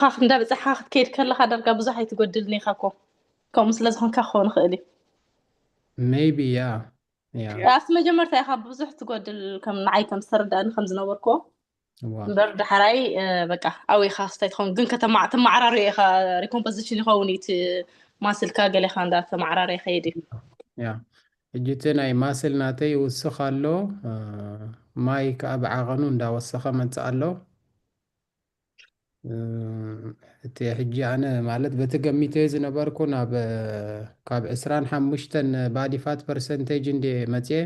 ካኽ እንዳበጻሕካ ክትከይድ ከለኻ ዳርጋ ብዙሕ ኣይትጎድልን ኢኻ እኮ። ከምኡ ስለ ዝኾንካ ክኸውን ይኽእል እዩ። Maybe, yeah. Yeah. ኣብቲ መጀመርታ ኢኻ ብዙሕ ትጎድል፣ ከም ንዓይ ከም ዝተረዳእኒ ከም ዝነበርክዎ። እዋ። እምበር ዳሕራይ፣ እ፣ በቃ ኣብኡ ኢኻ ስታይ ትኸውን፣ ግን ከተማ-፣ ተመዓራርዮ ኢኻ፣ recomposition ይኸውን እዩ እቲ ማስልካ ገሌኻ እንዳተመዓራርየ ይኸይድ እዩ። ያ። ሕጂ እቲ ናይ ማስል ናተይ ይውስኽ ኣሎ፣ እ፣ ማይ ከኣ ብዓቐኑ እንዳወሰኸ መጽእ ኣሎ። እ፣ እቲ ሕጂ ኣነ ማለት በቲ ገሚተዮ ዝነበርኩ ናብ፣ እ፣ ካብ ዕስራን ሓሙሽተን body fat percentage እንድየ መጽየ።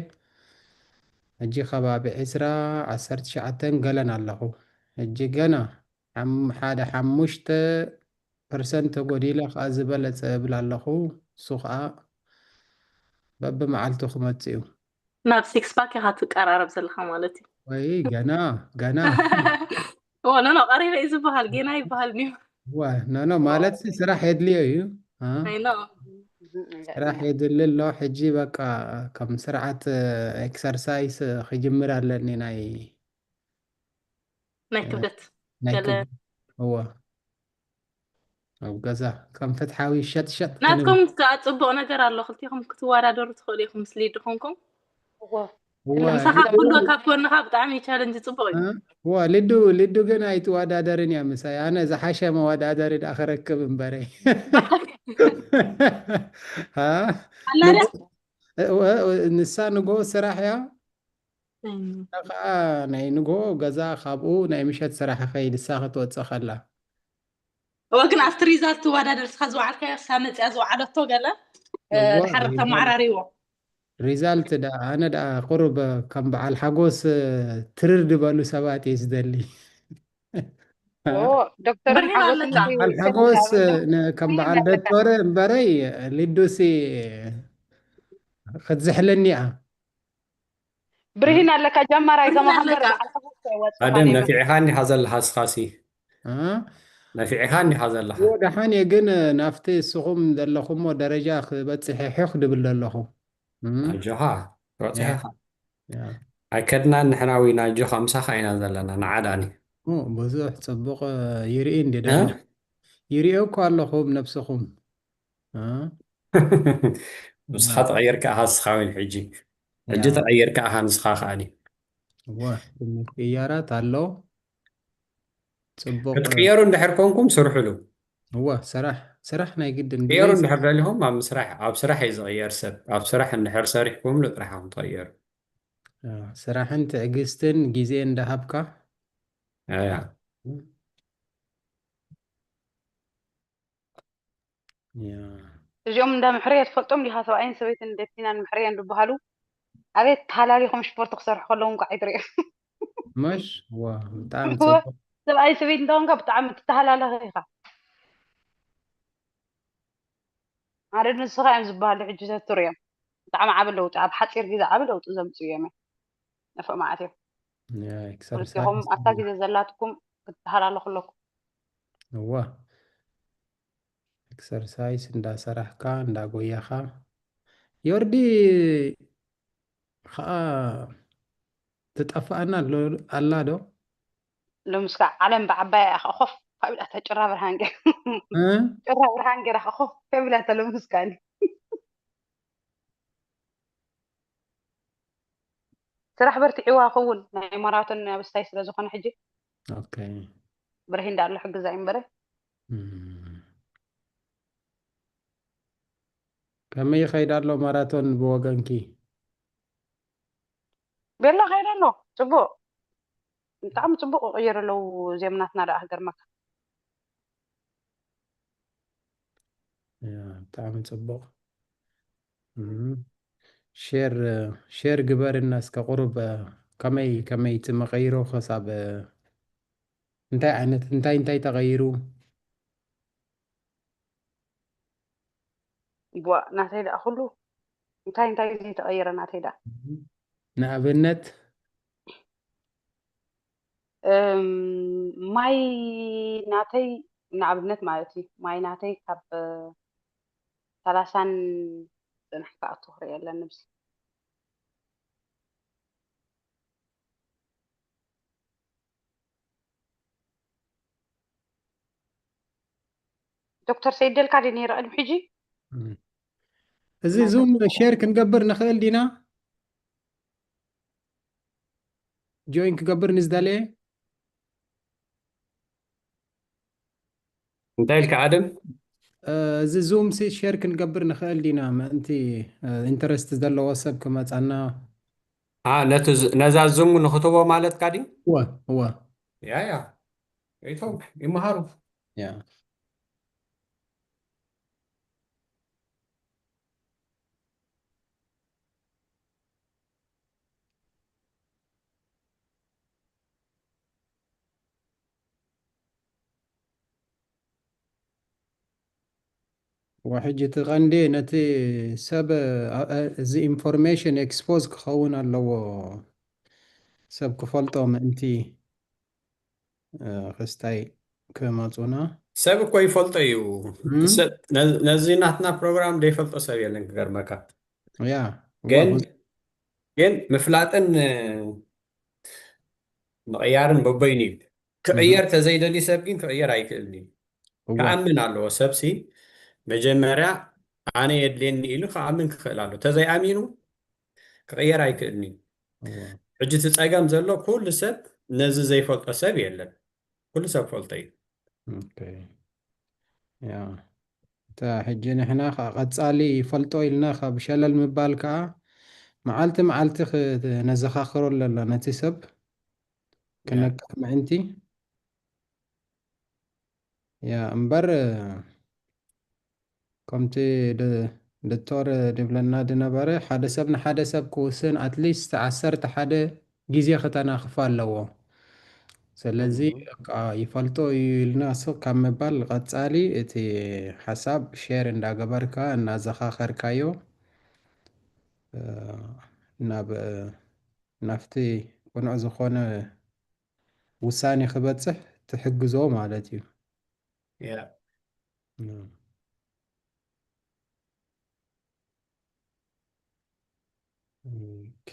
ሕጂ ከባቢ ዕስራ፣ ዓሰርተ ትሽዓተን ገለን ኣለኹ። ሕጂ ገና ሓም-፣ ሓደ ሓሙሽተ ፐርሰንት ተጎዲለ ከኣ ዝበለጸ እብል ኣለኹ። እሱ ከኣ በብመዓልቱ ክመጽእ እዩ። ናብ ሲክስ ፓክ ኢኻ ትቀራረብ ዘለኻ ማለት እዩ። ወይ ገና፣ ገና። ኦ፣ ኖ፣ ኖ፣ ቀሪበ እዩ ዝበሃል፣ ጌና ይበሃል እዩ። ዋ፣ ኖ፣ ኖ፣ ማለት ሲ ስራሕ የድልዮ እዩ። አ? ኣይ፣ ኖ። ስራሕ የድሊ ኣሎ። ሕጂ በቃ ከም ስርዓት ኤክሰርሳይስ ክጅምር ኣለኒ ናይ፣ ናይ ክብደት። ናይ ገለ ክብ-፣ እዋ። ኣብ ገዛ ከም ፍትሓዊ ሸጥ ሸጥ ክንብል። ናትኩም ከኣ ጽቡቕ ነገር ኣሎ፣ ክልቲኹም ክትወዳደሩ ትኽእሉ ኢኹም ምስ ሊዱ ኮንኩም። እዋ፣ ምሳኻ ኩሉ ካብ ጎንኻ ብጣዕሚ ቻለንጅ ጽቡቕ እዩ። እ? እዋ፣ ሊዱ፣ ሊዱ ግን ኣይትወዳደርን እያ ምሳይ። ኣነ ዝሓሸ መወዳደሪ ደኣ ክረክብ እምበረይ። እ? ኣላ ድያ? ንጎ-፣ እ፣ እ፣ ንሳ ንጎ ስራሕ እያ። እም። ከኣ ናይ ንጎ ገዛ ካብኡ ናይ ምሸት ስራሕ ይኸይድ፣ እሳ ክትወጽእ ከላ። እወ፣ ግን ኣብቲ ሪዛልት ትወዳደር፣ ንስኻ ዝወዓልካዮ፣ እሳ መጽያ ዝወዓለቶ ገለ፣ እ፣ እዋ፣ ድሓር ሪዛልት፣ ተመዓራርይዎ። ሪዛልት ደኣ፣ ኣነ ደኣ ቁሩብ ከም በዓል ሓጎስ፣ እ፣ ትርር ዝበሉ ሰባት እየ ዝደሊ። ኦ፣ ዶክተር ብርሂን ሓጎስ ኣለካ። እንታይ በዓል ይውሰድ ሓጎስ፣ ይላል? ን-፣ ከም በዓል ዶክተር እምበረይ፣ ሊዱሲ ክትዝሕለኒ እያ። ብርሂን ኣለካ፣ ጀማራይ ብርሂን ከማኻ እምበር ኣለካ። በዓል ሓጎስ ኣይወጽእ ኣደም ካሊእ ነፊዕኻ እንዲኻ ዘለኻ እስኻሲ። እ? ነፊዕኻ እንዲኻ ዘለኻ። እዎ፣ ደሓን እየ፣ ግን ናብቲ እስኹም ዘለኹሞ ደረጃ ክበጽሕ ሕኽ ድብል ዘለኹ። እም? ኣጆኻ፣ በጺሕኻ። ያ። ኣይከድናን ንሕና፣ ዊና፣ ኣጆኻ፣ ምሳኻ ኢና ዘለና፣ ንዓዳኒ። ኦ፣ ብዙሕ ጽቡቕ ይርኢ እንዲ እ? ደሞ። ይርእዮ እኮ ኣለኹ ብነብስኹም። እ? ንስኻ ያ። ተቐይርካ ኢኻ፣ ንስኻ እውን ሕጂ። ሕጂ ያ። ተቐይርካ ኢኻ፣ ንስኻ ከኣኒ። እወ፣ ትንሽ ቅያራት ኣሎ። ጽቡቕ። ክትቅየሩ እንድሕር ኮንኩም ስርሕሉ። እወ፣ ስራሕ፣ ስራሕ ናይ ግድን። ቅየሩ ብዘይ እንድሕር ደሊኹም ኣብ ምስራሕ፣ ኣብ ስራሕ እዩ ዝቕየር ሰብ። ኣብ ስራሕ እንድሕር ሰሪሕኩምሉ ጥራሕ ኢኹም ትቕየሩ። ያ፣ ስራሕን ትዕግስትን ግዜ እንዳሃብካ። ያ። ያ። እዚኦም እንዳ ምሕረየ ትፈልጦም ዲኻ? ሰብኣይን ሰበይትን ደቲናን ምሕረየን ዝበሃሉ፣ ኣቤት ተሃላሊኹም ስፖርት ክሰርሑ ከለዉ እንኳዕ ኣይትርእዮም። መሽ? ዋ፣ ብጣዕሚ እወ፣ ጽቡቕ። ሰብኣይ ሰበይቲ እንተኾንካ ብጣዕሚ ትተሃላለኸ ኢኻ። ኣረ ንስኻ እዮም ዝበሃሉ ሕጂ ተትርእዮም። ብጣዕሚ ዓቢ ለውጢ፣ ኣብ ሓጺር ግዜ ዓቢ ለውጢ ዘምጽኡ እዮም። ነፍዕ መዓት እዮም። ያ፣ ክልቲኹም ኤክሰርሳይዝ ኣብታ ግዜ ዘላትኩም ክትተሃላለኹ ኣለኩም። እዋ። ኤክሰርሳይዝ እንዳሰራሕካ፣ እንዳጎየኻ። ዮርዲ ኸኣ ትጠፍኣና ኣሎ-፣ ኣላ ዶ? ሎምስ ከዓ ዓለም ብዓባያ እያ ኮፍ ኣቢላታ ጭራ ብርሃን ገይራ። እ? ጭራ ብርሃን ገይራ ኮፍ ኣቢላታ ሎምስ ከኣኒ። ስራሕ በርቲዕዋ ክውን ናይ ማራቶን ኣብ ስታይ ስለ ዝኾነ ሕጂ። ኦኬ። ብርሂን ዳኣ ኣሎ ሕግዛ እዩ እምበረ። እም። ከመይ ይኸይድ ኣሎ ማራቶን ብወገንኪ? ቤላ ከይደ ኣሎ። ጽቡቕ። ብጣዕሚ ጽቡቕ ይቕየሩ ኣለዉ እዚኦም ናትና ደኣ ክገርመካ። ያ፣ ብጣዕሚ ጽቡቕ። እም። ሼር፣ ሼር ግበርና እስከ ቁሩብ፣ ከመይ፣ ከመይ እቲ መቐይሮ ክሳብ፣ እንታይ ዓይነት፣ እንታይ፣ እንታይ ተቐይሩ? ቧእ፣ ናተይ ደኣ ኩሉ እንታይ፣ እንታይ እዩ ዝተቐየረ ናተይ ደኣ? ንኣብነት? እም፣ ማይ ናተይ ንኣብነት ማለት እዩ። ማይ ናተይ ካብ ሰላሳን ጽንሕ ክኣቱ ክርኢ ኣለኒ ብዚ። ዶክተር ሰይድ ደልካ ድዩ ነይረ ቅድሚ ሕጂ? እም። እዚ ዙም ሼር ክንገብር ንኽእል ዲና? ጆይን ክገብር ንዝደለየ? እንታይ ኢልካ ኣደም? እዚ ዙም ሲ ሼር ክንገብር ንኽእል ዲና? ምእንቲ ኢንተረስት ዘለዎ ሰብ ክመፃና። አ፣ ነቲ ዝ- ነዛ ዙም ንክትቦ ማለትካ ድዩ? እወ እወ ያ ያ ይቶም ይመሃሩ። ያ ወሕጂ እቲ ቀንዲ ነቲ ሰብ ኣ- ኣ- እዚ ኢንፎርሜሽን ኤክስፖዝ ክኸውን ኣለዎ፣ ሰብ ክፈልጦ ምእንቲ እ፣ ክስታይ ክመፁና። ሰብ እኮ ይፈልጦ እዩ። እቲ እም? ሰብ ነ- ነዚ ናትና ፕሮግራም ዘይፈልጦ ሰብ የለን ክገርመካ። ያ ግን ወ- ግን ምፍላጥን እ፣ ምቕያርን በበይኑ እዩ። እም፣ ክቕየር ተዘይደሊ ሰብ ግን ክቕየር ኣይክእልን እዩ። እወ ክኣምን ኣለዎ። ሰብሲ መጀመርያ ኣነ የድልየኒ ኢሉ ክኣምን ክኽእል ኣለዎ። ተዘይኣሚኑ ክቕየር ኣይክእልን እዩ። እወ ሕጂ እቲ ፀገም ዘሎ ኩሉ ሰብ ነዚ ዘይፈልጦ ሰብ የለን። ኩሉ ሰብ ፈልጦ እዩ። ኦኬ። ያ እታ ሕጂ ንሕና ከዓ ቀፃሊ ይፈልጦ ኢልና ካብ ሸለል ምባል ከዓ መዓልቲ መዓልቲ ክ- ነዘኻኽሮ ኣለና ነቲ ሰብ ያ ክነቅሕ ምእንቲ። ያ እምበር ከምቲ ድ- ዶክተር ድብለና ድነበረ ሓደ ሰብ ንሓደ ሰብ ክውስን ኣትሊስት ዓሰርተ ሓደ ግዜ ክተናኽፎ ኣለዎ። ስለዚ እም፣ በቃ ይፈልጦ እዩ ኢልና ስቕ ካብ ምባል ቀፃሊ እቲ ሓሳብ ሼር እንዳገበርካ እናዘኻኸርካዮ እ፣ ናብ ናብቲ ቅኑዕ ዝኾነ ውሳኔ ክበፅሕ ትሕግዞ ማለት እዩ። ያ እም። ኦኬ።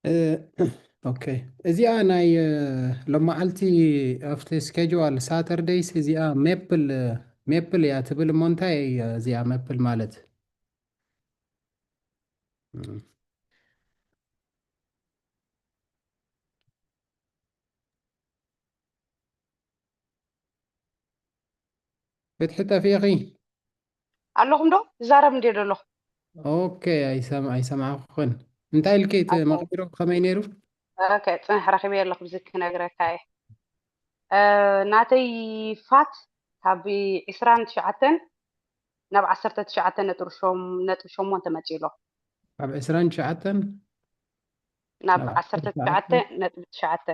እ፣ ኦኬ፣ እዚኣ ናይ እ፣ ሎመዓልቲ ኣብቲ ስኬጁዋል ሳተርደይስ እዚኣ ሜፕል ሜፕል እያ ትብል እሞ እንታይ እያ እዚኣ ሜፕል ማለት? እም። ፍትሒ ጠፊእኺ። ኣለኹም ዶ? ይዛረብ እንድየ ዘለኹ። ኦኬ፣ ኣይሰም ኣይሰማዕኩኽን። እንታይ ኢልኪ እቲ ኣታ መቐይሮ ከመይ ነይሩ? ኦኬ፣ ጽንሕ ረኺበ ኣለኹ ብዚ ክነግረካ እየ። እ፣ ናተይ ፋት ካብ ዕስራን ትሽዓተን ናብ ዓሰርተ ትሽዓተ ነጥቢ ሸም ነጥቢ ሸሞንተ መጺኡ ኣሎ። ካብ ዕስራን ትሽዓተን ናብ ናብ ዓሰርተ ትሽዓተ ዓሰርተ ትሽዓተ ነጥቢ ትሽዓተ።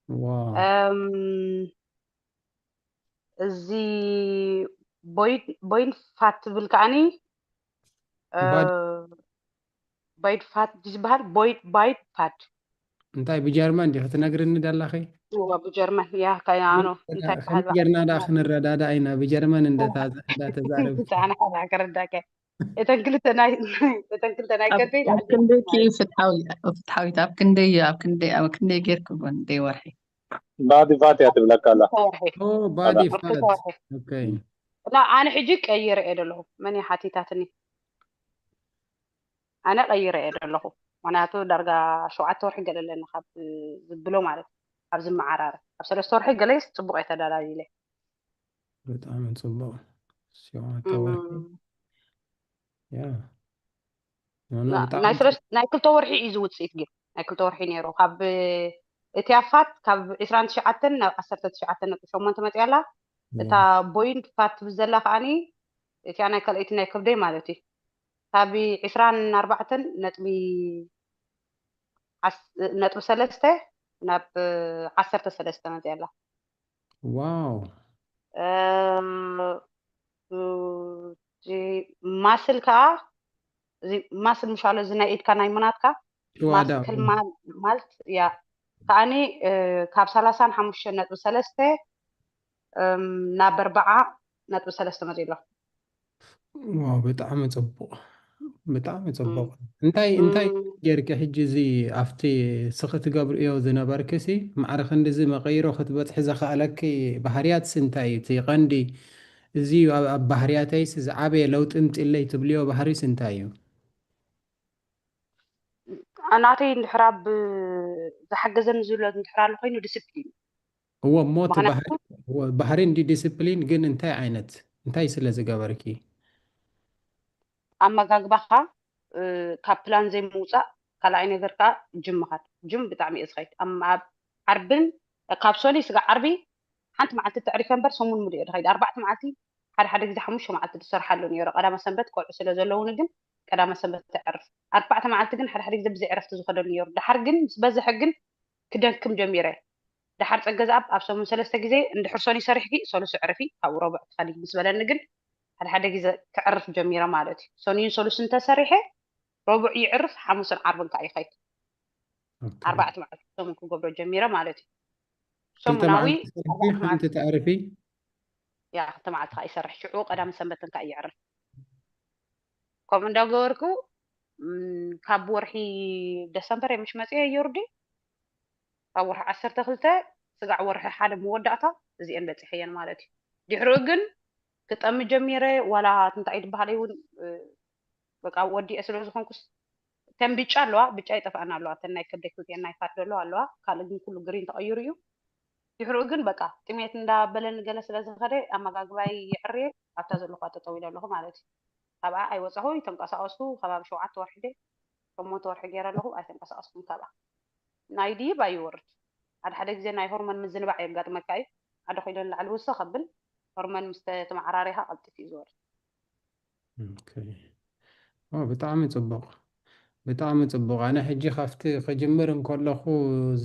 ዋው እም፣ እዚ ቦይድ ቦይድ ፋት ትብል ከዓኒ እ፣ ባድ ቦይድ ፋት ዝበሃል ቦይድ ባይድ ፋት እንታይ ብጀርመን ዲኺ ትነግርኒ ደላኺ? እዋ ብጀርመን ያ ከያኖ እንታይ ከመይ ትበሃል ጌርና ዳ ብዓል ክንረዳዳ ኢና ብጀርመን እንደተዛረብኪ? ብዛዕና ከረዳከ እተን ክልተ ናይ እተን ክልተ ናይ ኣብ ከደይ ኣብ ላዕሊ ክንደይ ማለት ፍትሓዊ ፍትሓዊት ኣብ ክንደይ ኣብ ክንደይ ጌርክዎ ክንደይ ወርሒ ባዲ ፋት እያ ትብለካ ኣላ። ክልተ ወርሒ ኦ ባዲ ኣብ ክልተ ፋት ወርሒ ኦኬ። እና ኣነ ሕጂ ቀይረ እየ ዘለኹ። መን እየ ሓቲታትኒ? ኣነ ቀይረ እየ ዘለኹ። ምክንያቱ ዳርጋ ሸውዓተ ወርሒ ገለ ኣለኒ ካብ ዝብሎ ማለት ካብ ዝመዓራረ ኣብ ሰለስተ ወርሒ ገለስ ፅቡቅ እየ ተዳላሊለ። ብጣዕሚ ፅቡቅ። ሸውዓተ ወርሒ እም፣ ያ ና- ናይ ሰለስ- ናይ ክልተ ወርሒ እዩ ዝውፅኢት ግን ናይ ክልተ ወርሒ ነይሩ ካብ እቲ ኣፋት ካብ ዕስራን ትሽዓተን ናብ ዓሰርተ ትሽዓተ ነጥቢ ሸሞንተ መፅያ ኣላ። እታ ቦይንድ ፋት ትብል ዘላ ከዓኒ እቲኣ ናይ ካልኣይቲ ናይ ከብደይ ማለት እዩ ካብ ዕስራን ኣርባዕተን ነጥቢ ዓስ- ነጥቢ ሰለስተ ናብ ዓሰርተ ሰለስተ መፅያ ኣላ። ዋው። እ፣ እቲ ማስል ከዓ፣ እዚ ማስል ምሻሎ፣ እዚ ናይ ኢድካ ናይ ምናትካ ጭዋዳ ማስክል ማል- ማልት ያ ከዓኒ፣ እ፣ ካብ ሰላሳ ንሓሙሽተ ነጥቢ ሰለስተ፣ እም፣ ናብ ኣርባዓ ነጥቢ ሰለስተ መፂኡ ኣሎ። ዋው፣ ብጣዕሚ ጽቡቕ፣ ብጣዕሚ ጽቡቕ። እንታይ እንታይ እም፣ ጌርኪ ሕጂ እዚ ኣብቲ ስኺ ትገብርዮ ዝነበርኪ ሲ ማዕረ ክንድዚ መቐይሮ ክትበጽሒ ዘኽኣለኪ ባህርያትስ እንታይ እዩ? እቲ ቀንዲ እዚ እዩ ኣብ ኣብ ባህርያተይስ ዝዓበየ ለውጢ ምጺለይ ትብልዮ ባህሪስ እንታይ እዩ? ናተይ እንድሕራ ብ ዝሓገዘኒ ዝብሎ እንድሕራ ኣሎ ኮይኑ ዲስፕሊን እዩ። እዎ እሞ እቲ ባህሪ ምክንያቱ እዎ፣ ባህሪ እንዲ ዲስፕሊን ግን እንታይ ዓይነት እንታይ ስለ ዝገበርኪ? ኣመጋግባኻ፣ እ፣ ካብ ፕላን ዘይምውፃእ። ካልኣይ ነገር ከዓ ጅም ምኻድ። ጅም ብጣዕሚ እየ ዝኸይድ። ኣብ ኣብ ዓርብን ካብ ሶኒ ስጋ ዓርቢ ሓንቲ መዓልቲ ተዕሪፈ እምበር ሰሙን ሙሉእ እየ ዝኸይድ። ኣርባዕተ መዓልቲ፣ ሓደ ሓደ ግዜ ሓሙሽተ መዓልቲ ዝሰርሓሉ ነይሩ። ቀዳመ ሰንበት ቆልዑ ስለ ዘለውኒ ግን ቀዳመ ሰንበት ተዕርፍ። ኣርባዕተ መዓልቲ ግን ሓደ ሓደ ግዜ ብዘይ ዕረፍቲ ዝኸደሉ ነይሩ። ድሓር ግን ምስ በዝሐ ግን ክደክም ጀሚረ። ድሓር ጸገ ዝኣብ ኣብ ሰሙን ሰለስተ ግዜ እንድሕር ሶኒ ሰሪሕኪ ሰሉስ ዕረፊ፣ ካብኡ ረቡዕ ትኸዲ ምስ በለኒ ግን ሓደ ሓደ ግዜ ክዕርፍ ጀሚረ ማለት እዩ። ሶኒን ሰሉስ እንተሰሪሐ ረቡዕ ይዕርፍ፣ ሓሙስን ዓርብን ከዓ ይኸይድ። ኦኬ። ኣርባዕተ መዓልቲ ሰሙን ክገብሮ ጀሚረ ማለት እዩ። ክልተ ሰሙናዊ መዓልቲ ትሰርሒ፣ ኣርባዕተ ሓንቲ መዓልቲ ተዕርፊ። ያ ክልተ መዓልቲ ከዓ ይሰርሕ፣ ሽዑ ቀዳም ሰንበት እንካ ይዕርፍ። ከምኡ እንዳገበርኩ፣ ም፣ ካብ ወርሒ ደሰምበር እየ ምሽ መፅአ ዮርዲ፣ ካብ ወርሒ ዓሰርተ ክልተ ስጋዕ ወርሒ ሓደ መወዳእታ እዚአን በፂሐየን ማለት እዩ። ድሕሪኡ ግን ክጠሚ ጀሚረ። ዋላ እንታይ ትበሃለይ እውን፣ እ፣ በቃ ወዲአ ስለ ዝኾንኩስ፣ ተን ብጫ ኣለዋ፣ ብጫ ይጠፍኣና ኣለዋ፣ ተን ናይ ከብደይ ክልቲአን ናይ ፋት ዘለዋ ኣለዋ። ካልእ ግን ኩሉ ግሪን ተቐይሩ እዩ። ድሕሪኡ ግን በቃ ጥሜት እንዳበለኒ ገለ ስለ ዝኸደ ኣመጋግባይ ይዕርየ፣ ኣብታ ዘለኹዋ ጠጠው ኢለ ኣለኹ ማለት እዩ። ካብኣ ኣይወፃኹ፣ ይተንቀሳቀስኩ። ከባቢ ሸውዓተ ወርሒ ደ ሸሞንተ ወርሒ ገይረ ኣለኹ፣ ኣይተንቀሳቀስኩን ካብኣ። ናይ ድይብ ኣይወርድ። ሓደ ሓደ ግዜ ናይ ሆርሞን ምዝንባዕ የጋጥመካ እዩ። ሓደ ኪሎ ንላዕሊ ውስኽ ከብል፣ ሆርሞን ምስ ተመዓራሪኻ ቀልጢፍ እዩ ዝወርድ። ኦኬ። ኦ፣ ብጣዕሚ ጽቡቕ፣ ብጣዕሚ ጽቡቕ። ኣነ ሕጂ ካብቲ ክጅምር እንከለኹ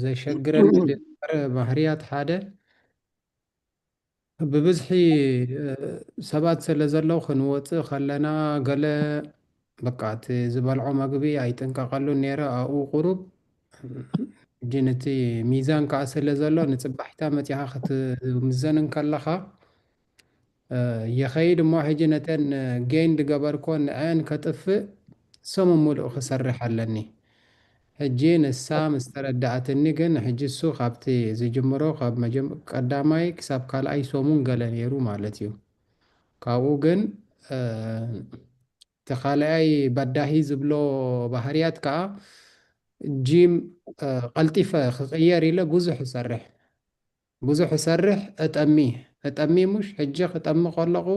ዘሸግረኒ ዝነበረ ባህርያት ሓደ፣ ብብዝሒ፣ እ፣ ሰባት ስለ ዘለዉ ክንወጽእ ከለና ገለ በቃ እቲ ዝበልዖ መግቢ ኣይጥንቀቐሉን ነይረ። ኣብኡ ቁሩብ ሕጂ ነቲ ሚዛን ከኣ ስለ ዘሎ ንጽባሒታ መጺኻ ክትምዘን እንከለኻ፣ እ፣ ይኸይድ እሞ ሕጂ ነተን ጌን ዝገበርኮ ንዐን ከጥፍእ ሰሙን ሙሉእ ክሰርሕ ኣለኒ። ሕጂ ንሳ ምስ ተረድኣትኒ ግን ሕጂ እሱ ካብቲ ዝጅምሮ ካብ መጀም-፣ ቀዳማይ ክሳብ ካልኣይ ሰሙን ገለ ነይሩ ማለት እዩ። ካብኡ ግን፣ እ፣ እቲ ካልኣይ በዳሂ ዝብሎ ባህርያት ከኣ ጂም፣ እ፣ ቀልጢፈ ክቕየር ኢለ ብዙሕ እሰርሕ። ብዙሕ እሰርሕ፣ እጠሚ፣ እጠሚ፣ ሙሽ ሕጂ ክጠሚ ከለኹ፣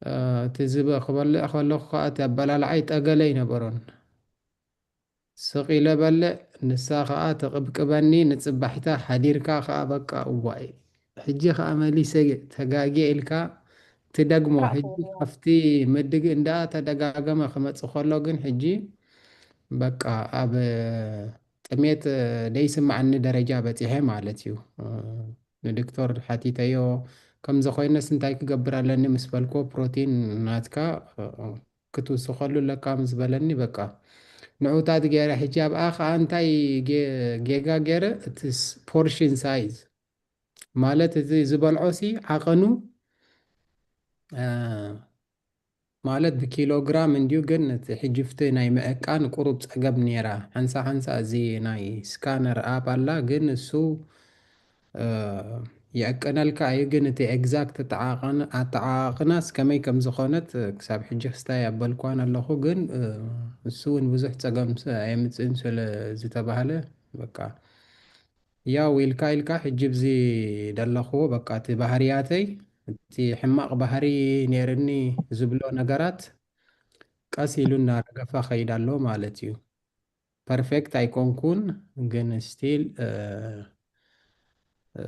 እ፣ እቲ ዝበ-፣ ክበልዕ ከለኹ ከኣ እቲ ኣበላልዓይ ጠገለ ኣይነበሮን። ስቕ ኢለ በልዕ፣ ንሳ ከኣ ትቕብቅበኒ፣ ንጽባሒታ ሓዲርካ ከኣ በቃ እዋይ፣ ሕጂ ከኣ መሊሰ ተጋግየ ኢልካ ትደግሞ። ሕጂ ካብቲ ምድግእ እንዳ ተደጋገመ ክመጽእ ከሎ ግን ሕጂ በቃ ኣብ ጥሜት ደይስምዓኒ ደረጃ በጺሐ ማለት እዩ። ንዶክተር ሓቲተዮ፣ ከምዚ ኮይነስ እንታይ ክገብር ኣለኒ ምስ በልኩዎ፣ ፕሮቲን ናትካ ክትውስኸሉ ኣለካ ምስ በለኒ፣ በቃ ንዑታት ገይረ። ሕጂ ኣብኣ ከኣ እንታይ ጌ-፣ ጌጋ ገይረ፣ እቲ ስ-፣ ፖርሽን ሳይዝ ማለት እቲ ዝበልዖ ሲ ዓቐኑ፣ እ፣ ማለት ብኪሎግራም እንድዩ፣ ግን እቲ ሕጅፍቲ ናይ ምዕቃን ቁሩብ ጸገም ነይራ። ሓንሳ ሓንሳ እዚ ናይ ስካነር ኣፕ ኣላ፣ ግን እሱ፣ እ፣ ይዕቅነልካ እዩ፣ ግን እቲ ኤግዛክት ኣጠዓቕን-፣ ኣጠዓቕናስ ከመይ ከም ዝኾነት ክሳብ ሕጂ ክስታይ ኣበልኳን ኣለኹ፣ ግን፣ እ፣ እሱ እውን ብዙሕ ጸገም ስ-፣ ኣየምጽእን ስለ ዝተባህለ፣ በቃ ያው ኢልካ ኢልካ ሕጂ ብዚ ደለኽዎ በቃ እቲ ባህርያተይ፣ እቲ ሕማቕ ባህሪ ነይርኒ ዝብሎ ነገራት ቀስ ኢሉ እናረገፈ ኸይድ ኣሎ ማለት እዩ። ፐርፌክት ኣይኮንኩን፣ ግን ስቲል፣ እ፣ እ፣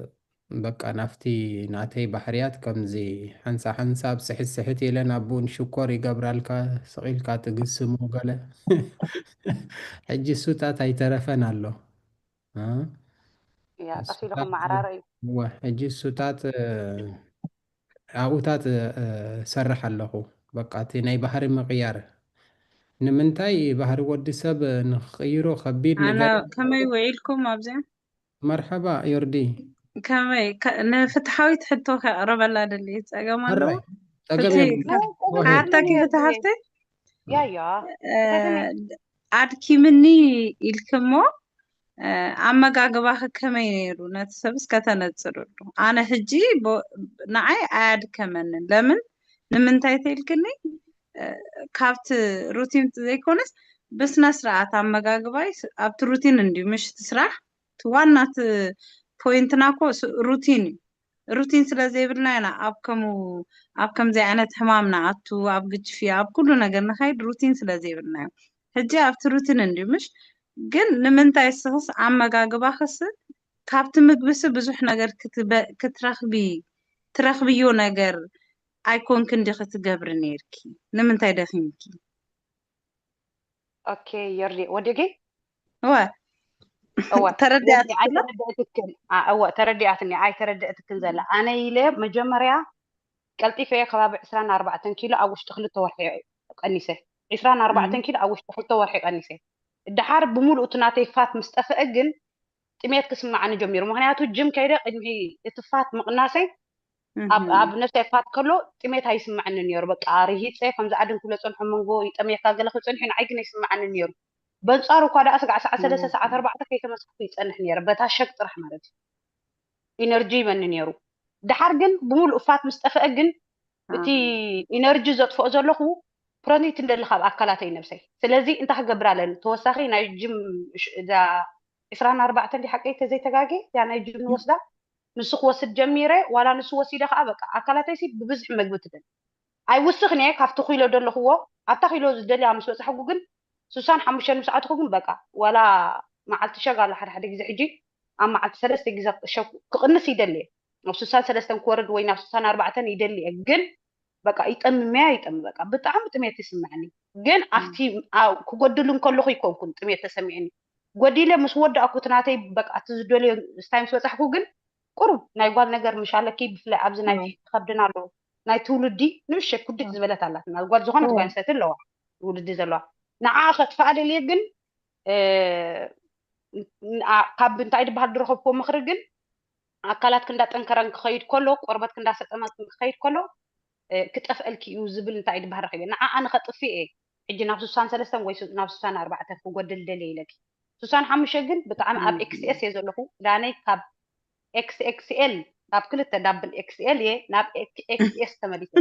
በቃ ናብቲ ናተይ ባህርያት ከምዚ ሓንሳ ሓንሳብ ስሕት ስሕት ኢለ ናብ ቡን ሽኮር ይገብራልካ፣ ስቕ ኢልካ ትግስሞ ገለ። ሕጂ እሱታት ኣይተረፈን ኣሎ። እ? ያ ቀስ ኢልኩም መዓራረዩ። እወ፣ ሕጂ እሱታት ኣብኡታት ሰርሕ ኣለኹ። በቃ እቲ ናይ ባህሪ ምቕያር ንምንታይ ባህሪ ወዲ ሰብ ንክቕይሮ ከቢድ ኣነ ነገር ከመይ ውዒልኩም ኣብዚኣ? መርሐባ ዮርዲ። ከመይ ከ- ንፍትሓዊት ሕቶ ከቕርበላ ደልየ ጸገም ኣለዎ? ጸገም ፍትሒ የብሉን። ከ- ሓታኪ ፍትሓፍቲ ያያ ኣድኪምኒ ኢልክሞ ኣመጋግባኺ ከመይ ነይሩ ነቲ ሰብስ ከተነጽርሉ? ኣነ ሕጂ ንዓይ ኣያድከመንን። ለምን ንምንታይ ተይልክኒ? ካብቲ ሩቲን ዘይኮነስ ብስነ ስርዓት ኣመጋግባይ ኣብቲ ሩቲን እንድዩ ምሽ እቲ ስራሕ እቲ ዋና እቲ ፖይንትና ኮ ሩቲን እዩ። ሩቲን ስለ ዘይብልና ኢና ኣብ ከምኡ ኣብ ከምዚ ዓይነት ሕማም ንኣቱ ኣብ ግጭፊ ኣብ ኩሉ ነገር ንኸይድ ሩቲን ስለ ዘይብልና እዩ። ሕጂ ኣብቲ ሩቲን እንድዩ ምሽ ግን ንምንታይ ስኽስ ኣመጋግባኽስ ካብቲ ምግብስ ብዙሕ ነገር ክትረኽቢ ትረኽብዮ ነገር ኣይኮንክን ዲኺ ትገብሪ ነይርኪ? ንምንታይ ደኺምኪ? ኦኬ ዮርዲ ወዲጊ እወ እወ ተረዲኣትኪ ኣይተረድአትክን አ- እወ ተረዲኣትኒ ኣይተረድአትክን ዘላ ኣነ ኢለ መጀመርያ ቀልጢፈ ከባቢ ዕስራን ኣርባዕተን ኪሎ ኣብ ውሽጢ ክልተ ወርሒ ቀኒሰ ዕስራን ኣርባዕተን ኪሎ ኣብ ውሽጢ ክልተ ወርሒ ቀኒሰ ድሓር ብምሉእ እቲ ናተይ ፋት ምስ ጠፍአ ግን ጥሜት ክስምዓኒ ጀሚሩ ምክንያቱ ጅም ከይደ ቅድሚ እቲ ፋት ምቕናሰይ ኣብ ኣብ ነፍሰይ ፋት ከሎ ጥሜት ኣይስምዐኒ ነይሩ በቃ ርሂፀ ከምዚ ኣድን ክብሎ ፀንሖ መንጎ ይጠምየካ ገለ ክፅንሑ ንዓይ ግን ኣይስምዓኒ ነይሩ በንፃሩ እኳ ደኣ ስጋዕ ሰዓት ሰለስተ ሰዓት ኣርባዕተ ከይተመስኩ ይፀንሕ ነይረ በታ ሸግ ጥራሕ ማለት እዩ ኢነርጂ ይበኒ ነይሩ ድሓር ግን ብምሉእ ፋት ምስ ጠፍአ ግን እቲ ኢነርጂ ዘጥፍኦ ዘለኹ ፕሮቲን እንደሊ ካብ ኣካላተይ ነብሰይ ስለዚ እንታይ ክገብር ኣለኒ ተወሳኺ ናይ ጅም እዛ ዕስራን ኣርባዕተን እንዲ ሓቀይ ተዘይተጋጌ እያ ናይ ጅም ንወስዳ ንሱ ክወስድ ጀሚረ ዋላ ንሱ ወሲደ ከዓ በቃ ኣካላተይ ሲ ብብዝሒ መግቢ ትደሊ ኣይውስኽን እየ ካብቲ ኪሎ ዘለኽዎ ኣብታ ኪሎ ዝደልያ ምስ በፃሕኩ ግን ስሳን ሓሙሽተን ምስ ኣትኹ ግን በቃ ዋላ መዓልቲ ሸግ ኣሎ ሓደ ሓደ ግዜ ሕጂ ኣብ መዓልቲ ሰለስተ ግዜ ሸግ ክቕንስ ይደሊ እየ ናብ ስሳን ሰለስተን ክወርድ ወይ ናብ ስሳን ኣርባዕተን ይደሊ እየ ግን በቃ ይጠምመያ ይጠም በቃ ብጣዕሚ ጥሜት ይስምዐኒ ግን ኣብቲ ክጎድል እንከለኹ ይኮንኩን ጥሜት ተሰሚዕኒ ጎዲለ ምስ ወዳእኩ እቲ ናተይ በቃ እቲ ዝደልዮ ስታይ ምስ በፃሕኩ ግን ቁሩብ ናይ ጓል ነገር ምሽ ኣለኪ ብፍላይ ኣብዚ ናይ ከብድና ኣለዉ ናይ ትውልዲ ንእሸ ኩድት ዝበለት ኣላት ናይ ጓል ዝኾነት ጓል ኣንስተይቲ ኣለዋ ትውልዲ ዘለዋ ንዓ ከጥፋኣ ደልየ ግን ካብ እንታይ ድበሃል ዝረኸብክዎ ምኽሪ ግን ኣካላት ክንዳጠንከረን ክኸይድ ከሎ ቆርበት ክንዳሰጠመ ክኸይድ ከሎ ክጠፍአልኪ እዩ ዝብል እንታይ ድበሃል ረኺበ ንዓ ኣነ ከጥፍእ እየ ሕጂ ናብ ስሳን ሰለስተን ወይ ናብ ስሳን ኣርባዕተ ክጎድል ደልየ ኢለኪ ስሳን ሓሙሽተ ግን ብጣዕሚ ኣብ ኤክስኤስ እየ ዘለኹ ክዳነይ ካብ ኤክስኤክስኤል ካብ ክልተ ዳብል ኤክስኤል እየ ናብ ኤክስኤስ ተመሊሰ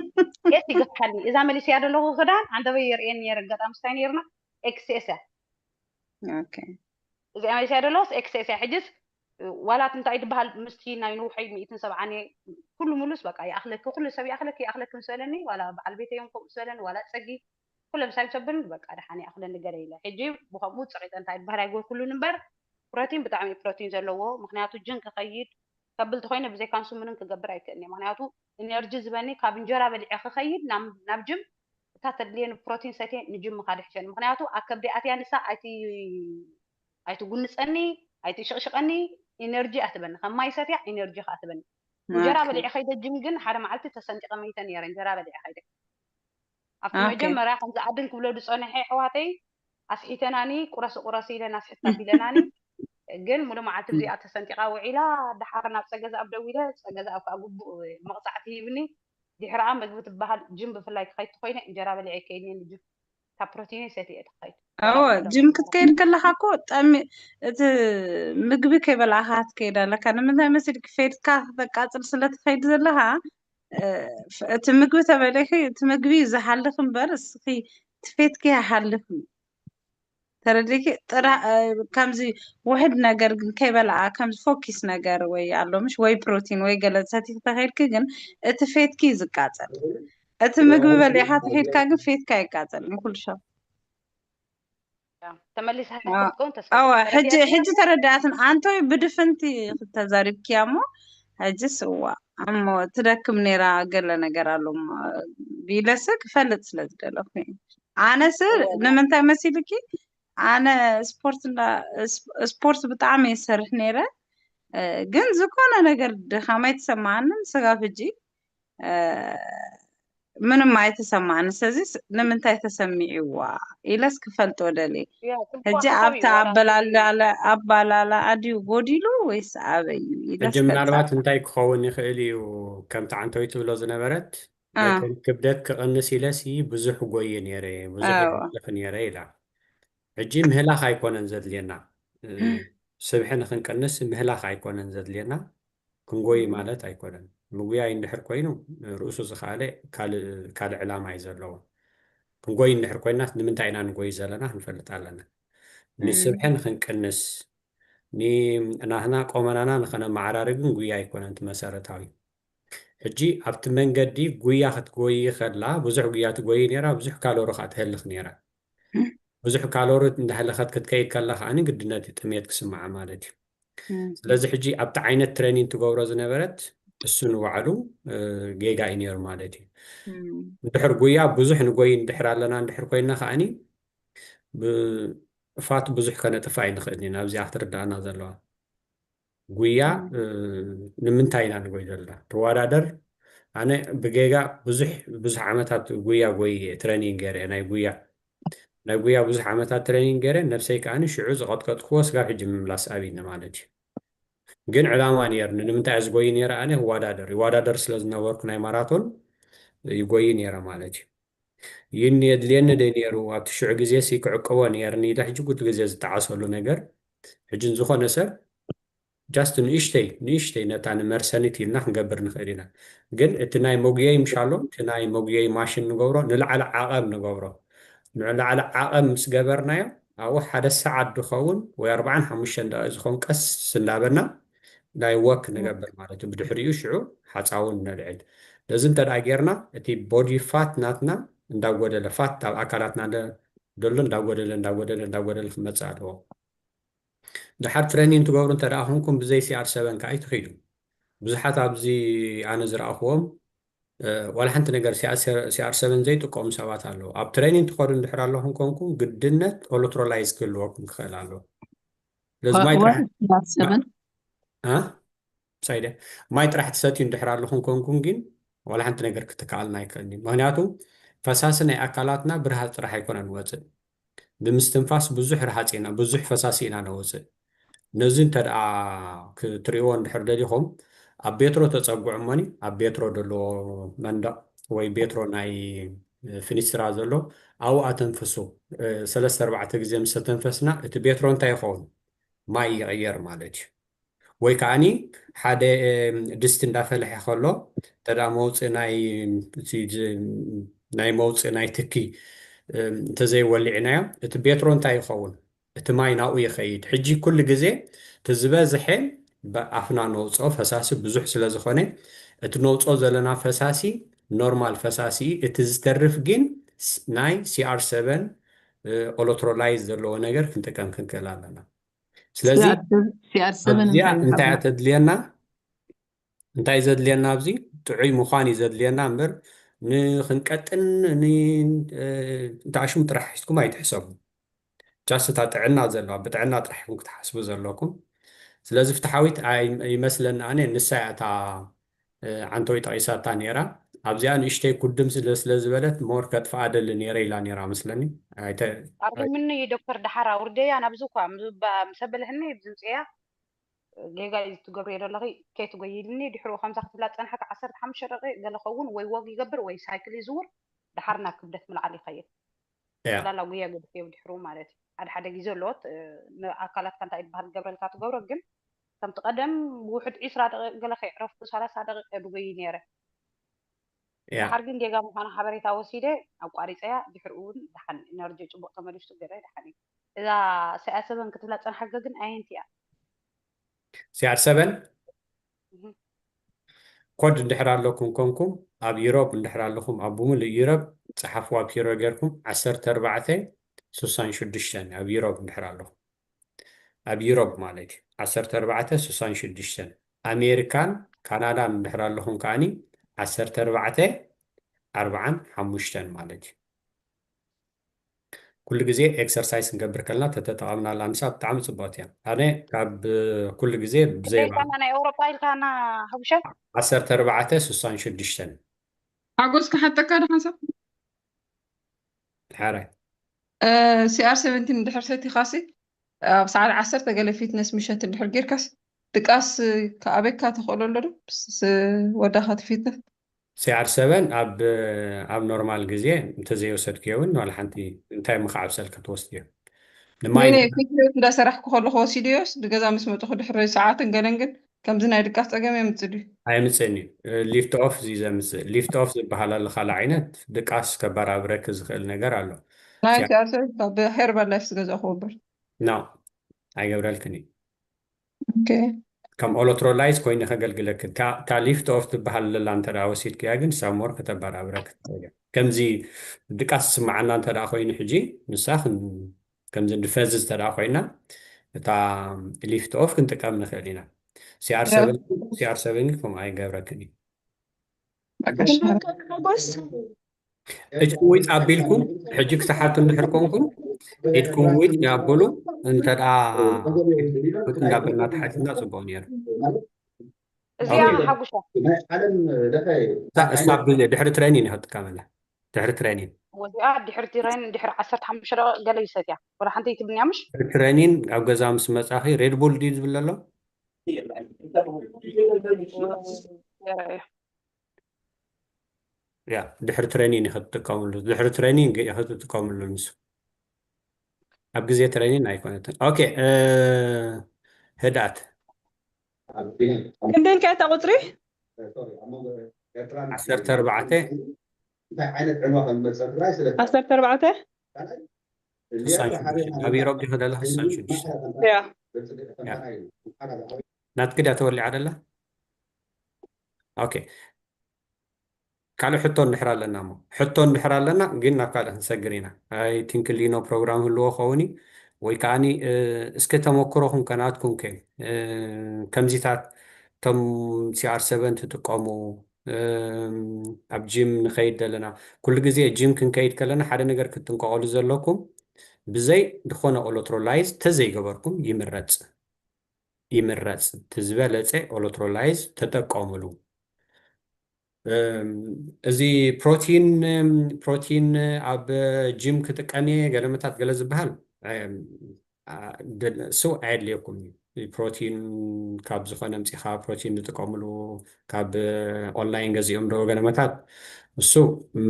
ኤስ ይገፍካኒ እዛ መሊሰያ ዘለኹ ክዳን ዓንደበይ የርእየኒ ነረ ኣጋጣሚ ስታይ ነርና ኤክስኤስ እያ ኦኬ እዚኣ መሊሰያ ዘለኹስ ኤክስኤስ እያ ሕጅስ ዋላት እንታይ ድበሃል ምስቲ ናይ ንውሐይ ሚእትን ሰብዓን እየ ኩሉ ሙሉስ በቃ ይኣኽለኪ ኩሉ ሰብ ይኣኽለኪ ይኣኽለኪ ምስ በለኒ ዋላ በዓል ቤተይ እውን ከምኡ ምስ በለኒ ዋላ ፀጊ ኩሎም ሳይም ሰብን በቃ ደሓን ይኣኽለኒ ገለ ኢለ ሕጂ ብከምኡ ፀቂጠ እንታይ ድበሃል ኣይጎርኩሉን እምበር ፕሮቲን ብጣዕሚ ፕሮቲን ዘለዎ ምክንያቱ ጅን ክኸይድ ከብል ተኮይነ ብዘይካንሱ ምንም ክገብር ኣይክእልኒ ምክንያቱ ኢነርጂ ዝበኒ ካብ እንጀራ በሊዐ ክኸይድ ናብ ጅም እታ ተድልየኒ ፕሮቲን ሰትየ ንጅም ምኻድ ይሕሸኒ ምክንያቱ ኣብ ከብዲ ኣትያ ንሳ ኣይቲ ኣይትጉንፀኒ ኣይትሽቕሽቐኒ ኢነርጂ ኣትበኒ ከም ማይ ሰትያ ኢነርጂ ከኣ ትበኒ እንጀራ በሊዐ ከይደ ጅም ግን ሓደ መዓልቲ ተሰንጢቐ መይተ ነይረ እንጀራ በሊዐ ከይደ ኣብቲ መጀመርያ ከምዚ ኣድን ክብሎ ዝፀንሐ ኣሕዋተይ ኣስሒተናኒ ቁረሲ ቁረሲ ኢለን ኣስሒት ኣቢለናኒ ግን ሙሉ መዓልቲ እዚኣ ተሰንጢቃ ውዒላ ደሓር ናብ ፀገዛኣብ ደዊለ ፀገዛኣብ ከዓ ግቡእ መቕፃዕቲ ሂብኒ ድሕርኣ ምግቢ ትበሃል ጅም ብፍላይ ክኸይድ ተኮይነ እንጀራ በሊዐ ከይኒ ንጅም ካብ ፕሮቲን ሰትየ ትኸይድ ኣዎ ጅም ክትከይድ ከለካ እኮ ጠሚ እቲ ምግቢ ከይበላዕካ ትከይድ ኣለካ ንምንታይ መሲልክ ፌድካ ክተቃፅል ስለትኸይድ ዘለካ እቲ ምግቢ ተበሊኺ እቲ ምግቢ እዩ ዝሃልኽ እምበር እስኺ እቲ ፌትኪ ኣይሃልኽን እዩ ተረዲእኪ ጥራ ከምዚ ውሕድ ነገር ግን ከይበልዓ ከምዚ ፎኪስ ነገር ወይ ኣሎ ምሽ ወይ ፕሮቲን ወይ ገለ ሰቲኺ ተኸይድኪ ግን እቲ ፌትኪ እዩ ዝቃፀል እቲ ምግቢ በሊዕካ ተኸይድካ ግን ፌትካ ኣይቃፀልን ኩሉ ሻብ ተመሊሳ ሕጂ ተረዳእትን ኣንቶይ ብድፍንቲ ተዛሪብክያ እሞ ሕጂ ስዋ እሞ ትደክም ነይራ ገለ ነገር ኣሎ ቢለስ ክፈልጥ ስለ ዝደለኩ ኣነስ ንምንታይ መሲልኪ ኣነ ስፖርት እንዳ ስፖርት ብጣዕሚ ይሰርሕ ነይረ ግን ዝኾነ ነገር ድኻም ኣይተሰማዓንን። ስጋብ ሕጂ ምንም ኣይተሰማዓኒ። ስለዚ ንምንታይ ተሰሚዕዋ ኢለስ ክፈልጦ ደልየ። ሕጂ ኣብታ ኣበላላለ ኣባላላ ኣድዩ ጎዲሉ ወይስ ኣበይ እዩ ኢለስ ሕጂ ምናልባት እንታይ ክኸውን ይኽእል እዩ? ከምቲ ዓንተወይ ትብሎ ዝነበረት፣ ነተን ክብደት ክቕንስ ኢለሲ ብዙሕ ጎይ ነይረ፣ ብዙሕ ይልኽ ነይረ ኢላ። ሕጂ ምህላኽ ኣይኮነን ዘድልየና። ስብሒ ንክንቀንስ ምህላኽ ኣይኮነን ዘድልየና፣ ክንጎይ ማለት ኣይኮነን። ምጉያይ እንድሕር ኮይኑ ርእሱ ዝኸኣለ ካልእ ዕላማ እዩ ዘለዎ። ክንጎይ እንድሕር ኮይናስ ንምንታይ ኢና ንጎይ ዘለና ክንፈልጥ ኣለና። ንስብሒ ንክንቅንስ፣ ናህና ቆመናና ንኸነመዓራርግን ጉያ ኣይኮነን እቲ መሰረታዊ። ሕጂ ኣብቲ መንገዲ ጉያ ክትጎይ ከላ ብዙሕ ጉያ ትጎይ ነይራ፣ ብዙሕ ካሎሪ ከዓ ትህልኽ ነይራ። ብዙሕ ካሎሪ እንዳህለኸት ክትከይድ ከላ ከዓኒ ግድነት ጥሜት ክስምዓ ማለት እዩ። ስለዚ ሕጂ ኣብቲ ዓይነት ትሬኒንግ ትገብሮ ዝነበረት እሱ ንባዕሉ ጌጋ እዩ ነይሩ ማለት እዩ። እንድሕር ጉያ ብዙሕ ንጎይ እንድሕር ኣለና እንድሕር ኮይና ከዓኒ ፋት ብዙሕ ከነጥፋ ኣይንኽእልን ኢና። ኣብዚኣ ክትርዳእና ዘለዋ ጉያ ንምንታይ ኢና ንጎይ ዘለና? ተወዳደር ኣነ ብጌጋ ብዙሕ ብዙሕ ዓመታት ጉያ ጎይ ትረኒንግ ገይረ ናይ ጉያ ናይ ጉያ ብዙሕ ዓመታት ትረኒንግ ገይረ ነብሰይ ከዓኒ ሽዑ ዝቐጥቀጥክዎ ስጋብ ሕጂ ምምላስ ኣብኒ ማለት እዩ። ግን ዕላማ ነይርኒ ንምንታይ ዝጎይ ነይረ ኣነ ክወዳደር ይወዳደር ስለ ዝነበርኩ ናይ ማራቶን ይጎይ ነይረ ማለት እዩ። ይን የድልየኒ ደ ነይሩ ኣብቲ ሽዑ ግዜ ሲ ክዕቅቦ ነይርኒ ኢለ ሕጂ ኩሉ ግዜ ዝጠዓሰሉ ነገር ሕጂ ዝኾነ ሰብ ጃስት ንእሽተይ ንእሽተይ ነታ ንመርሰኒት ኢልና ክንገብር ንኽእል ኢና። ግን እቲ ናይ መጉየይ ምሻሎ እቲ ናይ መጉየይ ማሽን ንገብሮ ንላዕሊ ዓቐብ ንገብሮ ንላዕሊ ዓቐብ ምስ ገበርናዮ ኣብኡ ሓደ ሰዓት ዝኸውን ወይ ኣርባዓን ሓሙሽተን ደቂ ዝኸውን ቀስ እንዳበልና ናይ ወክ ንገብር ማለት እዩ። ብድሕሪኡ ሽዑ ሓፃውን ነልዕል። ነዚ እንተ ደኣ ጌርና እቲ ቦዲ ፋት ናትና እንዳጎደለ ፋት ኣብ ኣካላትና ደሎ እንዳጎደለ እንዳጎደለ እንዳጎደለ ክመፅእ ኣለዎ። ድሓር ትሬኒንግ ትገብሩ እንተ ደኣ ኮንኩም ብዘይ ሲኣር ሰበን ከዓ ኣይትኽእሉ። ብዙሓት ኣብዚ ኣነ ዝረኣኽዎም ዋላ ሓንቲ ነገር ሲኣር ሰበን ዘይጥቀሙ ሰባት ኣለዉ። ኣብ ትሬኒንግ ትኸዱ እንድሕር ኣለኹም ኮንኩም ግድነት ኦሎትሮላይዝ ክህልወኩም ክኽእል ኣለዎ። ስለዚ ማይ ጥራሕ ሲኣር ሰበን እ ሳይደ ማይ ጥራሕ ትሰትዩ እንድሕር ኣለኹም ኮንኩም ግን ዋላ ሓንቲ ነገር ክትከኣልና ኣይክእልን እዩ። ምክንያቱ ፈሳሲ ናይ ኣካላትና ብርሃፅ ጥራሕ ኣይኮነን ወፅእ ብምስትንፋስ ብዙሕ ረሃፅ ኢና ብዙሕ ፈሳሲ ኢና ነውፅእ። ነዚ እንተ ደኣ ክትሪእዎ እንድሕር ደሊኹም ኣብ ቤትሮ ተፀግዑ እሞኒ ኣብ ቤትሮ ደሎ መንደቕ ወይ ቤትሮ ናይ ፊኒስትራ ዘሎ ኣብኡ ኣተንፍሱ። ሰለስተ ኣርባዕተ ግዜ ምስ ተተንፈስና እቲ ቤትሮ እንታይ ይኸውን? ማይ ይቕየር ማለት እዩ። ወይ ከዓኒ ሓደ ድስቲ እንዳፈለሐ ከሎ እንተ መውፅእ ናይ መውፅእ ናይ ትኪ እንተዘይወሊዕናዮ እቲ ቤትሮ እንታይ ይኸውን? እቲ ማይ ናብኡ ይኸይድ። ሕጂ ኩሉ ግዜ እቲ ዝበዝሐ ብኣፍና ነውፅኦ ፈሳሲ ብዙሕ ስለ ዝኾነ እቲ ነውፅኦ ዘለና ፈሳሲ ኖርማል ፈሳሲ እቲ ዝተርፍ ግን ናይ ሲኣር ሰበን ኦሎትሮላይዝ ዘለዎ ነገር ክንጥቀም ክንክእል ኣለና። ስለዚ ኣብዚኣ እንታይ እያ ተድልየና? እንታይ ዘድልየና ኣብዚ ጥዑይ ምዃን እዩ ዘድልየና እምበር ንክንቀጥን ንእንተኣሽሙ ጥራሕ ሒዝኩም ኣይትሕሰቡ። ጃስት እታ ጥዕና ዘለዋ ብጥዕና ጥራሕ ኢኹም ክትሓስቡ ዘለኩም። ስለዚ ፍትሓዊት ይመስለኒ ኣነ ንሳ እያ እታ ዓንተወይ ጠቒሳታ ነይራ። ኣብዚኣ ንእሽተይ ኩድም ስለ ዝበለት ሞር ከጥፍኣ ደሊ ነይረ ኢላ ነይራ መስለኒ። ኣርምኒ ዶክተር ደሓር ኣውርደያ ናብዚ እኳ ምስ ኣበለህኒ ዝምፅያ ጌጋ እዩ ትገብርዮ ዘለኺ ከይትጎይልኒ ድሕሩ ከምዛ ክትብላ ዝፀንሐካ ዓሰርተ ሓሙሽተ ደቂ ገለ ኸውን ወይ ወግ ይገብር ወይ ሳይክል ይዝውር ደሓር ናብ ክብደት ምልዓል ይኸይድ ጠቅላላ ጉያ ገድፍዮ ድሕሩ ማለት እዩ ሓደ ሓደ ግዜ ኣለዎት ኣካላትካ እንታይ ዝበሃል ገብረልካ ትገብሮ ግን ከምቲ ቀደም ብውሕድ ዒስራ ደቂቅ ገለ ከይዕረፍኩ ሰላሳ ደቂቅ እየ ድጎይ ነይረ ድሓር ግን ጌጋ ምዃኑ ሓበሬታ ወሲደ ኣቋሪፀያ ድሕር እውን ደሓን ኢነርጂ ፅቡቅ ተመሊሱ ገለ ደሓን እዩ እዛ ሰያ ሰበን ክትብላ ፀንሓ ግን ኣየንቲ እያ ሲኣር ሰበን ኮድ እንድሕር ኣለኩም ኮንኩም ኣብ ዩሮብ እንድሕር ኣለኹም ኣብ ብምሉእ ዩሮብ ፀሓፍዋ ኪሮ ጌርኩም ዓሰርተ ኣርባዕተ ስሳን ሽዱሽተን ኣብ ዩሮብ እንድሕር ኣለኹም ኣብ ዩሮብ ማለት እዩ ዓሰርተ ኣርባዕተ ስሳን ሽዱሽተን ኣሜሪካን ካናዳን እንድሕር ኣለኹም ከዓኒ ዓሰርተ ኣርባዕተ ኣርባዓን ሓሙሽተን ማለት እዩ ኩሉ ግዜ ኤክሰርሳይስ ክንገብር ከለና ተተጠቐምናላ ንሳ ብጣዕሚ ጽቡቕቲ እያ። ኣነ ካብ ኩሉ ግዜ ብዘይ ግዴታና ናይ ኤውሮጳ ኢልካና፣ ሓጉሻ? ዓሰርተ ኣርባዕተ ስሳን ሽዱሽተን ሓጎስ ክሓተካ ዶ ሓንሳብ? ሓራይ ሲኣር ሰቨንቲን ድሕር ሰቲኻሲ ኣብ ሰዓት ዓሰርተ ገለ ፊትነስ ምሸት እንድሕር ጌርካስ ድቃስ ከኣበካ ተኽእሎ ኣሎ ዶ? ወዳኻ ትፊትነስ ሲኣር ሰቨን ኣብ ኣብ ኖርማል ግዜ እንተዘይወሰድክዮ እውን ዋላ ሓንቲ እንታይ ምክዓብሰልካ ትወስድዮ ንማይ ፊትነስ እንዳሰራሕኩ ከለኹ ወሲድዮስ ንገዛ ምስ መጥኹ ድሕሪ ሰዓትን ገለን ግን ከምዚ ናይ ድቃስ ጸገም የምጽእ ድዩ? ኣይምጽእን እዩ። ሊፍት ኦፍ እዚ ዘምጽእ ሊፍት ኦፍ ዝበሃል ኣሎ ካልእ ዓይነት ድቃስ ከባራብረክ ዝኽእል ነገር ኣሎ። ናይ ሲኣር ሰቨን ካብ ሄርባል ላይፍ ዝገዛእኹ ወበር ኖ ኣይገብረልክን እዩ። ኦኬ ከም ኦሎትሮላይዝ ኮይኑ ከገልግለክ እታ ሊፍት ኦፍ ትበሃል ለላ እንተ ደኣ ወሲድክያ ግን ሳሞር ከተበራብረክ ትኽእል እያ። ከምዚ ድቃስ ዝስምዓና እንተ ደኣ ኮይኑ ሕጂ ንሳ ክን- ከምዚ ንፈዝዝ እንተ ደኣ ኮይና እታ ሊፍት ኦፍ ክንጥቀም ንኽእል ኢና። ሲኣር ሰቨን ሲኣር ሰቨን ግን ከምኡ ኣይገብረክን እዩ። በቃ እሺ። ሓጎስ እጅ ክዊጥ ኣቢልኩም ሕጂ ክትሓቱ እንድሕር ኮንኩም ኢድኩም ዊጥ ያብሉ እንተ ደኣ እንዳበልና ተሓቲትና ጽቡቕ ነይሩ። እዚኣ ሓጉሻ እሳ- እሳ ብ- ድሕሪ ትሬኒን ኢኻ ትጥቀመላ ድሕሪ ትሬኒን ወዚኣ ድሕሪ ትሬን ድሕሪ ዓሰርተ ሓሙሽተ ደቂቕ ገለ ይሰትያ ወላ ሓንቲ ይትብልንያ ምሽ ድሕሪ ትሬኒን ኣብ ገዛ ምስ መጻኺ ሬድቡል ድዩ ዝብል ዘሎ የረእያ ያ ድሕሪ ትሬኒን ኢኻ ትጥቀምሉ ድሕሪ ትሬኒን ኢኻ ትጥቀምሉ ንሱ ኣብ ግዜ ትሬኒን ኣይኮነትን። ኦኬ እ፣ ህድኣት ክንደይ ኢልካ እታ ቁፅሪ? ዓሰርተ ኣርባዕተ ዓሰርተ ኣርባዕተ ስሳን ሽዱሽተ ኣብ ኢሮብ ዲኻ ዘለኻ ስሳን ሽዱሽተ ያ ናትኪ ድያ ተወሊዓ ደላ? ኦኬ ካልእ ሕቶ እንድሕር ኣለና እሞ ሕቶ እንድሕር ኣለና ግን ናብ ካልእ ክንሰግር ኢና። ኣይ ቲንክ ሊኖ ፕሮግራም ህልዎ ኸውን እዩ ወይ ከዓኒ እ፣ እስከ ተመክሮኹም ከናትኩም ከ እ፣ ከምዚታት እቶም ሲኣር ሰቨን ትጥቀሙ እ፣ ኣብ ጂም ንኸይድ ዘለና ኩሉ ግዜ ጂም ክንከይድ ከለና ሓደ ነገር ክትጥንቀቐሉ ዘለኩም ብዘይ ዝኾነ ኦሎትሮላይዝ ተዘይገበርኩም ይምረፅ ይምረፅ እቲ ዝበለፀ ኦሎትሮላይዝ ተጠቀሙሉ። እም፣ እዚ ፕሮቲን እም፣ ፕሮቲን ኣብ ጂም ክጥቀም እየ ገለመታት ገለ ዝበሃል እም፣ አ፣ ደ- እሱ ኣየድልየኩም እዩ። ፕሮቲን ካብ ዝኾነ ምፂኻ ፕሮቲን ዝጥቀምሉ ካብ ኦንላይን ገዚኦም ዶ ገለመታት እሱ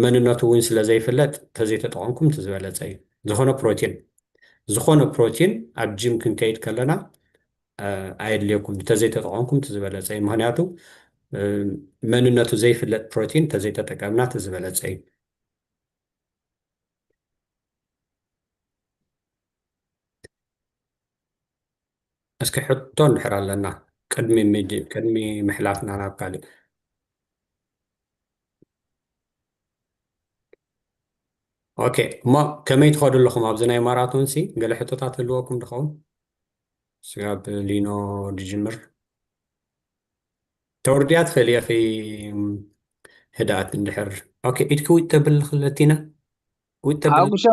መንነቱ እውን ስለ ዘይፍለጥ ተዘይተጠቐምኩም እቲ ዝበለፀ እዩ። ዝኾነ ፕሮቲን ዝኾነ ፕሮቲን ኣብ ጂም ክንከይድ ከለና እ፣ ኣየድልየኩም እንተዘይተጠቐምኩም እቲ ዝበለፀ እዩ። ምክንያቱ እ፣ መንነቱ ዘይፍለጥ ፕሮቲን እንተዘይተጠቀምና እቲ ዝበለፀ እዩ። እስኪ ሕቶ እንድሕር ኣለና ቅድሚ ምጅ- ቅድሚ ምሕላፍና ናብ ካልእ ኦኬ እሞ ከመይ ትኸዱ ኣለኹም ኣብዚ ናይ ማራቶን ሲ ገለ ሕቶታት ህልወኩም ድኸውን ስጋብ ሊኖ ድጅምር ተወርድያ ትኽእል ኢኺ ህድኣት እንድሕር ኦኬ ኢድኪ ዊጥ ተብል ለቲና ዊጥ ተብል ሓጉሻ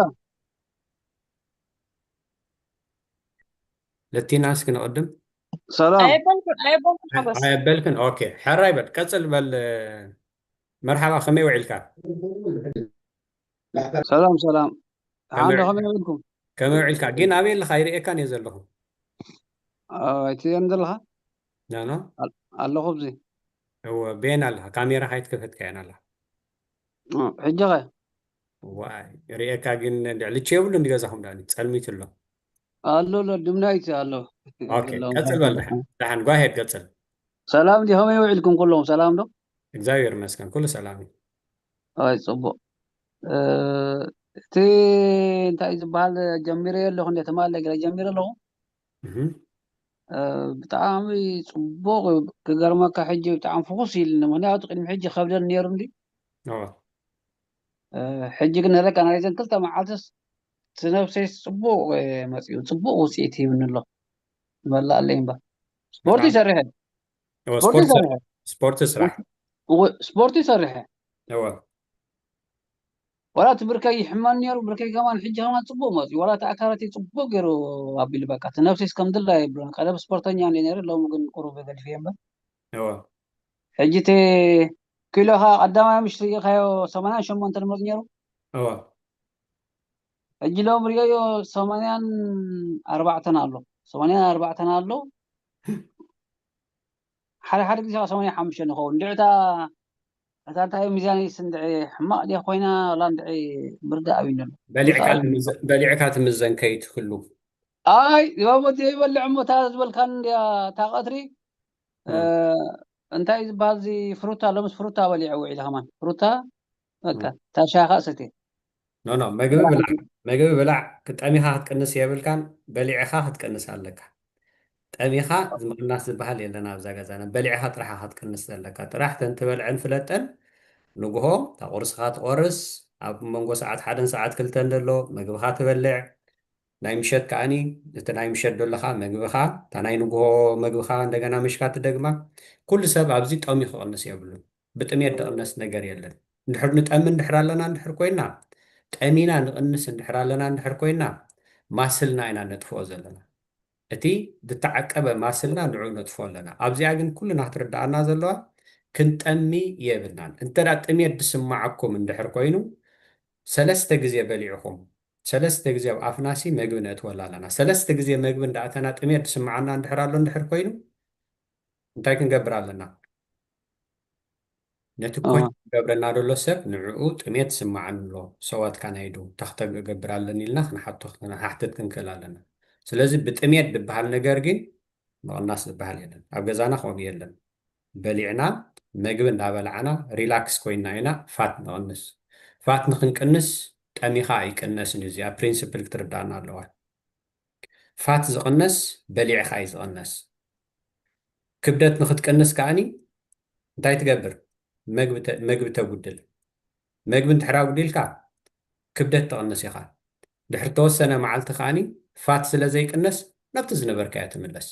ለቲና እስኪ ንቐድም ሰላም ኣየበልኩን ኣየበልኩን ሓጎስ ኣየበልክን ኦኬ ሕራይ በል ቀፅል በል መርሓባ ከመይ ውዒልካ ሰላም ሰላም ሓንዶ ከመይ ውዒልኩም ከመይ ውዒልካ ግን ኣበይ ኣለኻ ይርእየካን እየ ዘለኹ ኣይትየን ዘለኻ ናኖ ኣለኹ ብዚ እወ ቤን ኣለኻ ካሜራ ካይትከፈትካ እየን ኣለኻ ሕጂ ኸ ዋይ ርእየካ ግን ልቼ የብሉ እንዲ ገዛኹም ዳኒ ጸልሚት ኣሎ ኣሎ ኣሎ ድምናይት ኣሎ ኦኬ ቀጽል በል ደሓን ደሓን ጓሄድ ቀጽል ሰላም ዲ ከመይ ውዒልኩም ኩሎም ሰላም ዶ እግዚኣብሔር ይመስገን ኩሉ ሰላም እዩ ኣይ ጽቡቅ እቲ እንታይ ዝበሃል ጀሚረ ኣለኹ እንደ ተማለ ገለ ጀሚረ ኣለኹ እህም። ብጣዕሚ ጽቡቅ ክገርመካ ሕጂ ብጣዕሚ ፍኹስ ኢልኒ ምክንያቱ ቅድሚ ሕጂ ከብደን ነይሩ እንዲ ኦ፣ ሕጂ ግን ነረካ ናይዘን ክልተ መዓልትስ እቲ ነብሰይ ጽቡቅ መጽኡ ጽቡቅ ውፅኢት ሂብኒ ኣሎ ይመላእ ኣለይ እምበር ስፖርት በጣም- ይሰርሐ እወ፣ ስፖርት ስፖርት ይሰርሐ ስፖርት ስራሕ እወ፣ ስፖርት ይሰርሐ እወ ዋላ እቲ ብርከይ ይሕመን ነይሩ፣ ብርከይ ከማን ሕጂ ከማን ጽቡቕ መጽዩ። ዋላ እቲ ኣካላተይ ጽቡቕ ገይሩ ኣቢሉ፣ በቃ እቲ ነብሰይስ ከም ድላየ የብሉን። ቀደም ስፖርተኛ እንደ ነይረ፣ ሎሚ ግን ቁሩብ ገዲፈ እምበር። እወ። ሕጂ እቲ ኪሎኻ ቀዳማይ ምሽ ርኢኻዮ ሰማንያን ሸሞንተን መጽ ነይሩ። እወ። ሕጂ ሎም ርእዮ ሰማንያን ኣርባዕተን ኣሎ። ሰማንያን ኣርባዕተን ኣሎ። ሓደ ሓደ ግዜ ከዓ ሰማንያን ሓሙሽተን ይኸውን። እንድዒ እታ፣ እታ እንታይ ሚዛነይስ እንድዒ ሕማቕ ድያ ኮይና፣ ዋላ እንድዒ ምርዳእ ኣብዩኒ ኣሎ። በሊዕካ ምርዳእ ኣብዩኒ። ትምዘ-፣ በሊዕካ ትምዘን ከይትህሉ። ኣይ፣ ሎሚ ዘይበልዕ እሞ እታ ዝበልካን እንድያ፣ እታ ቀትሪ፣ እ። እ፣ እንታይ ዝበሃል እዚ ፍሩታ፣ ሎምስ ፍሩታ በሊዐ ውዒለ ከማን። ፍሩታ፣ በቃ፣ እ። እታ ሻኻ ሰትየ። ኖ፣ ኖ፣ መግቢ ብላዕ። ብላዕ። መግቢ ብላዕ። ክጠሚኻ ክትቅንስ የብልካን፣ በሊዕኻ ክትቅንስ ኣለካ። ጠሚኻ ምቕናስ ዝበሃል የለን ኣብዛ ገዛና። በሊዕኻ ጥራሓ ክትቅንስ ዘለካ። ጥራሕ ተን ትበልዐን ፍለጠን፣ ንግሆ፣ እታ ቁርስኻ ትቆርስ፣ ኣብ መንጎ ሰዓት ሓደን ሰዓት ክልተን ዘሎ መግብኻ ትበልዕ። ናይ ምሸት ከኣኒ፣ እቲ ናይ ምሸት ዘለኻ መግብኻ፣ እታ ናይ ንግሆ መግብኻ እንደገና ምሽካ ትደግማ። ኩሉ ሰብ ኣብዚ ጠምዩ ክቕንስ የብሉን። ብጥሜት ዝቕነስ ነገር የለን። እንድሕር ንጠሚ እንድሕር ኣለና እንድሕር ኮይና፣ ጠሚና ንቕንስ እንድሕር ኣለና እንድሕር ኮይና፣ ማስልና ኢና ነጥፍኦ ዘለና። እቲ ዝተዓቀበ ማስልና ንዑ ነጥፍኦ ኣለና። ኣብዚኣ ግን ኩልና ክትርድኣና ዘለዋ፣ ክንጠሚ የብልናን። እንተ ደኣ ጥሜት ዝስምዓኩም እንድሕር ኮይኑ፣ ሰለስተ ግዜ በሊዕኹም፣ ሰለስተ ግዜ ኣብ ኣፍናሲ መግቢ ነእትወላ ኣለና። ሰለስተ ግዜ መግቢ እንዳኣተና ጥሜት ዝስምዓና እንድሕር ኣሎ እንድሕር ኮይኑ፣ እንታይ ክንገብር ኣለና? ነቲ እ። ኮች ዝገብረና ዘሎ ሰብ ንዕኡ ጥሜት ይስምዓኒ ኣሎ፣ ሰዋት ካናይዶ፣ እንታይ ክገብር ኣለኒ ኢልና ክንሓቶ፣ ክንሓትት ክንክእል ኣለና። ስለዚ ብጥሜት ዝበሃል ነገር ግን ምቕናስ ዝበሃል የለን። ኣብ ገዛና ከምኡ የለን። በሊዕና፣ መግቢ እንዳበላዕና፣ ሪላክስ ኮይና ኢና ፋት ንቕንስ። ፋት ንክንቅንስ ጠሚኻ ኣይቅነስን እዩ። እዚኣ ፕሪንስፕል ክትርዳእና ኣለዋ። ፋት ዝቕነስ በሊዕኻ እዩ ዝቕነስ። ክብደት ንክትቅንስ ከኣኒ እንታይ ትገብር? መግቢ ተ-፣ መግቢ ተጉድል። መግቢ እንድሕር ኣጉዲልካ ክብደት ትቕንስ ኢኻ። ድሕሪ ተወሰነ መዓልቲ ከኣኒ ፋት ስለ ዘይቅነስ ናብቲ ዝነበርካዮ ትምለስ።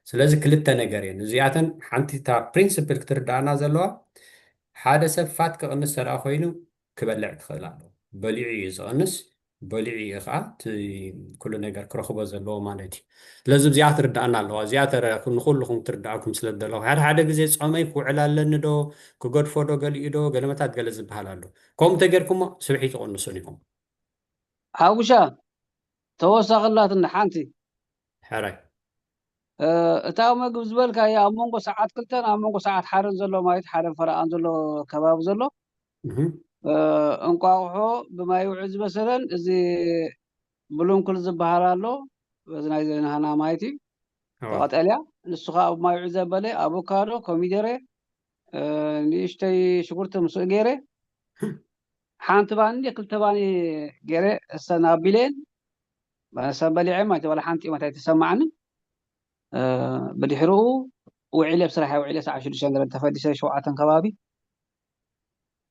ስለዚ ክልተ ነገር እየን እዚኣተን። ሓንቲ እታ ፕሪንስፕል ክትርዳእና ዘለዋ፣ ሓደ ሰብ ፋት ክቕንስ እንተ ደኣ ኮይኑ ክበልዕ ክኽእል ኣለዎ። በሊዑ እዩ ዝቕንስ፣ በሊዑ እዩ ኸዓ እቲ ኩሉ ነገር ክረኽቦ ዘለዎ ማለት እዩ። ስለዚ እዚኣ ትርዳእና ኣለዋ። እዚኣ ተረ-፣ ንኹልኹም ክትርዳእኩም ስለ ዝደለኹ፣ ሓደ ሓደ ግዜ ጾመይ ክውዕል ኣለኒ ዶ፣ ክገድፎ ዶ፣ ገሊኡ ዶ፣ ገለመታት ገለ ዝበሃል ኣሎ። ከምኡ እንተጌርኩሞ ስብሒ ትቕንሱን ኢኹም። ሓጉሻ፣ ተወሳኺ ኣላትና ሓንቲ። ሕራይ። እ፣ እታ መግቢ ዝበልካያ ኣብ መንጎ ሰዓት ክልተን ኣብ መንጎ ሰዓት ሓደን ዘሎ ማለት ሓደን ፈረቓን ዘሎ ከባቢ ዘሎ፣ እህ። እ፣ እንቋቑሖ ብማይ ውዑይ ዝበሰለን እዚ ብሉንኩል ዝበሃል ኣሎ፣ በዚ ናይ ናህና ማለት እዩ። እዋ። ቀጠልያ፣ ንሱ ኸዓ ኣብ ማይ ውዑይ ዘበለ፣ ኣቮካዶ፣ ኮሚደረ፣ እ፣ ንእሽተይ ሽጉርቲ ምስኡ ገይረ፣ ሓንቲ ባኒ እንደ ክልተ ባኒ ገይረ እሰን ኣቢለን፣ ሰብ በሊዐ ማለት ዋላ ሓንቲ እመት ኣይተሰማዓንን። እ፣ ብድሕሪኡ ውዒለ፣ ኣብ ስራሕ ውዒለ፣ ሰዓት ሽዱሽተ ገለ ተፈዲሰ፣ ሸውዓተን ከባቢ።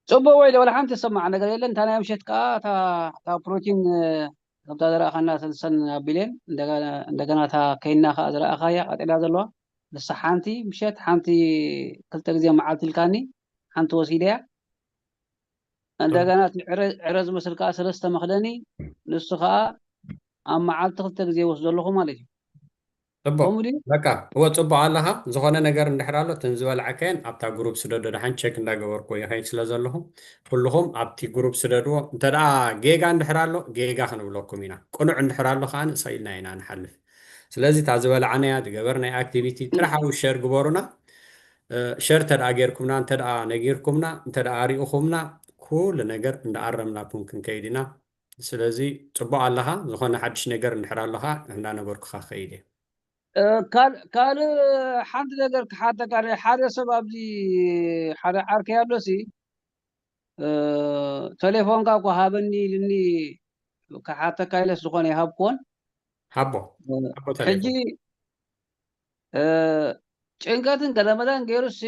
ጽቡቕ ውዒለ፣ ዋላ ሓንቲ ዝሰማዕ ነገር የለን። እታ ናይ ምሸት ከኣ፣ እታ፣ እታ ፕሮቲን፣ እ፣ ከምታ ዝረኣኻና ሰልሰን ኣቢለን፣ እንደገና፣ እንደገና እታ ከይና ከኣ ዝረኣኻያ ቀጢላ ዘለዋ፣ ንሳ ሓንቲ ምሸት፣ ሓንቲ ክልተ ግዜ መዓልቲ ኢልካኒ፣ ሓንቲ ወሲደያ። እንደገና እቲ ዕረ፣ ዕረ ዝመስል ከኣ ሰለስተ መኽደኒ፣ ንሱ ከኣ ኣብ መዓልቲ ክልተ ግዜ ይወስዶ ኣለኹ ማለት እዩ። ጽቡቕ። ከምኡ ድዩ? በቃ፣ እወ፣ ጽቡቕ ኣለኻ። ዝኾነ ነገር እንድሕር ኣሎ፣ እተን ዝበላዕካየን ኣብታ ግሩፕ ስደዶ፣ ደሓን ቸክ እንዳገበርኩ ይኸይድ ስለ ዘለኹ፣ ኩልኹም ኣብቲ ግሩፕ ስደድዎ። እንተ ደኣ ጌጋ እንድሕር ኣሎ፣ ጌጋ ክንብለኩም ኢና። ቅኑዕ እንድሕር ኣሎ ከኣ ንእሰይ ኢልና ኢና ንሓልፍ። ስለዚ እታ ዝበላዕናያ፣ ዝገበርናያ ኣክቲቪቲ ጥራሕ ኣብኡ ሸር ግበሩና። እ፣ ሸር እንተ ደኣ ጌርኩምና፣ እንተ ደኣ ነጊርኩምና፣ እንተ ደኣ ኣሪእኹምና፣ ኩሉ ነገር እንዳኣረምናኩም ክንከይድ ኢና። ስለዚ ጽቡቕ ኣለኻ፣ ዝኾነ ሓድሽ ነገር እንድሕር ኣለኻ እንዳነገርኩኻ ክኸይድ እየ። እ፣ ካል-፣ ካልእ ሓንቲ ነገር ክሓተካ፣ ሓደ ሰብ ኣብዚ ሓደ ዓርከይ ኣሎሲ፣ እ፣ ቴሌፎንካ እኮ ሃበኒ ኢልኒ ክሓተካ ኢለስ ዝኾነ ይሃብኩዎን። ሃቦ፣ እ፣ ሃቦ ቴሌፎን። ሕጂ፣ እ፣ ጭንቀትን ገለመለን ገይሩስ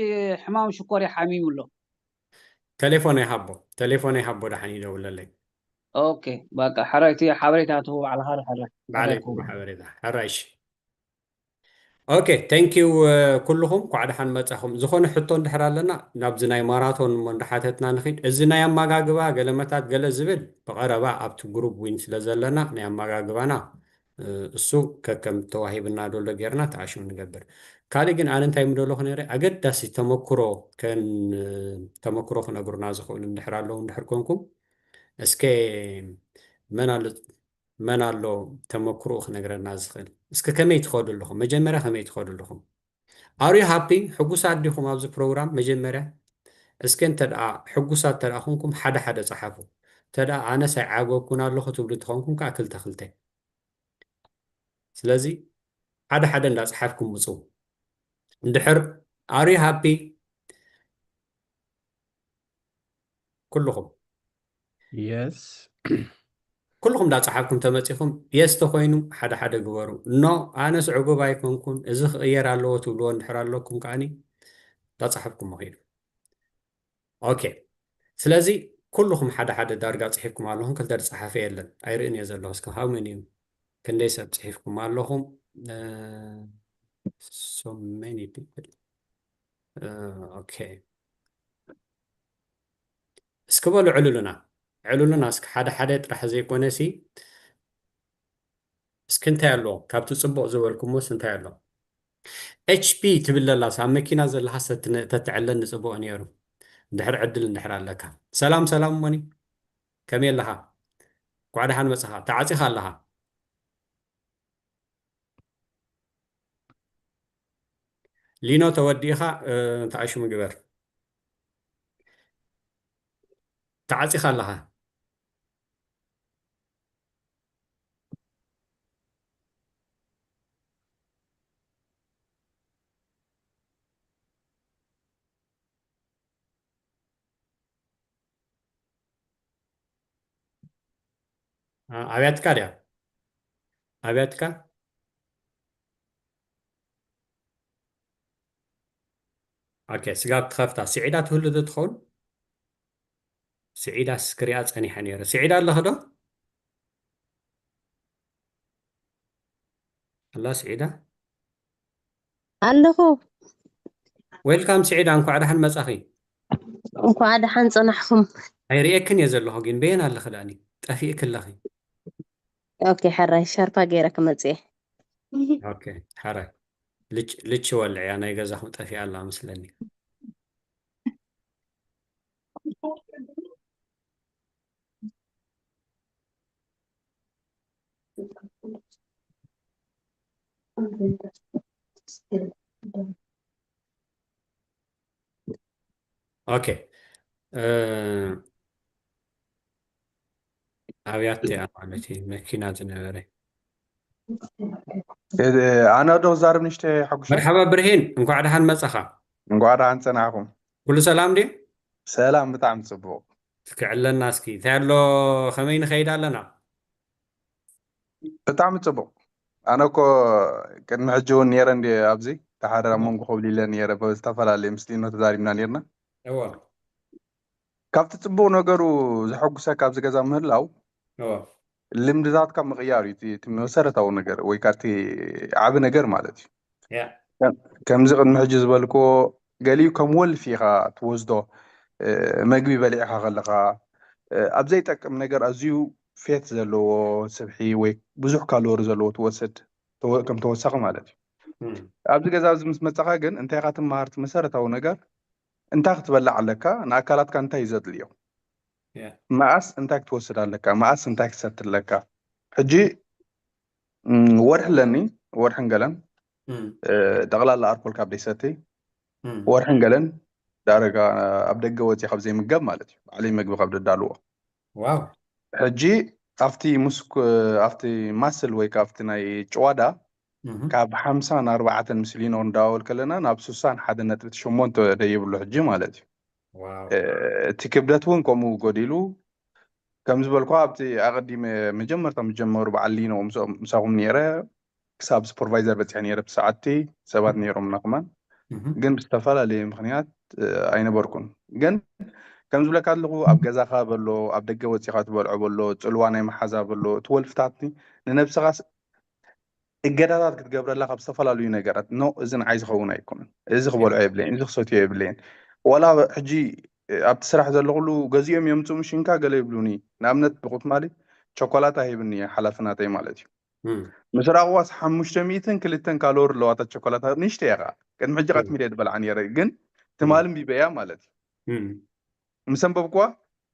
ሕማም ሽኮር ይሓሚሙ ኣሎ። ቴሌፎን ይሃቦ፣ ቴሌፎን ይሃቦ፣ ደሓን ይደውለለይ። ኦኬ፣ በቃ፣ ሕራይ፣ እቲ ሓበሬታ ትህቦ ባዕልኻ ዶ፣ ሕራይ? ባዕለይ ሕራይ ክህቦ ክህቦ። ሓበሬታ፣ ሕራይ፣ እሺ። Okay, thank you ኩልኹም፣ ኳዕ ደሓን መጻኹም። ዝኾነ ሕቶ እንድሕር ኣለና ናብዚ ናይ ማራቶን እሞ እንዳሓተትና ንኺድ። እዚ ናይ ኣመጋግባ ገለመታት ገለ ዝብል ብቐረባ ኣብቲ ግሩፕ ዊን ስለ ዘለና ናይ ኣመጋግባና እሱ ከከም ተዋሂብና ዶሎ ጌርና ተኣሽሙ ንገብር። ካልእ ግን ኣነ እንታይ ምደለኹ ነይረ፣ ኣገዳሲ ተመክሮ ከን ተመክሮ ክነግሩና ዝኽእሉ እንድሕር ኣለዉ እንድሕር ኮንኩም እስከ መን ኣሎ መን ኣሎ ተመክሮኡ ክነግረና ዝኽእል? እስከ ከመይ ትኸዱ ኣለኹም? መጀመርያ ከመይ ትኸዱ ኣለኹም? Are you happy? ሕጉሳት ዲኹም ኣብዚ ፕሮግራም? መጀመርያ እስከ እንተ ደኣ ሕጉሳት እንተ ደኣ ኮንኩም ሓደ ሓደ ጸሓፉ። እንተ ደኣ ኣነስ ኣይዓገብኩን ኣለኹ ትብሉ እንተኾንኩም ከኣ ክልተ ክልተ። ስለዚ ሓደ ሓደ እንዳጸሓፍኩም ምጹ። እንድሕር Are you happy? ኩልኹም የስ ኩልኹም እንዳፀሓፍኩም ተመፂኹም የስ ተኮይኑ ሓደ ሓደ ግበሩ። ኖ ኣነስ ዕጉብ ኣይኮንኩን፣ እዚ ክቕየር ኣለዎ ትብልዎ እንድሕር ኣለኩም ከዓኒ እንዳፀሓፍኩም መኺዱ። ኦኬ፣ ስለዚ ኩልኹም ሓደ ሓደ ዳርጋ ፅሒፍኩም ኣለኹም። ክልተ ዝፀሓፈ የለን፣ ኣይርእን እየ ዘለኹ። እስከ how many you? ክንደይ ሰብ ፅሒፍኩም ኣለኹም? So many people. ኦኬ፣ እስኪ በሉ ዕልሉና፣ ዕልሉና እስኪ ሓደ ሓደ ጥራሕ ዘይኮነ ሲ እስኪ እንታይ ኣሎ ካብቲ ፅቡቕ ዝበልኩሞስ እንታይ ኣሎ? ኤች ፒ ትብል ለላስ ኣብ መኪና ዘለኻስ ተትነ- ተትዕለኒ ፅቡቕ ነይሩ። እንድሕር ዕድል እንድሕር ኣለካ። ሰላም ሰላም ሞኒ፣ ከመይ ኣለኻ? እንኳዕ ደሓን መፅኻ። ተዓፂኻ ኣለኻ። ሊኖ ተወዲእኻ፣ እ፣ ተኣሽሙ ግበር። ተዓፂኻ ኣለኻ። ኣ- ኣብያትካ ድያ? ኣብያትካ? ኦኬ፣ ስጋብ ትኸፍታ ስዒዳ ትህሉ ዶ ትኸውን? ስዒዳ ስክሪኣ ጸኒሐ ነይረ። ስዒዳ ኣለኺ ዶ? ኣላ ስዒዳ? ኣለኹ። ዌልካም ስዒዳ፣ እንኳዕ ደሓን መጻኺ። እንኳዕ ደሓን ጸናሕኩም። ኣይርእየክን እየ ዘለኹ፣ ግን በየን ኣለኺ? ዳኒ ጠፊእኪ ኣለኺ። ኦኬ፣ ሕራይ ሻርፓ ገይረ ክመጽእ እየ። ኦኬ፣ ሕራይ። ልች ልች ወልዕያ ናይ ገዛኹም ጠፊኣ ኣላ መስለኒ። ኦኬ፣ እ፣ ኣብያት እያ ማለት እዩ፣ መኪና ዝነበረ። እ፣ ኣነ ዶ ክዛረብ ንእሽተይ ሓጉሻ? መርሓባ ብርሂን፣ እንኳዕ ደሓን መጻኻ። እንኳዕ ደሓን ጸናሕኩም። ኩሉ ሰላም ድዩ? ሰላም፣ ብጣዕሚ ጽቡቕ። እስኪ ዕለና እስኪ፣ እንታይ ኣሎ፣ ከመይ ንኸይድ ኣለና? ብጣዕሚ ጽቡቕ። ኣነ እኮ ቅድሚ ሕጂ እውን ነይረ እንዲ ኣብዚ ተሓደራ መንጎ ኮብሊለ ነይረ፣ ብዝተፈላለየ ምስ ሊኖ ተዛሪብና ነይርና። እወ፣ ካብቲ ጽቡቕ ነገሩ ዘሐጉሰካ ኣብዚ ገዛ ምህላው እወ፣ ልምድታትካ ምቕያር እዩ እቲ እቲ መሰረታዊ ነገር ወይ ከዓ እቲ ዓቢ ነገር ማለት እዩ። ያ፣ ከም- ከምዚ ቅድሚ ሕጂ ዝበልክዎ ገሊኡ ከም ወልፊ ኢኻ ትወስዶ፣ እ፣ መግቢ በሊዕኻ ከለኻ፣ እ፣ ኣብ ዘይጠቅም ነገር ኣዝዩ ፌት ዘለዎ ስብሒ ወይ ብዙሕ ካሎሪ ዘለዎ ትወስድ ተወ- ከም ተወሳኺ ማለት እዩ። እም፣ ኣብዚ ገዛ ኣብዚ ምስ መጻኻ ግን እንታይ ኢኻ ትመሃር? እቲ መሰረታዊ ነገር እንታይ ክትበልዕ ኣለካ? ንኣካላትካ እንታይ እዩ ዘድልዮ? ያ፣ መኣስ እንታይ ክትወስድ ኣለካ? መኣስ እንታይ ክትሰቲ ኣለካ? ሕጂ እም፣ ወርሒ ኣለኒ፣ ወርሕን ገለን እም፣ እ፣ ጠቕላላ ኣርኮል ካብ ደይሰቲ እም፣ ወርሕን ገለን ዳረጋ ኣብ ደገ ወፂ ካብ ዘይምገብ ማለት እዩ። ባዕለይ መግቢ ካብ ደዳልዎ ዋው፣ ሕጂ ኣብቲ ምስ ኣብቲ ማስል ወይ ካብቲ ናይ ጭዋዳ እም፣ ካብ ሓምሳ ንኣርባዕተን ምስ ሊኖ እንዳወል ከለና ናብ ስሳን ሓደ ነጥቢ ሸሞንተ ደይብሉ ሕጂ ማለት እዩ። ዋው፣ እ፣ እቲ ክብደት እውን ከምኡ ጎዲሉ ከም ዝበልኳ ኣብቲ ኣቐዲመ መጀመርታ ምስ ጀመሩ በዓል ሊኖ ምስኦም- ምሳኹም ነይረ ክሳብ ሱፐርቫይዘር በፂሐ ነይረ ብሰዓቲ ሰባት ነይሮምና ከማን እም፣ ግን ብዝተፈላለየ ምክንያት እ፣ ኣይነበርኩን። ግን ከም ዝብለካ ኣለኹ ኣብ ገዛኻ በሎ ኣብ ደገ ወፂኻ ትበልዖ በሎ ፅልዋ ናይ መሓዛ በሎ እቲ ወልፍታት ንነብስኻ ስ- እገዳታት ክትገብረላ ካብ ዝተፈላለዩ ነገራት፣ ኖ፣ እዚ ንዓይ ዝኸውን ኣይኮነን፣ እዚ ክበልዖ የብለይን፣ እዚ ክሰትዮ የብለይን። ዋላ ሕጂ ኣብቲ ስራሕ ዘለኹሉ ገዚኦም የምፅኡ ምሽንካ ገለ ይብሉኒ። ንኣብነት ብቁትማሊ ቸኮላታ ሂብኒ ሓላፊ ናተይ ማለት እዩ። ምስ ራቕዋስ ሓሙሽተ ሚእትን ክልተን ካሎሪ ኣለዋ እታ ቸኮላታ፣ ንእሽተይ እያ ከዓ። ቅድሚ ሕጂ ቀትሚለ ድበልዓ ነይረ፣ ግን ትማሊ ኣንቢበያ ማለት እዩ። ምስ ኣንበብኩዋ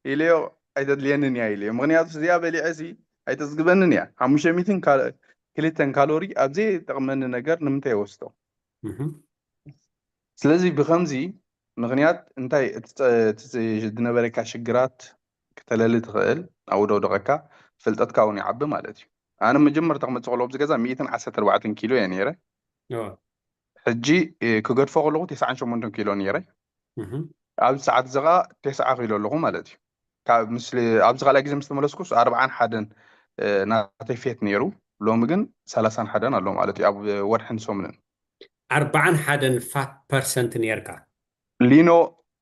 ኢለዮ፣ ኣይተድልየንን እያ ኢለዮ። ምክንያቱ እዚኣ በሊዐ ሲ ኣይተፅግበንን እያ። ሓሙሽተ ሚእትን ክልተን ካሎሪ ኣብ ዘይጠቕመኒ ነገር ንምንታይ ይወስዶ? ስለዚ ብከምዚ ምክንያት እንታይ እቲ ዝነበረካ ሽግራት ክተለሊ ትኽእል፣ ኣብ ደውደቐካ ፍልጠትካ እውን ይዓቢ ማለት እዩ። ኣነ መጀመርታ ክመፅእ ከለኹ ኣብዚ ገዛ ሚእትን ዓሰርተ ኣርባዕተን ኪሎ እየ ነይረ። ሕጂ ክገድፎ ከለኹ ተስዓን ሸሞንተን ኪሎ ነይረ። ኣብዚ ሰዓት እዚ ከዓ ተስዓ ኪሎ ኣለኹ ማለት እዩ። ካብ ምስ ኣብዚ ካልኣይ ግዜ ምስ ተመለስኩስ ኣርባዓን ሓደን ናተይ ፌት ነይሩ። ሎሚ ግን ሰላሳን ሓደን ኣሎ ማለት እዩ። ኣብ ወርሕን ሰሙንን ኣርባዓን ሓደን ፋት ፐርሰንት ነርካ። ሊኖ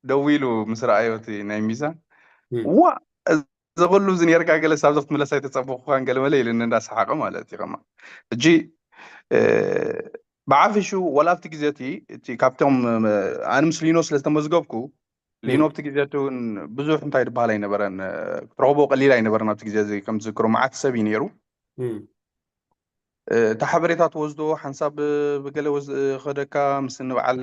ደዊሉ ምስ ረኣዮ እቲ ናይ ሚዛን፣ ዋ፣ እዚ ኩሉ እዚ ነርካ፣ ገለ ሳብ ክትምለስ ኣይተጸበኹኻን ገለ መለ ኢሉኒ እንዳሰሓቐ ማለት እዩ። ከማ ሕጂ ብዓፊሹ ወላ ኣብቲ ግዜ እቲ እቲ ካብቶም ኣነ ምስ ሊኖ ስለ ዝተመዝገብኩ፣ ሊኖ ኣብቲ ግዜ እቲ እውን ብዙሕ እንታይ ዝበሃል ኣይነበረን፣ ክትረኽቦ ቀሊል ኣይነበረን። ኣብቲ ግዜ እዚ ከም ዝዝክሮ መዓት ሰብ እዩ ነይሩ። እታ ሓበሬታ ትወስዶ ሓንሳብ ብገለ ወዝ ከደካ ምስ ንበዓል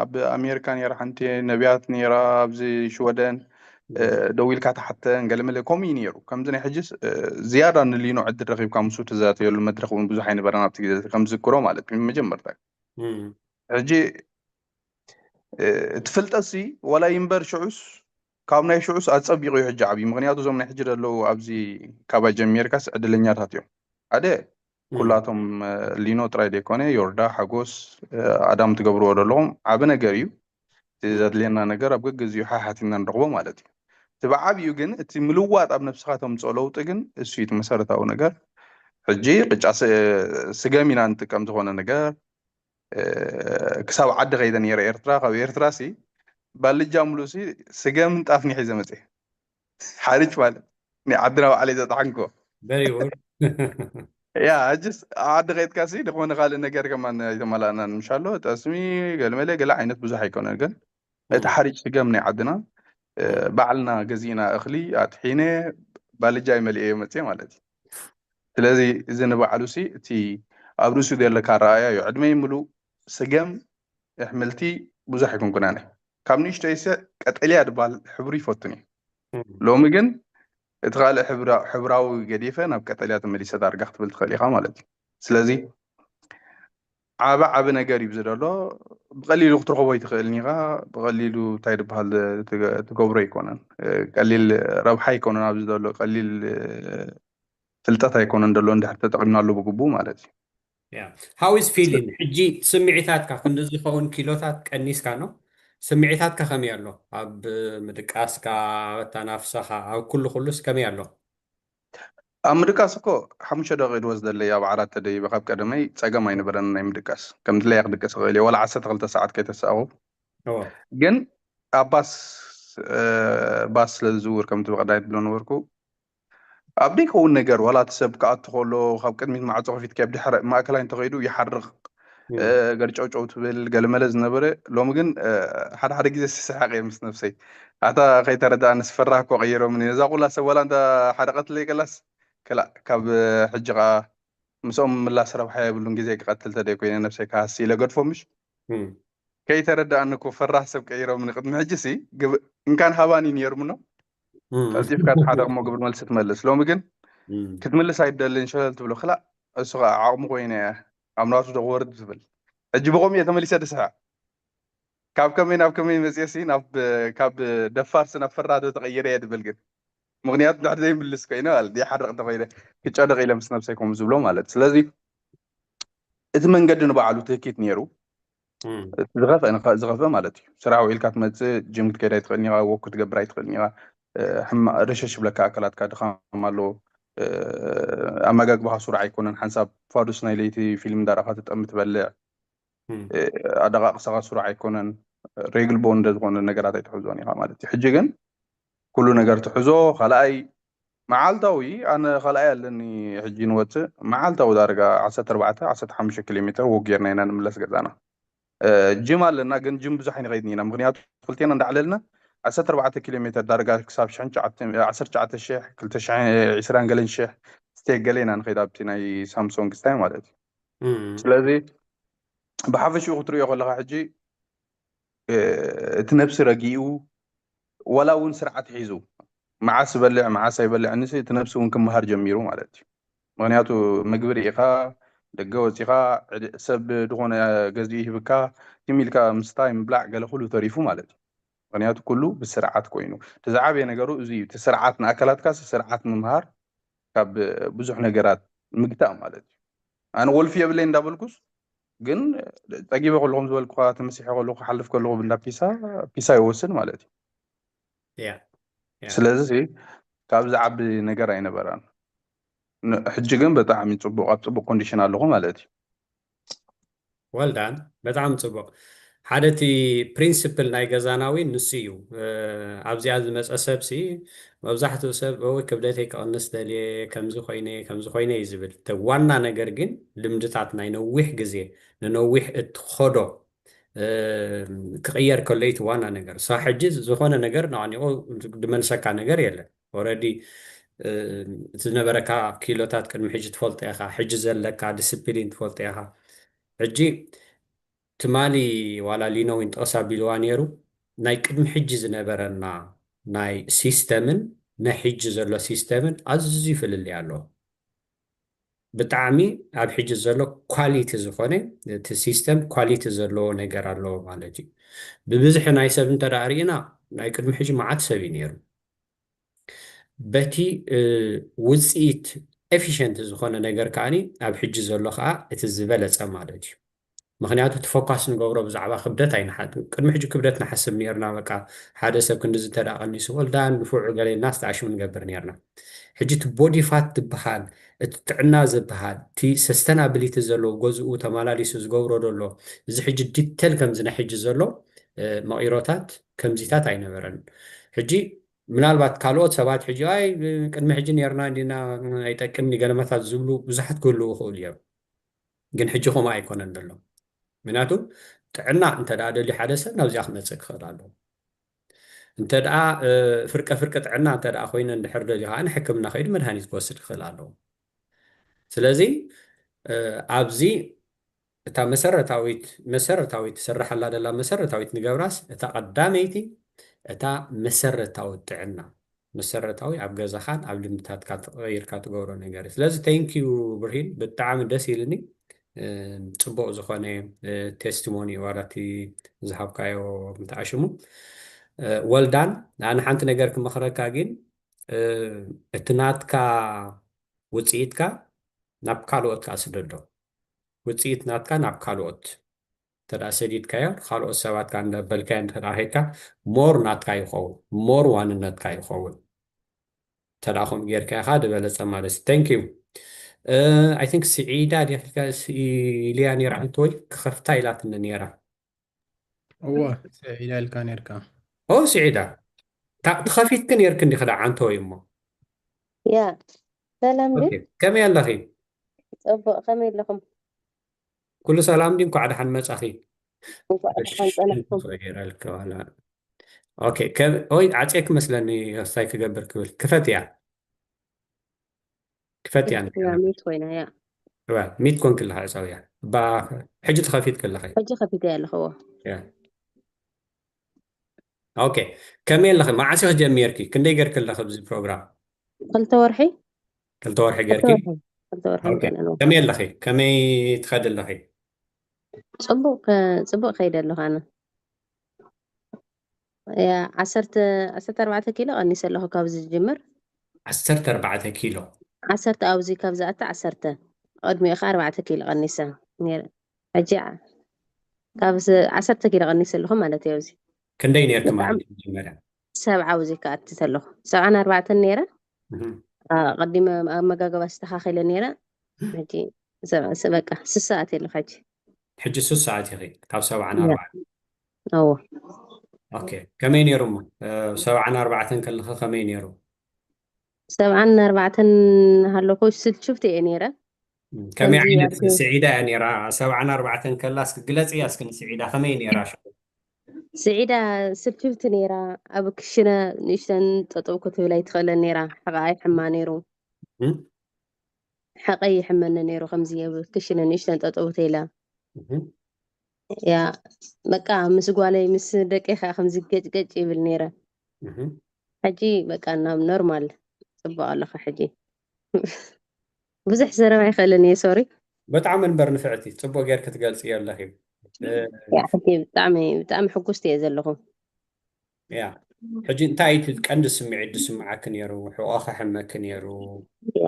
ኣብ ኣሜሪካ ነይራ ሓንቲ ነቢያት ነይራ ኣብዚ ሽወደን ደዊልካ ተሓተን ገለ መለ ከምኡ እዩ ነይሩ። ከምዚ ናይ ሕጅስ ዝያዳ ንሊኖ ዕድል ረኺብካ ምስኡ ትዛተየሉ መድረኽ እውን ብዙሕ ኣይነበረን ኣብቲ ግዜ ከም ዝዝክሮ ማለት እዩ መጀመርታ። ሕጂ እቲ ፍልጠትሲ ዋላ ይንበር ሽዑስ ካብ ናይ ሽዑስ ኣጸቢቑ እዩ ሕጂ ዓብዩ። ምክንያቱ እዞም ናይ ሕጂ ዘለዉ ኣብዚ ካባይ ጀሚርካስ ዕድለኛታት እዮም። ሓደ ኩላቶም ሊኖ ጥራይ ዘይኮነ ዮርዳ፣ ሓጎስ፣ ኣዳም ትገብርዎ ዘለኹም ዓቢ ነገር እዩ። እቲ ዘድልየና ነገር ኣብ ገገዚኡ ሓሓቲና ንረኽቦ ማለት እዩ። እቲ ብዓብዩ ግን እቲ ምልዋጥ ኣብ ነብስኻ ተምፅኦ ለውጢ ግን እሱ እዩ እቲ መሰረታዊ ነገር። ሕጂ ቅጫ ስገም ኢና ንጥቀም ዝኾነ ነገር ክሳብ ዓዲ ከይደ ነይረ ኤርትራ። ካብ ኤርትራ ሲ ባልጃ ሙሉ ሲ ስገምን ጣፍን ሒዘ መፅየ። ሓርጭ ማለት ናይ ዓድና ባዕለይ ዘጥሓንኮ። ያ ሕጅስ ዓዲ ከይድካ ሲ ዝኾነ ካልእ ነገር ከማን ኣይተማላእናን ምሻሎ። ጠስሚ ገልመለ ገለ ዓይነት ብዙሕ ኣይኮነን፣ ግን እቲ ሓርጭ ስገም ናይ ዓድና ባዕልና ገዚእና እኽሊ ኣጥሒነ ባልጃ ይመልኤዮ መፅየ ማለት እዩ። ስለዚ እዚ ንባዕሉ ሲ እቲ ኣብ ርእሱ ዘለካ ረኣያ እዩ። ዕድመይ ምሉእ ስገም ኣሕምልቲ ብዙሕ ኣይኮንኩን ኣነ። ካብ ንእሽተይ ሲ ቀጠልያ ዝበሃል ሕብሪ ይፈቱን እየ። ሎሚ ግን እቲ ካልእ ሕብራዊ ገዲፈ ናብ ቀጠልያ ተመሊሰ ዳርጋ ክትብል ትኽእል ኢኻ ማለት እዩ። ስለዚ ዓቢ ዓቢ ነገር እዩ ዝደሎ። ብቐሊሉ ክትረኽቦ ኣይትኽእልን ኢኻ። ብቐሊሉ እንታይ ዝበሃል ትገብሮ ኣይኮነን። ቀሊል ረብሓ ኣይኮነን ኣብዚ ዘሎ፣ ቀሊል ፍልጠት ኣይኮነን ዘሎ እንድሕር ተጠቒምናሉ ብግቡእ ማለት እዩ። How is feeling ሕጂ? ስምዒታትካ ክንዲ ዝኸውን ኪሎታት ቀኒስካ ነው። ስምዒታትካ ከመይ ኣሎ? ኣብ ምድቃስካ፣ ኣብ ኣተናፍሳኻ፣ ኣብ ኩሉ ኩሉስ ከመይ ኣሎ? ኣብ ምድቃስ እኮ ሓሙሽተ ደቂቕ ድወስደለይ፣ ኣብ ዓራት ተደይበ። ካብ ቀደመይ ጸገም ኣይነበረን ናይ ምድቃስ። ከም ድለያ ክድቅስ እኽእል እየ፣ ዋላ ዓሰርተ ክልተ ሰዓት ከይተሳእኹ። ግን ኣብ ባስ ባስ ስለ ዝዝውር ከምቲ ብቐዳይ ትብሎ ነበርኩ፣ ኣብ ደይከውን ነገር ዋላ እቲ ሰብ ክኣቱ ከሎ ካብ ቅድሚት ማዕጾ ከፊትካ ኣብ ድሕረ ማእከላይ እንተኸይዱ ይሓርቕ፣ ገርጨውጨው ትብል ገለመለ ዝነበረ። ሎሚ ግን ሓደ ሓደ ግዜ ስስሓቕ እየ ምስ ነብሰይ። ኣታ ከይተረድኣኒ ስፈራህ እኮ ቀይሮምኒ ነዛ ኩላ ሰብ ዋላ እንተ ሓረቐትለይ ገላስ ከላእ ካብ ሕጂ ኸኣ ምስኦም ምላስ ረብሓ የብሉን፣ ግዜ ክቐትል ተደይ ኮይነ ነብሰይ ክሃሲ ኢለ ገድፎ ምሽ ከይተረድኣኒ እኮ ፈራህ ሰብ ቀይሮምኒ። ቅድሚ ሕጂ ሲ እንካን ሃባን እዩ ነይሩ ምኖ ቀልጢፍካ ተሓደቕ እሞ ግብሪ መልሲ ትመልስ። ሎሚ ግን ክትምልስ ኣይደልን፣ ሸለል ትብሎ። ክላእ እሱ ኸዓ ዓቕሚ ኮይነ እያ ኣብ ናቱ ዶ ክወርድ ትብል። ሕጂ ብኸምኡ እየ ተመሊሰ ድስሕቕ። ካብ ከመይ ናብ ከመይ መፅየ ሲ ናብ ካብ ደፋር ሲ ናብ ፈራህ ዶ ተቐይረ እየ ድብል ግን ምክንያቱ ድሕሪ ዘይምልስ ኮይነ ማለት ይሓርቕ እንተኮይነ ክጨነቕ ኢለ ምስ ነብሰይ ከምኡ ዝብሎ ማለት። ስለዚ እቲ መንገዲ ንባዕሉ ትህኪት ነይሩ። ዝኸፍአ ንኸ- ዝኸፍአ ማለት እዩ። ስራሕ ውዒልካ ትመፅእ፣ ጅም ክትከይድ ኣይትኽእልን ኢኻ፣ ወክ ክትገብር ኣይትኽእልን ኢኻ። ሕማቕ ርሸሽ ይብለካ ኣካላትካ፣ ድኻም ኣሎ። ኣመጋግባኻ ስሩዕ ኣይኮነን። ሓንሳብ ፋዱስ ናይ ለይቲ ፊልም እንዳረእኻ ትጠሚ ትበልዕ። ኣደቃቅሳኻ ስሩዕ ኣይኮነን። ሬግል ቦንደ ዝኾነ ነገራት ኣይትሕዞን ኢኻ ማለት እዩ። ሕጂ ግን ኩሉ ነገር ትሕዞ። ካልኣይ መዓልታዊ ኣነ ካልኣይ ኣለኒ ሕጂ ንወፅእ። መዓልታዊ ዳርጋ ዓሰርተ ኣርባዕተ ዓሰርተ ሓሙሽተ ኪሎ ሜትር ወክ ጌርና ኢና ንምለስ ገዛና። እ፣ ጅም ኣለና፣ ግን ጅም ብዙሕ ኣይንኸይድን ኢና። ምኽንያቱ ክልቴና እንዳዕለልና ዓሰርተ ኣርባዕተ ኪሎ ሜትር ዳርጋ ክሳብ ሽሕን ትሽዓተ፣ ዓሰርተ ትሽዓተ ሽሕ፣ ክልተ ሽሕ፣ ዕስራን ገለን ሽሕ ስቴክ ገለ ኢና ንኸይድ ኣብቲ ናይ ሳምሶንግ ስታይ ማለት እዩ። እም። ስለዚ ብሓፈሽኡ ክትሪኦ ከለኻ ሕጂ፣ እ፣ እቲ ነብሲ ረጊኡ፣ ዋላ እውን ስርዓት ሒዙ፣ መዓስ ይበልዕ መዓስ ኣይበልዕንሲ፣ እቲ ነብሲ እውን ክመሃር ጀሚሩ ማለት እዩ። ምኽንያቱ ምግቢ ርኢኻ፣ ደገ ወፂኻ፣ ዕድ-፣ ሰብ ዝኾነ ገዚኡ ይህብካ፣ ትም ኢልካ ምስታይ ምብላዕ ገለ ኩሉ ተሪፉ ማለት እዩ። ምኽንያቱ ኩሉ ብስርዓት ኮይኑ፣ እቲ ዝዓበየ ነገሩ እዚ እዩ። እቲ ስርዓት ንኣካላትካ ስርዓት ምምሃር ካብ ብዙሕ ነገራት ምግታእ ማለት እዩ። ኣነ ወልፊ የብለይ እንዳበልኩስ፣ ግን ፀጊበ ከለኹም ዝበልኩኻ፣ ተመሲሐ ከለኹ፣ ክሓልፍ ከለኹ ብንዳ ፒሳ፣ ፒሳ ይወስድ ማለት እዩ። ያ ያ ስለዚ ካብ ዝዓቢ ነገር ኣይነበራን። ን-፣ ሕጂ ግን ብጣዕሚ ፅቡቅ፣ ኣብ ፅቡቅ ኮንዲሽን ኣለኹ ማለት እዩ። ወልዳን በጣም ጽቡቅ። ሓደ እቲ ፕሪንስፕል ናይ ገዛና እውን ንሱ እዩ። እ፣ ኣብዚኣ ዝመጸ ሰብ ሲ መብዛሕትኡ ሰብ ወይ ክብደተይ ክቕንስ ደልየ፣ ከምዚ ኮይነ ከምዚ ኮይነ እዩ ዝብል። እቲ ዋና ነገር ግን ልምድታት ናይ ነዊሕ ግዜ ንነዊሕ እትኸዶ እ፣ ክቕየር ከሎ እዩ እቲ ዋና ነገር። ሳ ሕጂ ዝኾነ ነገር ነቓኒቑ ድመልሰካ ነገር የለን። ኦረዲ ዝነበረካ ኪሎታት ቅድሚ ሕጂ ትፈልጦ ኢኻ፣ ሕጂ ዘለካ ዲስፕሊን ትፈልጦ ኢኻ። ሕጂ ትማሊ ዋላ ሊኖዊን ጠቕስ ኣቢልዋ ነይሩ፣ ናይ ቅድሚ ሕጂ ዝነበረና ናይ ሲስተምን ናይ ሕጂ ዘሎ ሲስተምን ኣዝዩ ፍልልይ ኣለዎ። ብጣዕሚ ኣብ ሕጂ ዘሎ ኳሊቲ ዝኾነ እቲ ሲስተም ኳሊቲ ዘለዎ ነገር ኣለዎ ማለት እዩ። ብብዝሒ ናይ ሰብ እንተ ደኣ ርኢና ናይ ቅድሚ ሕጂ መዓት ሰብ እዩ ነይሩ። በቲ እ፣ ውፅኢት ኤፊሽንት ዝኾነ ነገር ከኣኒ ኣብ ሕጂ ዘሎ ከዓ እቲ ዝበለፀ ማለት እዩ። ምኽንያቱ እቲ ፎካስ ንገብሮ ብዛዕባ ክብደት ኣይንሓ ቅድሚ ሕጂ ክብደት ንሓስብ ነርና። በቃ ሓደ ሰብ ክንድዚ እንተ ደኣ ቀኒሱ ወልዳን ንፉዕ ገለ ኢልና ኣስተኣሽሙ ንገብር ነርና። ሕጂ እቲ ቦዲ ፋት ዝበሃል እቲ ጥዕና ዝበሃል እቲ ሰስተናብሊቲ ዘለዎ ገዝኡ ተመላሊሱ ዝገብሮ ዘሎ እዚ ሕጂ ዲቴል ከምዚ ናይ ሕጂ ዘሎ እ፣ መቒሮታት ከምዚታት ኣይነበረን። ሕጂ ምናልባት ካልኦት ሰባት ሕጂ ኣይ ቅድሚ ሕጂ ነርና እንዲና ኣይጠቅምን ገለመታት ዝብሉ ብዙሓት ክህልዉ ይኽእሉ እዮም። ግን ሕጂ ከምኡ ኣይኮነን ዘሎ። ምክንያቱ ጥዕና እንተ ደኣ ደልዩ ሓደ ሰብ ናብዚኣ ክመጽእ ክኽእል ኣለዎ። እንተ ደኣ እ፣ ፍርቀ ፍርቂ ጥዕና እንተ ደኣ ኮይነ እንድሕር ደልዩ ከዓ ንሕክምና ከይዱ መድሃኒት ክወስድ ክኽእል ኣለዎ። ስለዚ እ፣ ኣብዚ እታ መሰረታዊት መሰረታዊት ትስርሓላ ደላ መሰረታዊት ንገብራስ እታ ቀዳመይቲ እታ መሰረታዊ ጥዕና መሰረታዊ ኣብ ገዛኻን ኣብ ልምድታትካ ተቐይርካ ትገብሮ ነገር እዩ። ስለዚ ቴንኪዩ ብርሂን ብጣዕሚ ደስ ኢልኒ። እ፣ ጽቡቕ ዝኾነ ቴስቲሞኒ ዋላ እቲ ዝሃብካዮ ምትኣሽሙ። እ፣ ወልዳን ኣነ ሓንቲ ነገር ክመኽረካ ግን እ፣ እቲ ናትካ ውፅኢትካ ናብ ካልኦት ከዓ ስደዶ። ውፅኢት ናትካ ናብ ካልኦት እንተ ደኣ ሰዲድካዮ ካልኦት ሰባት ከዓ እንዳበልካዮ እንተ ደኣ ሄድካ ሞር ናትካ ይኸውን፣ ሞር ዋንነትካ ይኸውን። እንተ ደኣ ከምኡ ጌርካዮ ከዓ ዝበለፀ ማለት እዩ። Thank you። I think ስዒዳ ድያ ኢልካ ኢልያ ነይራ፣ እንተ ወይ ክኸፍታ ኢላትኒ ነይራ። እወ ስዒዳ ኢልካ ነርካ። ኦ ስዒዳ፣ ታ- ተኸፊትኪ ነርኪ እንዲኺ ደኣ ዓንተወይ እሞ። ያ ሰላም ድዩ? ኦኬ፣ ከመይ ኣለኺ? ጽቡቕ፣ ከመይ ኣለኹም? ኩሉ ሰላም ድዩ? እንኳዕ ደሓን መጻኺ። እንኳዕ ደሓን ጸናሕኩም። ክቕይረልኪ ዋላ። ኦኬ፣ ከ- ኦይ ዓጽየኪ መስለኒ፣ እንታይ ክገብር ክብል። ክፈትያ። ክፈትያ። ያ ሚት ኮይና ያ። ዋ፣ ሚት ኮንኪ ኣለኻ ዕጻውያ። ባ ሕጂ ተኸፊትኪ ኣለኺ። ሕጂ ከፊተ ኣለኹዎ። ያ። ኦኬ፣ ከመይ ኣለኺ? መዓስ ኢኺ ጀሚርኪ? ክንደይ ጌርኪ ኣለኺ ኣብዚ ፕሮግራም? ክልተ ወርሒ። ክልተ ወርሒ ጌርኪ? ክልተ ወርሒ ኦኬ። ገለ ነው። ከመይ ኣለኺ? ከመይ ትኸዲ ኣለኺ? ጽቡቅ ጽቡቅ ከይደ ኣለኹ ኣነ። ያ ዓሰርተ ዓሰርተ ኣርባዕተ ኪሎ ቀኒሰ ኣለኹ ካብ ዝጅምር። ዓሰርተ ኣርባዕተ ኪሎ። ዓሰርተ ኣብዚ ካብ ዝኣተ ዓሰርተ፣ ቅድሚኡ ከዓ ኣርባዕተ ኪሎ ቀኒሰ ነይረ። ሕጂ ዓ- ካብ ዝ- ዓሰርተ ኪሎ ቀኒሰ ኣለኹ ማለት እዩ። ኣብዚ ክንደይ ኔርኪ ማለት ብጣዕሚ- እዩ መጀመርያ? ሰብዓ ኣብዚ ከዓ ኣትተ ኣለኹ። ሰብዓን ኣርባዕተን ነይረ። እህ። አ፣ ቀዲመ ኣመጋግባ ኣስተኻኺለ ነይረ። ሕጂ ሰ- ሰ- በቃ ስሳ ኣትየ ኣለኹ ሕጂ። ሕጂ ስሳ ኣቲኺ ካብ ሰብዓን ያ። ኣርባዕተን። እዎ። ኦኬ፣ ከመይ ነይሩ እሞ? እ፣ ሰብዓን ኣርባዕተን ከለኺ ከመይ ነይሩ? ሰብዓን ኣርባዕተን ሃለኹ ስልችብቲ እየ ነይረ። ከመይ ከምዚ ዓይነት ኣብቲ ስዒዳ እያ ነይራ? ሰብዓን ኣርባዕተን ከላ እስኪ ግለፅያ እስኪ ንስዒዳ ከመይ ነይራ ሽዑ? ስዒዳ ስልችብቲ ነይራ። ኣብ ክሽነ ንእሽተን ጠጠው ክትብል ኣይትኽእለን ነይራ። ሕቓ ይሕማ ነይሩ። እም? ሕቐይ ይሕመኒ ነይሩ። ከምዚ ኣብ ክሽነ ንእሽተን ጠጠው ተይላ እም? ያ በቃ ምስ ጓለይ ምስ ደቀይ ከዓ ከምዚ ገጭ ገጭ ይብል ነይረ። እም? ሕጂ በቃ ናብ ኖርማል ፅቡቅ ኣለኹ ሕጂ። ብዙሕ ዘረባ ኣይኽእልን እየ ሶሪ። ብጣዕሚ እንበር ንፍዕቲ ፅቡቅ ጌር ክትገልፅዮ ኣለኺ። እ፣ ያ ሕጂ ብጣዕሚ ብጣዕሚ ሕጉስቲ እየ ዘለኹ። ያ ሕጂ እንታይ እቲ ቀንዲ ስምዒት ዝስምዓኪ ነይሩ? ሕቆ ከሕመኪ ነይሩ? ያ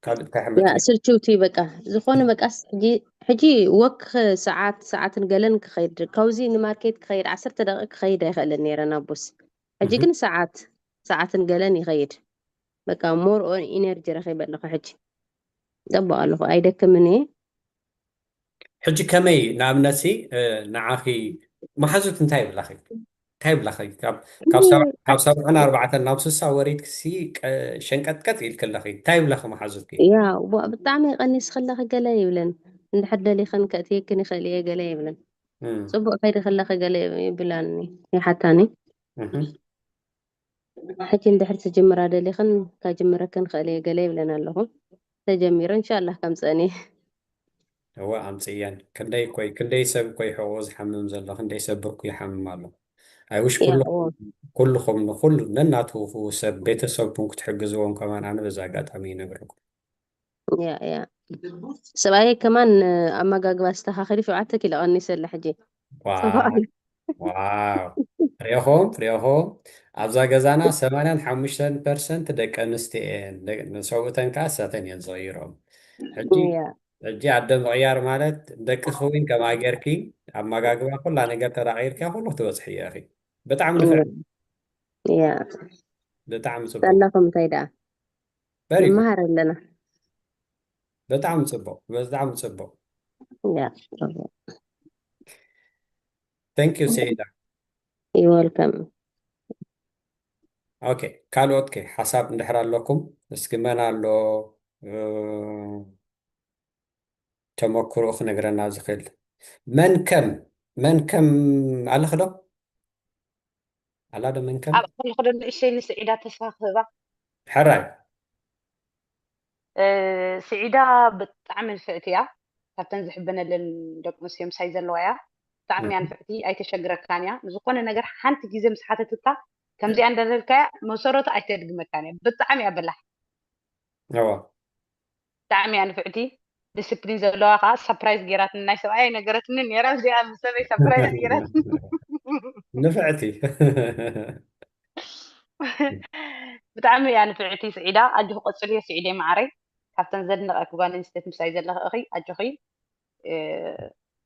ካልእ እንታይ ያ ሕመኪ ነይሩ? ስልችውቲ በቃ ዝኾነ በቃስ ሕጂ ሕጂ ወክ ሰዓት ሰዓትን ገለን ክኸይድ ካብዚ ንማርኬት ክኸይድ ዓሰርተ ደቂቅ ክኸይድ ኣይኽእልን ነይረ ናቡስ። ሕጂ እህ፣ ግን ሰዓት ሰዓትን ገለን ይኸይድ። በቃ more on energy ረኺበ ኣለኹ ሕጂ። ፅቡቅ ኣለኹ ኣይደክምን እየ። ሕጂ ከመይ ንኣብነት ሲ እ፣ ንዓኺ መሓዙት እንታይ ይብላኺ? እንታይ ይብላኺ? ካብ ካብ ሕጂ ሰብዓ- ካብ ሰብዓን ኣርባዕተን ናብ ስሳ ወሪድኪ ሲ ቀ- ሸንቀጥቀጥ ኢልኪ ኣለኺ። እንታይ ይብላኺ መሓዙትኪ? ያ ዋ- ብጣዕሚ ቀኒስክለኺ ገለ ይብለን። እንድሕር ደሊኽን ከእትየክን ይኽእል እየ ገለ ይብለን። እም፣ ፅቡቅ ከይዲ ከለኺ ገለ ይብላኒ ይሓታኒ። እህ፣ ሕጂ እንድሕር ትጅምራ ደሊኽን ካጅምረክን ክእል እየ ገለ ይብለን ኣለኹ። ተጀሚሩ እንሻላህ ከምፀኒ። እወ ኣምፅየን። ክንደይ ኮይ ክንደይ ሰብ ኮይ ሕቑ ዝሓምም ዘሎ ክንደይ ሰብ ብርኩ ይሓምም ኣሎ። ኣይውሽ ያ ኩሉ እዎ ኩልኹም ንኩሉ ነናቱ ሰብ ቤተሰብኩም ክትሕግዝዎም ከማን ኣነ በዚ ኣጋጣሚ ይነግረኩም። ያ ያ ሰብኣየ ከማን ኣመጋግባ ኣስተኻኺሉ ሸውዓተ ኪሎ ቀኒሰ ኣለ ሕጂ። ጽቡቕ ዋው ኣለ። ዋው ሪኢኹም ሪኢኹም ኣብዛ ገዛና ሰማንያን ሓሙሽተን ፐርሰንት ደቂ ኣንስትዮ እየን። ደቂ- ንሰብኡተን ከዓ እሳተን እየን ዝቕይሮም። ሕጂ ያ ሕጂ ኣደ ምቕያር ማለት ደቅኺ እውን ከምኣ ጌርኪ ኣመጋግባ ኩላ ነገር ተራቒርኪያ ኩሉ ክትበፅሒ ኢኺ። ብጣዕሚ ንፍዕ ያ ብጣዕሚ ፅቡቅ ዘለኹም እንታይ ደኣ very good ንመሃር ኣለና። ብጣዕሚ ፅቡቅ ብጣዕሚ ፅቡቅ ያ thank you ሰይዳ you welcome። okay ካልኦት ከ ሓሳብ እንድሕር ኣለኩም እስኪ መን ኣሎ እ፣ ተመክሮ ክነግረና ዝኽእል መን ከም መን ከም ኣለኽ ዶ ኣላ ዶ መን ከም ኣብ ከለኹ ዶ ንእሸይ ንስዒዳ ተስፋ ክህባ ሕራይ እ፣ ስዒዳ ብጣዕሚ ንፍዕቲ እያ። ካብተን ዝሕበነለን ደቂ ኣንስትዮ ምሳይ ዘለዋ እያ። ብጣዕሚ እያ ንፍዕቲ፣ ኣይተሸግረካን እያ። ንዝኾነ ነገር ሓንቲ ግዜ ምስ ሓተትካ ከምዚኣ እንዳበልካያ መሰረቱ ኣይተድግመካን እያ። ብጣዕሚ እያ በላሕ፣ እዋ ብጣዕሚ እያ ንፍዕቲ። ዲስፕሊን ዘለዋ ከዓ ሳፕራይዝ ገይራትኒ፣ ናይ ሰብኣይ ኣይነገረትኒ ነይራ፣ እዚኣ ምስ ሰበይ ሳፕራይዝ ገይራትኒ። ንፍዕቲ ብጣዕሚ እያ ንፍዕቲ ስዒዳ፣ ኣጆኺ ቀጽልዮ ስዒደይ መዓረይ። ካብተን ዘድንቐኪ ጓል ኣንስተይቲ ምሳይ ዘለኺ ኢኺ፣ ኣጆኺ። እ፣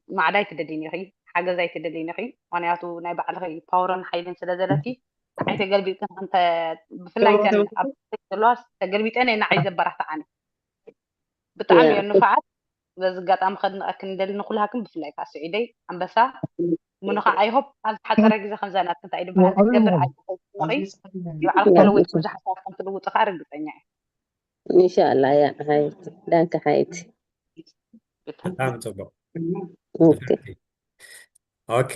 ማዕዳ ኣይትደልይን ኢኺ፣ ሓገዝ ኣይትደልይን ኢኺ። ምኽንያቱ ናይ ባዕልኺ ፓወርን ሓይልን ስለ ዘለኪ ንዓይ ተገልቢጥክን ከምተ ብፍላይ እተን ኣብ ዘለዋ ተገልቢጠን እየን ንዓይ ዘበራትዓኒ። ብጣዕሚ ያ እየን ንፉዓት። በዚ ኣጋጣሚ ከድንቐክን እንደሊ ንኩልሃክን ብፍላይ ከዓ ስዒደይ ኣንበሳ ምኑ ከዓ ኣይሆፕ ኣብ ዝሓፀረ ግዜ ከምዛ ናትክን እንታይ ድበሃል ክትገብር ኣይትፈልጥን ኢኺ። ንባዕልኺ ያ ተለዊጥኪ ብዙሕ ሓሳብ ከም ትልውጢ ከዓ ርግፀኛ እየ። ኢንሻኣላ ያ ሓይቲ ዳንከ ሓይቲ ብጣዕሚ ብጣዕሚ ፅቡቅ ኦኬ ኦኬ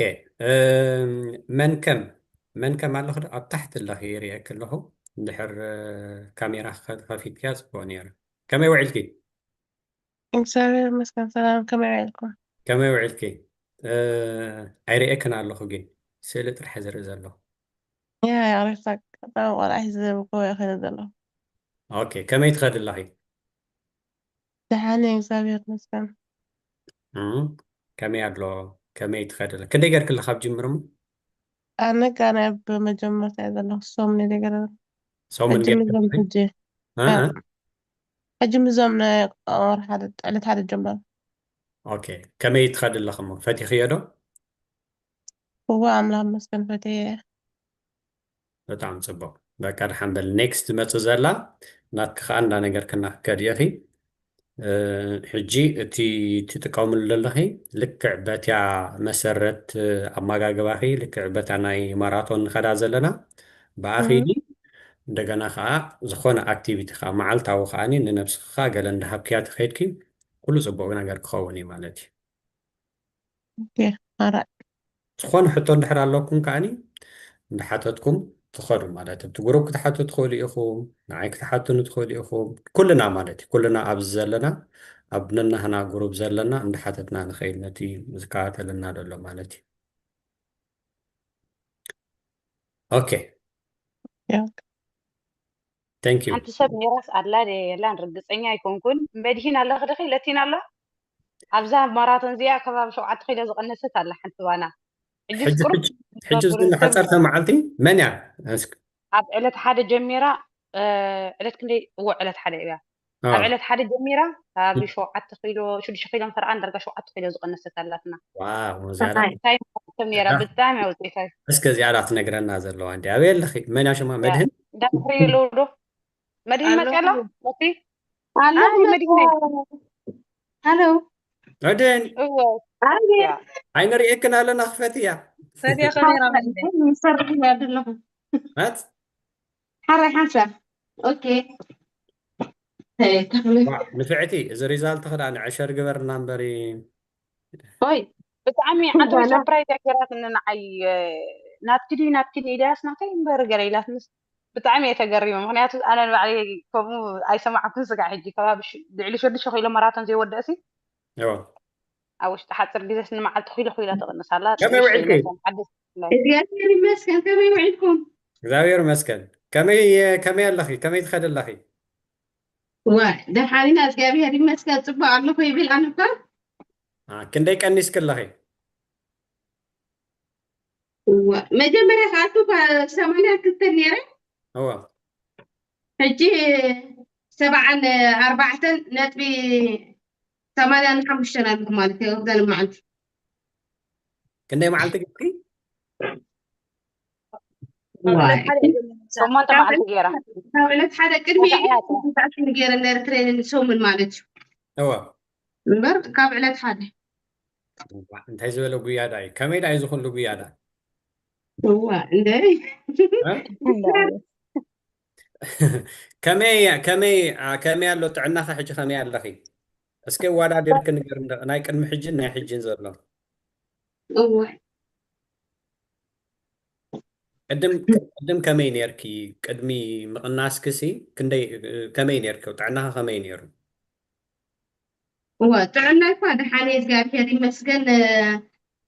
እም፣ መን ከም መን ከም ኣለኹ ዶ ኣብ ታሕቲ ኣለኺ ይርእየኪ ኣለኹ እንድሕር እ፣ ካሜራ ከ- ከፊትክያ ፅቡቅ ነይሩ ከመይ ውዒልኪ እግዚኣብሔር ይመስገን ሰላም፣ ከመይ ውዒልኩም? ከመይ ውዒልኪ እ፣ ኣይርእየክን ኣለኹ ግን ስእሊ ጥራሕ ዝርኢ ዘለኹ ያ ይቕሬታ፣ ቀዳም ቆልዓ ሒዘ ብጎቦ እየ ከይደ ዘለኹ። ኦኬ ከመይ ትኸዲ ኣለኺ ደሓን እየ እግዚኣብሔር ይመስገን። እም፣ ከመይ ኣሎ ከመይ ትኸዲ ኣለ ክንደይ ገርክለ ካብ ጅምር እሞ ኣነ ጋና ኣብ መጀመርታ እየ ዘለኹ፣ ሰሙን እየ ገለ ሰሙን ሕጂ ገርክለ ምዞም ሕጂ እ፣ እ፣ እ፣ ሕጂ ምዞም ናይ ወር ሓደ ዕለት ሓደ ጀመሩ። ኦኬ ከመይ ትኸዲ ኣለኺ እሞ ፈቲኽዮ ዶ እዋ ኣምላኽ ይመስገን ፈትየ። ብጣዕሚ ፅቡቅ በቃ ደሓን በል ኔክስት ትመፅእ ዘላ ናትኪ ከዓ እንዳነገርክና ክትከዲ ኢኺ እ፣ ሕጂ እቲ ትጥቀምሉ ዘለኺ ልክዕ በቲያ መሰረት ኣመጋግባኺ ልክዕ በታ ናይ ማራቶን ንኸዳ ዘለና ብኣኺ እህ፣ ድዩ እንደገና ከዓ ዝኾነ ኣክቲቪቲ ከዓ መዓልታዊ ከዓኒ ንነብስኻ ገለ እንዳሃብክያ ተኸይድኪ ኩሉ ፅቡቅ ነገር ክኸውን እዩ ማለት እዩ። ኦኬ፣ ኣራይ። ዝኾነ ሕቶ እንድሕር ኣለኩም ከዓኒ እንዳሓተትኩም ትኸዱ ማለት እዩ። እቲ ግሩፕ ክትሓቱ ትኽእሉ ኢኹም፣ ንዓይ ክትሓቱኒ ትኽእሉ ኢኹም። ኩልና ማለት እዩ፣ ኩልና ኣብዚ ዘለና ኣብ ነናህና ግሩፕ ዘለና እንዳሓተትና ንኸይድ ነቲ ዝከታተለና ዘሎ ማለት እዩ። ኦኬ። ያ። Thank you። ሓንቲ ሰብ ኔራስ ኣላ ደ የላን ርግፀኛ ኣይኮንኩን። መድሂን ኣለኺ ድኺ ለቲን ኣሎ ኣብዛ ማራቶን እዚኣ ከባቢ ሸውዓተ ኪሎ ዝቐነሰት ኣላ ሓንቲ ባና። ሕጂ ሕጂ ፍቅሩ ሕጂ- ሕጂ ዝን ሓፀርተ መዓልቲ መን እያ? እስክ- ኣብ ዕለት ሓደ ጀሚራ እ፣ ዕለት ክንደይ እዎ ዕለት ሓደ እያ። አ፣ ኣብ ዕለት ሓደ ጀሚራ ካብ ሸውዓተ ኪሎ ሽዱሽተ ኪሎ ፈርዓን ዳርጋ ሸውዓተ ኪሎ ዝቐነሰት ኣላትና። ዋው፣ እዚኣ እንታይ ተሚራ እዛ- ብጣዕሚ ኣውፅኢታ። እስከ እዚኣ ዳ ትነግረና ዘለዋ እንዲ ኣበይ ኣለኺ? መን እያ ሽማ? መድህን? እንዳትሪእሉ ዶ መድህን ኣሎ። መፅያ ኣሎ መሲ ኣሎ ኣይ፣ መድህን። ሃሎ መድህን እዎ ኣቤት ያ። ኣይንርእየክን ኣለና። ክፈትያ። ፈትያ ካሜራ መድህን። ምሰርሕ ኣለኹ ናት ሓራይ ሓንሳ ኦኬ ተኽለ ዋ፣ ንፍዕቲ እዚ ሪዛልት ክዳ ንዕሸር ግበርና እምበሪ። ኦይ ብጣዕሚ ዓንተወይ ባና ሰርፕራይዝ እያ ገይራትኒ ንዓይ። ናትኪ ድዩ ናትኪ ድዩ ኢልያስ ናተይ እምበር ገለ ኢላትንስ ብጣዕሚ እየ ተገሪመ። ምክንያቱ ኣነ ንባዕለይ ከምኡ ኣይሰማዕኩን ስጋዕ ሕጂ ከባቢ ሽ- ልዕሊ ሽዱሽተ ኪሎ ማራቶን ዘይወደእሲ እዎ። ኣብ ውሽጢ ሓፂር ግዜስ ንመዓልቲ ኪሎ ኪሎ ትቕንስ ኣላ። ከመይ ውዒልኪ? ሓደስ እግዚኣብሔር ይመስገን። ከመይ ውዒልኩም? እግዚኣብሔር ይመስገን። ከመይ ከመይ ኣለኺ? ከመይ ትኸዲ ኣለኺ? ዋ ደሓን ኢና፣ እግዚኣብሔር ይመስገን። ፅቡቅ ኣለኹ ይብል ኣነ እኳ አ፣ ክንደይ ቀኒስኪ ኣለኺ? እዋ መጀመርያ ከኣቱ ሰማንያ ክልተ ነይረ፣ እዎ። ሕጂ ሰብዓን ኣርባዕተን ነጥቢ ሰማንያን ሓሙሽተን ኣለኹ ማለት እዩ። ኣብዛ መዓልቲ ክንደይ መዓልቲ ገብሪ? ሸሞንተ መዓልቲ ገይራ ካብ ዕለት ሓደ ቅድሚ ተባዕያ እኮ። ተኣኪቡ ገይረ ነይረ ትሬኒንግ ሰሙን ማለት እዩ። እዎ። እምበር ካብ ዕለት ሓደ እንታይ ዝበለ ጉያዳ እዩ? ከመይ ዳ እዩ ዝኹሉ ጉያዳ? እዋ እንደ እ? ከመይ ከመይ አ፣ ከመይ ኣሎ ጥዕናኸ? ሕጂ ከመይ ኣለኺ? እስኪ ኣወዳዲርኪ ንገር፣ ናይ ቅድሚ ሕጂን ናይ ሕጂን ዘሎ። እዋ ቅድም ቅድም ከመይ ነርኪ? ቅድሚ ምቕናስክሲ ክንደይ፣ ከመይ ነርኪ? ጥዕናኸ ከመይ ነይሩ? እዋ ጥዕና እኳ ደሓነ እግዚኣብሔር ይመስገን።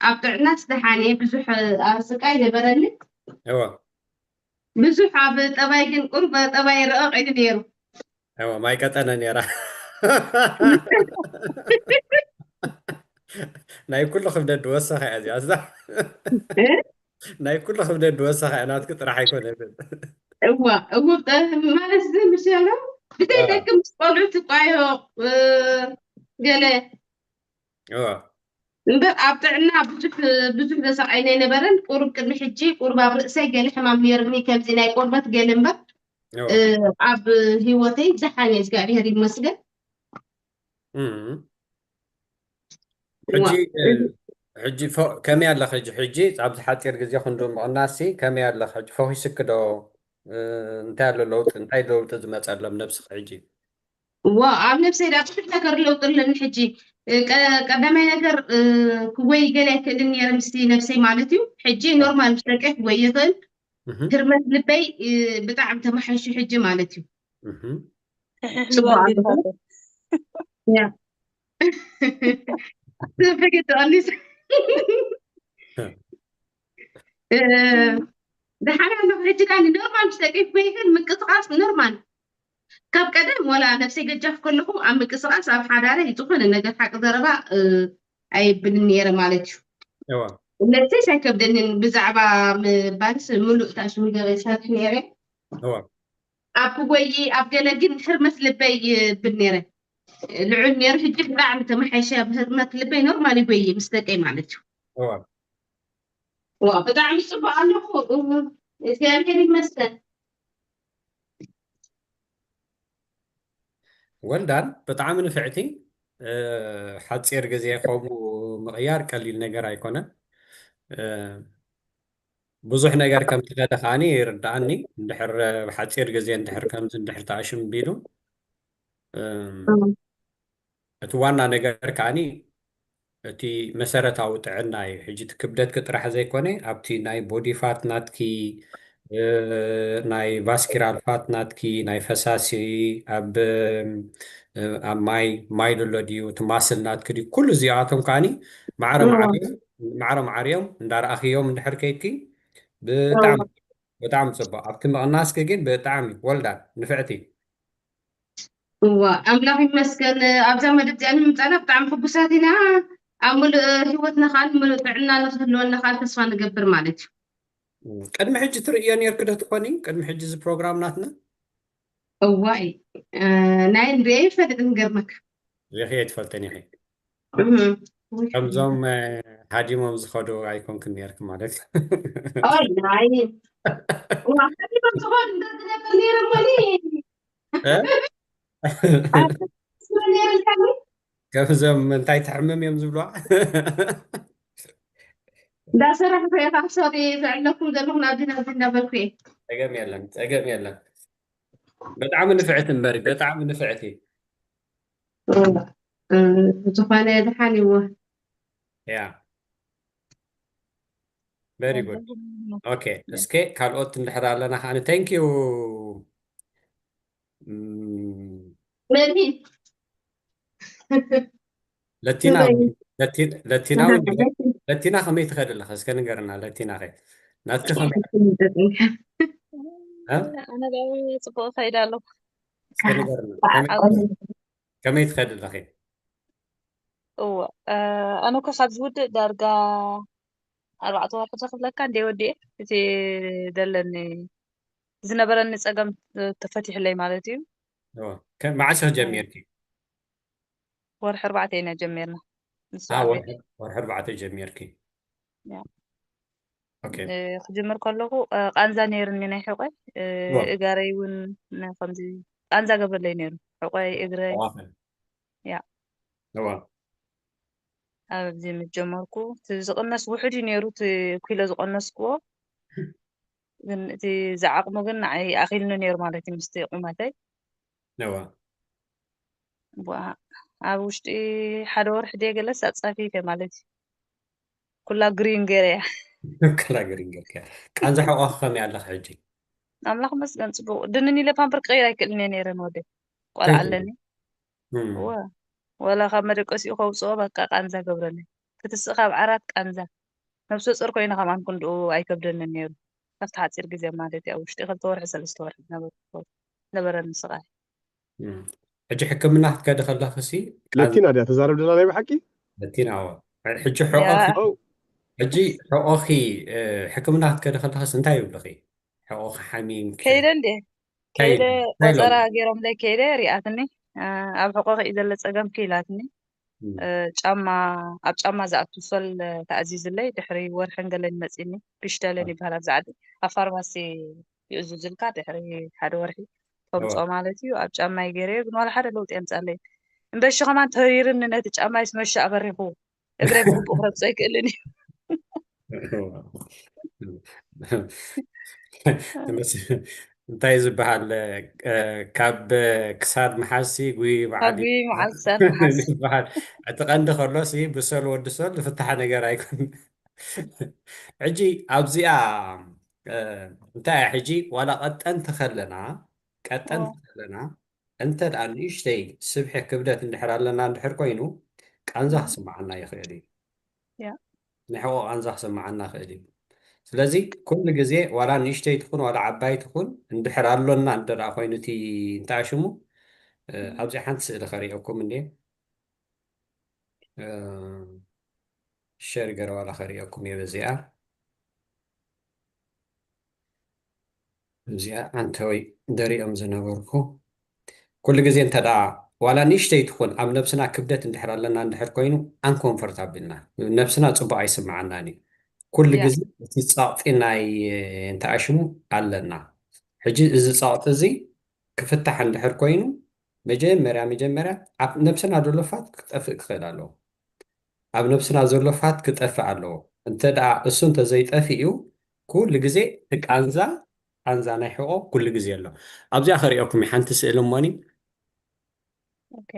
ኣብ ጥዕናስ ደሓነ ብዙሕ ኣብ ስቃይ ነበረኒ። እወ ብዙሕ ኣብ ጠባይ ግን ቁርብ ጠባይ ረቐቕ ኢሉ ነይሩ። እወ ማይ ቀጠነ ነይራ። ናይ ኩሉ ክብደት ድወሰኸ እያ እዚኣ። እዛ እ? ናይ ኩሉ ክብደት ድወሰኸ እያ፣ ናትኪ ጥራሕ ኣይኮነትን። እዋ እው ማለት እዚ ምሸሎ ብዘይ እ። ደቂ ምስ ቆልዑ ትቋዮ እ፣ ገለ እወ እምበር ኣብ ጥዕና ብዙሕ ብዙሕ ዘሳቀይና ኣይነበረን። ቁሩብ ቅድሚ ሕጂ ቁሩብ ኣብ ርእሰይ ገለ ሕማም ነይርኒ፣ ከምዚ ናይ ቆርበት ገለ እምበር እወ እ፣ ኣብ ህይወተይ ደሓን እየ፣ እግዚኣብሔር ይመስገን። እም። ሕጂ ዋ፣ እ፣ ሕጂ ፎ- ከመይ ኣለኺ? ሕጂ ሕጂ ኣብዚ ሓፂር ግዜ ክንዱ ምቕናስሲ ከመይ ኣለኺ? ሕጂ ፎኪስኪ ዶ እ፣ እንታይ ኣሎ ለውጢ? እንታይ ለውጢ ዝመፀ ኣሎ ኣብ ነብስኺ ሕጂ? ዋ ኣብ ነብሰይ ዳ ብዙሕ ነገር ለውጢ ኣለኒ ሕጂ። እ፣ ቀ- ቀዳማይ ነገር እ፣ ክጎይ ገለ ኣይክእልን ነይረ ምስቲ ነብሰይ ማለት እዩ። ሕጂ ኖርማል ምስ ደቀ ክጎይ ይኽእል። እህም። ህርመት ልበይ እ፣ ብጣዕሚ ተመሓይሹ ሕጂ ማለት እዩ። እህም። ጽቡቅ ኣሎ። ያ። ፈገግ ትቐንስ። እ፣ ደሓን ኣለኹ። ሕጂ ከኣ ኖርማል ምስ ደቀ ክጎይ ይኽእል፣ ምንቅስቃስ ኖርማል። ካብ ቀደም ወላ ነብሰይ ገጃፍ ከለኹ ኣብ ምንቅስቃስ ኣብ ሓዳረይ ዝኾነ ነገር ሓቂ ዘረባ እ፣ ኣየብልን ነይረ ማለት እዩ። እወ ነብሰይስ ኣይከብደንን ብዛዕባ ምባልስ ምሉእ ታሽሚ ገበ ይሰርሕ ነይረ። እወ ኣብ ክጎይ ኣብ ገለ ግን ሕርመት ልበይ ይብል ነይረ ልዑል ነይሩ። ሕጂ ብጣዕሚ ተመሓይሸ ኣብ ሕርመት ልበይ ኖርማል ይጎይ ምስ ደቀይ ማለት እዩ። እወ ዋ ብጣዕሚ ጽቡቅ ኣለኹ። እግዚኣብሔር ይመስገን። ወልዳን ብጣዕሚ ንፍዕቲ እ፣ ሓፂር ግዜ ከምኡ ምቕያር ቀሊል ነገር ኣይኮነን። እ፣ ብዙሕ ነገር ከም ትኸደ ከዓኒ ይርድኣኒ። እንድሕር ብሓፂር ግዜ እንድሕር ከምዚ እንድሕር ተኣሽም ቢሉ፣ እም፣ እቲ ዋና ነገር ከዓኒ እቲ መሰረታዊ ጥዕና እዩ። ሕጂ እቲ ክብደትኪ ጥራሕ ዘይኮነ ኣብቲ ናይ ቦዲ ፋት ናትኪ፣ እ፣ ናይ ቫስኪራል ፋት ናትኪ፣ ናይ ፈሳሲ ኣብ፣ እ፣ ኣብ ማይ፣ ማይ ልሎ ድዩ፣ እቲ ማስል ናትኪ ድዩ፣ ኩሉ እዚኣቶም ከዓኒ ማዕረ እዎ። ማዕሪኦም፣ ማዕረ ማዕሪኦም እንዳረኣኽዮም እንድሕር ከይድኪ ብጣዕሚ፣ እዎ። ብጣዕሚ ጽቡቕ። ኣብቲ ምቕናስኪ ግን ብጣዕሚ ወልዳን ንፍዕቲ። እዋ፣ ኣምላኽ ይመስገን። ኣብዛ መደብ እዚኣ ንምምጻእና ብጣዕሚ ሕጉሳት ኢና። ኣብ ምሉእ ህይወትና ከኣ ምሉእ ጥዕና ንክህልወና ከኣ ተስፋ ንገብር ማለት እዩ። ቅድሚ ሕጂ ትርእዮ ኔርኪ ዶ ትኾኒ? ቅድሚ ሕጂ እዚ ፕሮግራም ናትና? እዋይ፣ እ፣ ናይ ንሪኦ ይፈልጥ ንገርመካ። ሪኺ ኣይትፈልጥን ኢኺ። እህ። ከምዞም፣ እ፣ ሃዲሞም ዝኸዱ ኣይኮንክን ኔርኪ ማለት። ኦይ፣ ናይ። እዋ፣ ሃዲሞም ዝኸዱ እንደ ዝነብር ኔረ እሞኒ። እ? ኣብ ስለ ኔረ ኢልካኒ? ከምዞም እንታይ ትሕምም እዮም ዝብልዋ? እንዳሰራሕኩ እየ ካብ ሶሪ ዘዕለኩም ዘለኹ ናብዚ ናብዚ እንዳበልኩ እየ። ጸገም የለን፣ ጸገም የለን። ብጣዕሚ ንፍዕቲ እምበሪ፣ ብጣዕሚ ንፍዕቲ። እ፣ እ፣ ዝኾነ ድሓን ይዎ። ያ። Very good። ኦኬ፣ እስከ ካልኦት እንድሕር ኣለና ከዓኒ፣ thank you። እም፣ መኒ? ለቲና፣ መኒ? ለቲ-፣ ለቲና እውን፣ ለቲና ከመይ ትኸድ ኣለኻ? እስከ ንገርና፣ ለቲና ኸ ናትኪ ከመይ? እ? ኣነ ደኣ ጽቡቕ እኸይድ ኣለኹ። እስከ ንገርና፣ ከመይ፣ ኣብ ከመይ ትኸድ ኣለኺ? እወ፣ እ፣ ኣነ እኮ ካብ ዝውድእ ዳርጋ ኣርባዕተ ወርሒ ተኽፍለካ እንደ ወዲኤ፣ እቲ ዘለኒ፣ ዝነበረኒ ጸገም ተፈቲሕለይ ማለት እዩ። እወ፣ ከ-፣ መዓስ ኢኺ ጀሚርኪ? ወርሒ ኣርባዕተ ኢና ጀሚርና። ንሱ አ፣ ዓበይቲ። ወርሒ፣ ወርሒ ኣርባዕተ ጀሚርኪ። ያ። ኦኬ። እ፣ ክጅምር ከለኹ፣ እ፣ ቃንዛ ነይርኒ ናይ ሕቆይ፣ እ፣ እወ። እጋረይ እውን ን-፣ ከምዚ ቃንዛ ገብረለይ ነይሩ። ሕቆይ፣ እግረይ። ጠዋፈ። ያ። እወ። ኣብዚ ምስ ጀመርኩ፣ እቲ ዝቕነስ ውሑድ እዩ ነይሩ፣ እቲ ኪሎ ዝቐነስክዎ። ግን እቲ ዝዓቕሞ ግን ንዓይ ኣኺልኒ ነይሩ ማለት እዩ፣ ምስቲ ቁመተይ። እወ። ቡኣ፣ ኣብ ውሽጢ ሓደ ወርሒ ድየ ገለስ ኣጻፊፈ ማለት እዩ። ኩላ ግሪን ገይረያ። ኩላ ግሪን ገይርካ። ቃንዛ ሕቆኺ ከመይ ኣለኺ ሕጂ? ኣምላኽ መስገን ጽቡቕ። ድንን ኢለ ፓምፐር ክቕይር ኣይክእልን እየ ነይረ ንወደይ። ቆልዓ እንታይ ኣለኒ። ትብሊ? እም። እወ። ወላ ካብ መደቀሲኡ ከውጽኦ በቃ ቃንዛ ገብረለይ። ክትስእ ካብ ዓራት ቃንዛ። ነብሰ ጾር ኮይነ ከማን ክንድኡ ኣይከብደንን ነይሩ። ካብቲ ሓጺር ግዜ ማለት እዩ፣ ኣብ ውሽጢ ክልተ ወርሒ፣ ሰለስተ ወርሒ ዝነበረ-፣ ነበረኒ ስቓይ። እም። ሕጂ ሕክምና ክትከዲ ከለኺ ሲ ቃንዛ ለቲና ድያ ተዛረብ ደላ ናይ ብሓቂ? ለቲና፣ እወ። ሕጂ ያ። ሕቆኺ፣ ኦ። ሕጂ ሕቆኺ፣ እ፣ ሕክምና ክትከዲ ከለኺስ እንታይ ይብልኺ? ሕቆኺ ሓሚምኪ? ከይደ እንዴ? ከይደ፣ ከይደ እንታይ ቆጸራ ኢሎም? ገይሮምለይ ከይደ ሪኣትኒ። እ፣ ኣብ ሕቆኺ እዩ ዘሎ ጸገምኪ ኢላትኒ። እም። እ፣ ጫማ፣ ኣብ ጫማ ዝኣቱ ሶል ተኣዚዝለይ ድሕሪ ወርሕን ገለን መጺኒ። ፒሽተለን እ። ይበሃል ኣብዚ ዓዲ። ኣብ ፋርማሲ ይእዝዙልካ ድሕሪ ሓደ ወርሒ ተምጽኦ እወ። ማለት እዩ። ኣብ ጫማይ ገይረዮ ግን ዋላ ሓደ ለውጢ የምጻለይ። እምበሺ ከማን ተሪርኒ ነቲ ጫማይስ መሻ ኣበሪኽዎ። እግረይ ብግቡእ ክረግጾ ኣይክእልን እዩ። እንታይ ዝበሃል፣ እ፣ ካብ ክሳድ መሓዝሲ ጉይ በዓል ካብ ጉይ መዓል ክሳድ መሓዝ። ዝበሃል። እቲ ቀንዲ ከሎሲ ብሰል ወዲ ሰል ዝፍታሕ ነገር ኣይኮን። ሕጂ ኣብዚኣ፣ እ፣ እንታይ እያ ሕጂ ዋላ ቀጠንቲ ከለና፣ ቀጠንቲ ኦ። ከለና፣ እንተ ደኣ ንእሽተይ ስብሒ ክብደት እንድሕር ኣለና እንድሕር ኮይኑ፣ ቃንዛ እም። ክስምዓና ይኽእል እዩ። ያ። ናይ ሕቖ ቃንዛ ክስምዓና ይኽእል እዩ። ስለዚ ኩሉ ግዜ ዋላ ንእሽተይ ትኹን ዋላ ዓባይ ትኹን እንድሕር ኣሎና እንተ ደኣ ኮይኑ እቲ እንታይ ሽሙ፣ እ፣ እም። ኣብዚ ሓንቲ ስእሊ ከርእየኩም እንዴ። እ፣ ሸር ገረ ዋላ ከርእየኩም እየ በዚኣ። እዚኣ ኣንተወይ ደሪኦም ዝነበርኩ። ኩሉ ግዜ እንተ ደኣ ዋላ ንእሽተይ ትኹን ኣብ ነብስና ክብደት እንድሕር ኣለና እንድሕር ኮይኑ ኣንኮምፎርታብል ኢና። ነብስና ጽቡቕ ኣይስምዓናን እዩ። ኩሉ ያ። ግዜ እቲ ጸቕጢ ናይ፣ እ፣ እንታይ ሽሙ ኣለና። ሕጂ እዚ ጸቕጢ እዚ ክፍታሕ እንድሕር ኮይኑ መጀመርያ፣ መጀመርያ ኣብ ነብስና ዘሎ ፋት ክጠፍእ ክኽእል ኣለዎ። ኣብ ነብስና ዘሎ ፋት ክጠፍእ ኣለዎ። እንተ ደኣ እሱ እንተ ዘይጠፊኡ ኩሉ ግዜ እቲ ቃንዛ ቃንዛ ናይ ሕቆ ኩሉ ግዜ ኣሎ። ኣብዚኣ ከሪኦኩም ሓንቲ ስእሊ እሞኒ ኦኬ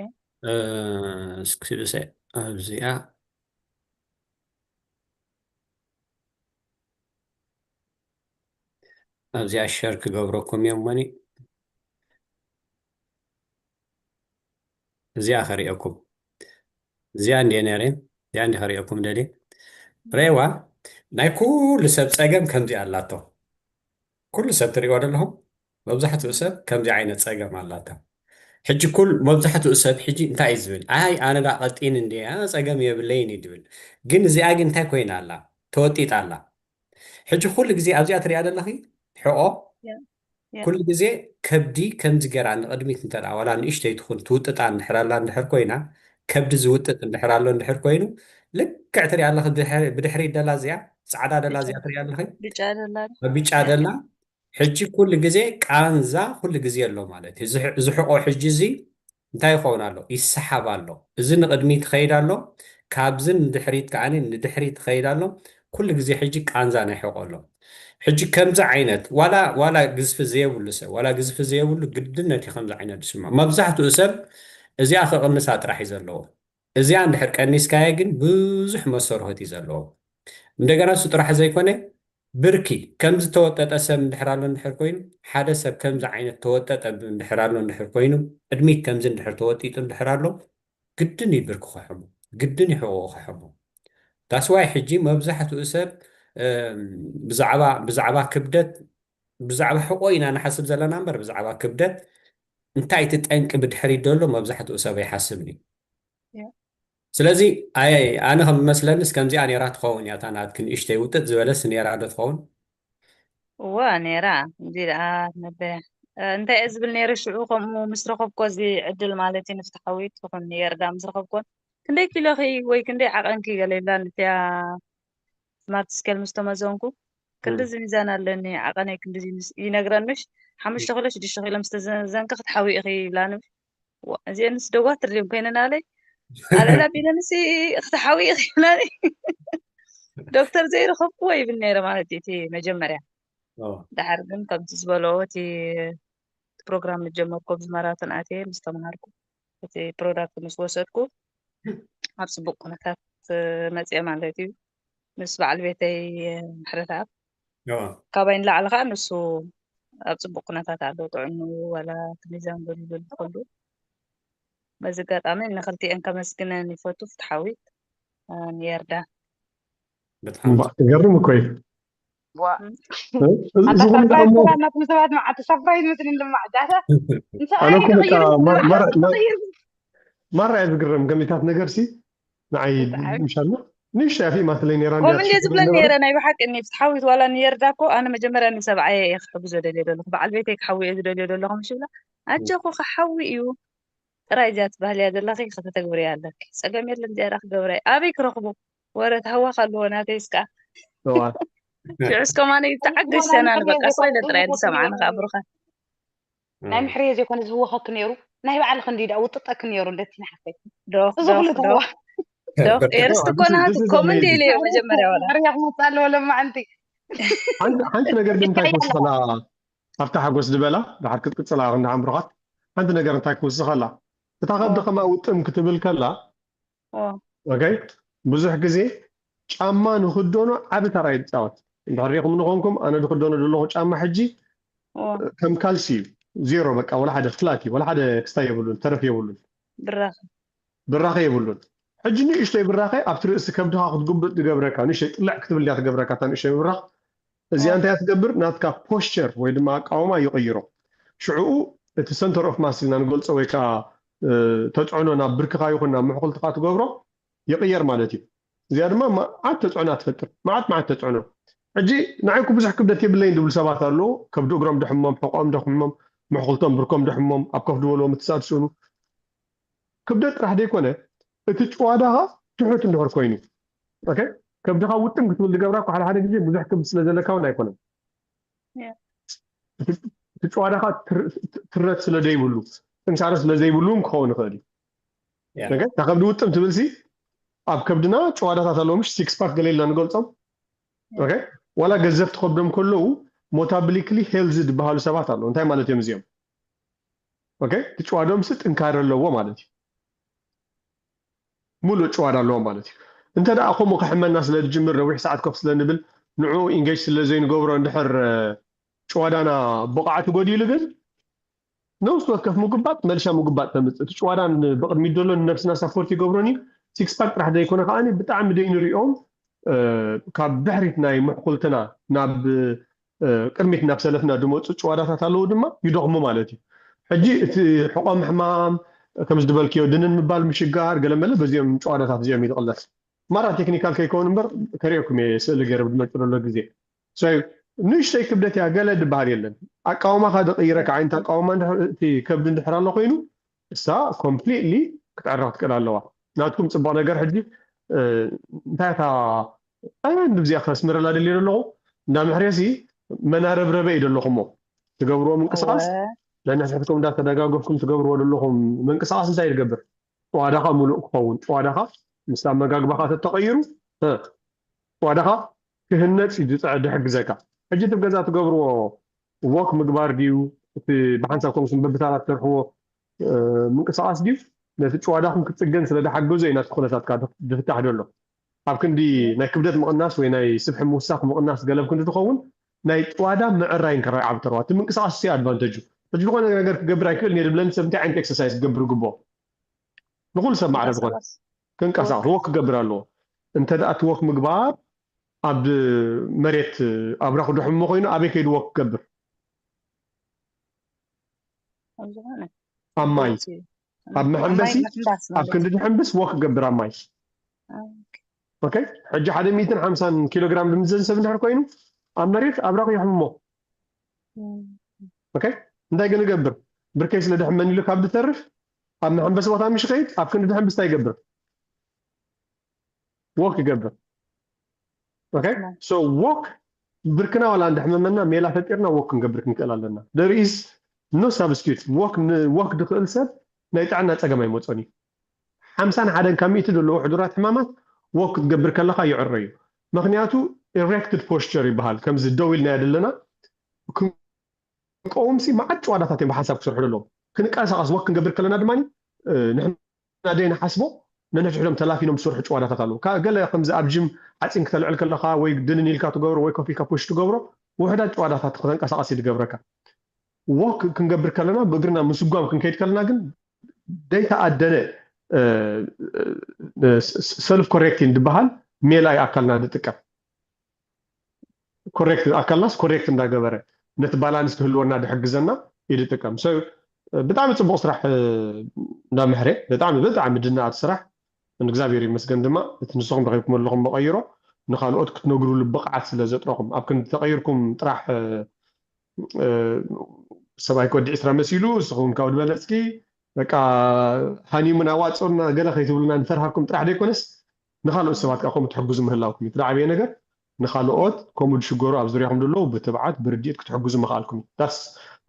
እስክስእሰ ኣብዚኣ ኣብዚኣ ሸር ክገብረኩም እዮም እሞኒ እዚኣ ከሪኦኩም እዚኣ እንዲየ ነረ እዚኣ እንዲ ከሪኦኩም ደሊ ሬዋ ናይ ኩሉ ሰብ ፀገም ከምዚ ኣላቶ ኩሉ ሰብ ትሪእዎ ዘለኹም መብዛሕትኡ ሰብ ከምዚ ዓይነት ፀገም ኣላቶ ሕጂ ኩል መብዛሕትኡ ሰብ ሕጂ እንታይ እዩ ዝብል ኣይ ኣነ ዳ ቀጢን እንዲ ፀገም የብለይን እዩ ዝብል ግን እዚኣ ግን እንታይ ኮይና ኣላ ተወጢጣ ኣላ ሕጂ ኩሉ ግዜ ኣብዚኣ ትሪኣ ዘለኺ ሕቆ ኩሉ ግዜ ከብዲ ከምዚ ገራ ንቕድሚት እንተ ዋላ ንእሽተይ ትኹን ትውጥጣ እንድሕር ኣላ እንድሕር ኮይና ከብዲ ዝውጥጥ እንድሕር ኣሎ እንድሕር ኮይኑ ልክዕ ትሪኣ ኣለኺ ብድሕሪት ደላ እዚኣ ፃዕዳ ደላ እዚኣ ትሪኣ ኣለኺ ብጫ ደላ ኣብ ቢጫ ደላ ሕጂ ኩሉ ግዜ ቃንዛ ኩሉ ግዜ ኣሎ ማለት እዩ እዚ ሕቆ ሕጂ እዚ እንታይ ይኸውን ኣሎ ይሰሓብ ኣሎ እዚ ንቕድሚት ይኸይድ ኣሎ ካብዚ ንድሕሪት ከዓ ንድሕሪት ይኸይድ ኣሎ ኩሉ ግዜ ሕጂ ቃንዛ ናይ ሕቆ ኣሎ ሕጂ ከምዚ ዓይነት ዋላ ዋላ ግዝፊ ዘየብሉ ሰብ ዋላ ግዝፊ ዘየብሉ ግድነት እዩ ከምዚ ዓይነት ዝስምዖ መብዛሕትኡ ሰብ እዚኣ ክቕንሳ ጥራሕ እዩ ዘለዎ እዚኣ እንድሕር ቀኒስካየ ግን ብዙሕ መሰርሆት እዩ ዘለዎ እንደገና እሱ ጥራሕ ዘይኮነ ብርኪ ከም ዝተወጠጠ ሰብ እንድሕር ኣሎ እንድሕር ኮይኑ ሓደ ሰብ ከምዚ ዓይነት ተወጠጠ እንድሕር ኣሎ እንድሕር ኮይኑ ቅድሚት ከምዚ እንድሕር ተወጢጡ እንድሕር ኣሎ ግድን እዩ ብርኪ ክሕሞ ግድን እዩ ሕቆ ክሕሞ that's why ሕጂ መብዛሕትኡ ሰብ ብዛዕባ ብዛዕባ ክብደት ብዛዕባ ሕቆ ኢና ንሓስብ ዘለና እምበር ብዛዕባ ክብደት እንታይ እቲ ጠንቂ ብድሕሪት ዘሎ መብዛሕትኡ ሰብ ኣይሓስብን እዩ ስለዚ ኣይ ኣነ ከም መስለንስ ከምዚኣ ነራ ትኸውን እያ እታ ናትክ ንእሽተይ ውጥጥ ዝበለስ ነራ ዶ ትኸውን እዋ ነራ እዚ ደኣ ነበያ እንታይ እየ ዝብል ነይረ ሽዑ ከምኡ ምስ ረኸብኮ እዚ ዕድል ማለት እዩ ንፍትሓዊት ትኹን የርዳ ምስ ረኸብኮን ክንደይ ኪሎኺ ወይ ክንደይ ዓቐንኪ ገለ ይብላ ንትያ ስማርት ስኬል ምስ ተመዘንኩ ክንድዚ ሚዛን ኣለኒ ዓቐነይ ክንድዚ ይነግረንሽ ሓሙሽተ ኪሎ ሽዱሽተ ኪሎ ምስ ተዘንኪ ክትሓዊ ኢኺ ይብላኒ እዚአንስ ደዋትር ድዮም ኮይነን ኣለይ ኣልዕል ኣቢለንሲ ክትሓዊ ኢኺ ይብላኒ ዶክተር ዘይረኸብክዎ ይብል ነይረ ማለት እዩ እቲ መጀመርያ ድሓር ግን ከምቲ ዝበለዎ እቲ ፕሮግራም ዝጀመርኩ ኣብዚ ማራቶን ኣትየ ምስ ተምሃርኩ እቲ ፕሮዳክት ምስ ወሰድኩ ኣብ ፅቡቅ ኩነታት መፅየ ማለት እዩ ምስ በዓል ቤተይ ምሕረተኣብ ካባይ ንላዕሊ ከዓ ንሱ ኣብ ፅቡቅ ኩነታት ኣሎ ጥዕኑ ዋላ እቲ ሚዛን ገሊሉ ዝኸሉ በዚ ኣጋጣሚ ንክልቲኤን ከመስግነን ይፈቱ ፍትሓዊት ንየርዳ ገርም እኮ እዩ ኣታ ሳፕራይዝ ትኮና ናትኩም ሰባት መዓልቲ ሳፕራይዝ መስልን ድማ ዕዳታ ኣነ እኮ በቃ ማራ እየ ዝግረም ገሚታት ነገር ሲ ንዓይ ምሻልና ንእሽቶ ያፊ ማስለይ ነራ ኮም እንዴ ዝብለን ነረ ናይ ብሓቂ እኒ ፍትሓዊት ዋላ ንየርዳ እኮ ኣነ መጀመርያ ንሰብዓየ እየ ክሕግዞ ደልዮ ዘለኹ በዓል ቤተይ ክሓዊ እየ ዝደልዮ ዘለኹ ምሽ ብላ ኣጀኹ ክሓዊ እዩ ጥራይ እዚኣ ትባህልያ ዘለኺ ከተተግብርያ ኣለኪ ፀገም የለን እዚኣ ክገብራ ኣበይ ክረኽቦ ወረ ተሃዋኽ ኣለዎ ናተይስ ከዓ ሽዑስ ከማነ ይተዓገሽ ሰና ንበቃ ስቕ ኢለ ጥራይ ዝሰምዓኒ ከዓ ብሩኻት ናይ ምሕርየ ዘይኮነ ዝህወኸኪ ነይሩ ናይ ባዕልኺ እንዲ ደኣ ውጥጠኪ ነይሩ እንደቲ ንሓፍተይ ዶኽ ዶኽ ዝኽሉ ዶኽ ትህዋ ዶኽ ኤርስቲ እኮ ናሃቱ ኮመንት ኢለዮ መጀመርያ ወላ ሕርያ ክመፅእ ኣለዎ ለማዓንቲ ሓንቲ ነገር ግን እንታይ ክወስኸላ ኣብታ ሓጎስ ዝበላ ድሓር ክትቅፅላ ክንዳ ኣምሮኻት ሓንቲ ነገር እንታይ ክውስኸላ እታ ከብዲ ከማ ውጥም ክትብል ከላ ኦኬ ብዙሕ ግዜ ጫማ ንክደኖ ዓቢ ተራ ይፃወት እንድሕር ሪኢኹም ንኾንኩም ኣነ ዝክደኖ ዘለኹ ጫማ ሕጂ ከም ካልሲ እዩ ዜሮ በቃ ወላ ሓደ ፍላት እዩ ወላ ሓደ ክስታይ የብሉን ተረፍ የብሉን ብራኸ የብሉን ሕጂ ንእሽተይ ብራኸ ኣብቲ ርእሲ ከብድኻ ክትጉብጥ ትገብረካ ንእሽተይ ጥልዕ ክትብል እያ ትገብረካ እታ ንእሽተይ ብራኽ እዚኣ እንታይ ትገብር ናትካ ፖስቸር ወይ ድማ ኣቃውማ ይቕይሮ ሽዕኡ እቲ ሰንተር ኦፍ ማስ ኢልና ንገልፆ ወይ ከዓ ተፅዕኖ ናብ ብርክኻ ይኹን ናብ ምሕኩልትኻ ትገብሮ ይቕየር ማለት እዩ እዚኣ ድማ መዓት ተፅዕኖ ትፈጥር መዓት መዓት ተፅዕኖ ሕጂ ንዓይኩ ብዙሕ ክብደት የብለይን ዝብሉ ሰባት ኣለዉ ከብዲ እግሮም ድሕሞም ሕቆም ድሕሞም ምሕኩልቶም ብርኮም ድሕሞም ኣብ ከፍ ዝበልዎ ምትሳድ ስእኑ ክብደት ጥራሕ ዘይኮነ እቲ ጭዋዳኻ ትሑት እንድሕር ኮይኑ ከብድኻ ውጥም ክትብል ዝገብራ ሓደ ሓደ ግዜ ብዙሕ ክብዲ ስለ ዘለካ እውን ኣይኮነን እቲ ጭዋዳኻ ትረት ስለ ዘይብሉ ጥንካረ ስለ ዘይብሉ እውን ክኸውን ይኽእል እዩ እታ ከብዲ ውጥም ትብል ሲ ኣብ ከብድና ጭዋዳታት ኣለዎ ምሽ ሲክስ ፓክ ገለ ኢልና ንገልፆም ዋላ ገዘፍቲ ከብዶም ከለዉ ሞታብሊክሊ ሄልዚ ዝበሃሉ ሰባት ኣለዉ። እንታይ ማለት እዮም እዚኦም? ኦኬ፣ እቲ ጭዋዶምሲ ጥንካረ ኣለዎ ማለት እዩ። ሙሉእ ጭዋዳ ኣለዎ ማለት እዩ። እንተ ደኣ ከምኡ ክሕመና ስለ ዝጅምር፣ ነዊሕ ሰዓት ኮፍ ስለ ንብል፣ ንዕኡ ኢንጌጅ ስለ ዘይንገብሮ፣ እንድሕር ጭዋዳና ብቕዓቱ ጎዲሉ ግን ነውስ ወከፍ ምጉባጥ መልሻ ምጉባጥ ተምፅእ። እቲ ጭዋዳ ብቕድሚት ዘሎ ንነብስና ሳፖርት ይገብሮን እዩ። ሲክስ ፓክ ጥራሕ ዘይኮነ ከዓኒ ብጣዕሚ ደይንሪኦም ካብ ድሕሪት ናይ ምሕኩልትና ናብ ቅድሚት ናብ ሰለፍና ዝመፁ ጭዋዳታት ኣለዉ ድማ ይደኽሙ ማለት እዩ። ሕጂ እቲ ሕቆ ምሕማም ከም ዝድበልክዮ ድንን ምባል ምሽጋር ገለመለ በዚኦም ጭዋዳታት እዚኦም እዩ ዝቕለስ። ማራ ቴክኒካል ከይከውን እምበር ከሪኦኩም እየ ስእሊ ገይረ ብድመጭ ዘሎ ግዜ ንእሽተይ ክብደት እያ ገለ ዝበሃል የለን። ኣቃውማኻ ዝቕይረካ ዓይነት ኣቃውማ እቲ ከብዲ እንድሕር ኣሎ ኮይኑ እሳ ኮምፕሊትሊ ክትዕረቕ ትክእል ኣለዋ። ናትኩም ፅቡቕ ነገር ሕጂ እንታይ እታ ቀንዲ ብዚኣ ከስምረላ ደልየ ዘለኹ እንዳ ምሕሬሲ መናረብረበ እዩ ዘለኹሞ ትገብርዎ ምንቅስቃስ ነንሕድሕድኩም እንዳተደጋገፍኩም ትገብርዎ ዘለኹም ምንቅስቃስ እንታይ ትገብር ጭዋዳኻ ሙሉእ ክኸውን ጭዋዳኻ ምስ ኣመጋግባኻ ተተቐይሩ ጭዋዳኻ ክህነፅ እዩ ዝሕግዘካ። ሕጂ እቲ ገዛ ትገብርዎ ወክ ምግባር ድዩ እቲ ብሓንሳብ ከምኩም በብታራ ትሰርሕዎ ምንቅስቃስ ድዩ ነቲ ጭዋዳኹም ክትፅገን ስለ ዝሓገዞ እዩ ናቲ ኩነታትካ ዝፍታሕ ዘሎ። ኣብ ክንዲ ናይ ክብደት ምቕናስ ወይ ናይ ስብሒ ምውሳኽ ምቕናስ ገለ ኣብ ክንዲ ትኸውን ናይ ጭዋዳ ምዕራይ እንከራይ ዓብ ተረዋ እቲ ምንቅስቃስ ሲ ኣድቫንተጁ ሕጂ ዝኾነ ነገር ክገብር ኣይክእል እየ ዝብለኒ ሰብ እንታይ ዓይነት ኤክሰርሳይዝ ክገብር ይግብኦ ንኩሉ ሰብ ማዕረ ዝኾነ ክንቀሳቀስ ወክ ክገብር ኣለዎ እንተ ደኣ እቲ ወክ ምግባር ኣብ መሬት ኣብራኹ ድሕሞ ኮይኑ ኣበይ ከይዱ ወክ ክገብር ኣብ ማይ ኣብ መሐንበሲ ኣብ ክንዲ ድሕንብስ ወክ ክገብር ኣብ ማይ ኦኬ ሕጂ ሓደ ሚእትን ሓምሳን ኪሎ ግራም ዝምዘን ሰብ እንድሕር ኮይኑ ኣብ መሬት ኣብራኹ የሕምሞ ኦኬ እንታይ ግን እገብር ብርከይ ስለ ድሕመን ኢሉ ካብ ዝተርፍ ኣብ መሐንበሲ ቦታ ምሽ ከይድ ኣብ ክንዲ ድሕንብስ እንታይ ይገብር ወክ ይገብር ኦኬ so ወክ ብርክና ዋላ እንድሕመመና ሜላ ፈጢርና ወክ ክንገብር ክንክእል ኣለና there is no substitute ወክ ወክ ዝኽእል ሰብ ናይ ጥዕና ፀገም ኣይመፆን እዩ ሓምሳን ሓደን ካብ ሚእቲ ዘለዉ ሕዱራት ሕማማት ወክ ክትገብር ከለኻ ይዕረ እዩ ምክንያቱ erected posture ይበሃል ከምዚ ደው ኢልና ዘለና ክንቀውምሲ መዓት ጭዋዳታት እዮም ብሓንሳብ ክሰርሑ ዘለዎም ክንቀሳቀስ ወክ ክንገብር ከለና ድማ ንሕና ደይ ንሓስቦ ነንሕድሕዶም ተላፊኖም ዝሰርሑ ጭዋዳታት ኣለዉ ገለ ከምዚ ኣብ ጅም ዓፂን ክተልዕል ከለካ ወይ ድንን ኢልካ ትገብሮ ወይ ኮፍ ኢልካ ፑሽ ትገብሮ ውሕዳት ጭዋዳታት ከተንቀሳቀስ እዩ ዝገብረካ ወክ ክንገብር ከለና ብእግርና ምስጓም ክንከይድ ከለና ግን ደይተኣደነ ሰልፍ ኮሬክቲን ዝበሃል ሜላ እዩ ኣካልና ዝጥቀም ኮሬክት ኣካልናስ ኮሬክት እንዳገበረ ነቲ ባላንስ ክህልወና ዝሕግዘና ይድጥቀም ብጣዕሚ ፅቡቅ ስራሕ እንዳምሕረ ብጣዕሚ ብጣዕሚ ድናኣት ስራሕ ንእግዚኣብሔር ይመስገን ድማ እቲ ንስኹም ረኪብኩም ኣለኹም መቀይሮ ንካልኦት ክትነግሩሉ ብቕዓት ስለ ዘጥረኹም ኣብ ክንዲ ተቀይርኩም ጥራሕ ሰብኣይ ክወዲ ዕስራ መሲሉ ንስኹም ካብኡ ዝበለፅኪ በቃ ሃኒሙን ኣዋፅኡና ገለ ከይትብሉና ንፈርሃኩም ጥራሕ ዘይኮነስ ንካልኦት ሰባት ከዓ ከምኡ ትሕግዙ ምህላውኩም እዩ ትዓበየ ነገር ንካልኦት ከምኡ ዝሽገሩ ኣብ ዙርያኹም ዘለዉ ብትብዓት ብርድኢት ክትሕግዙ ምኽኣልኩም እዩ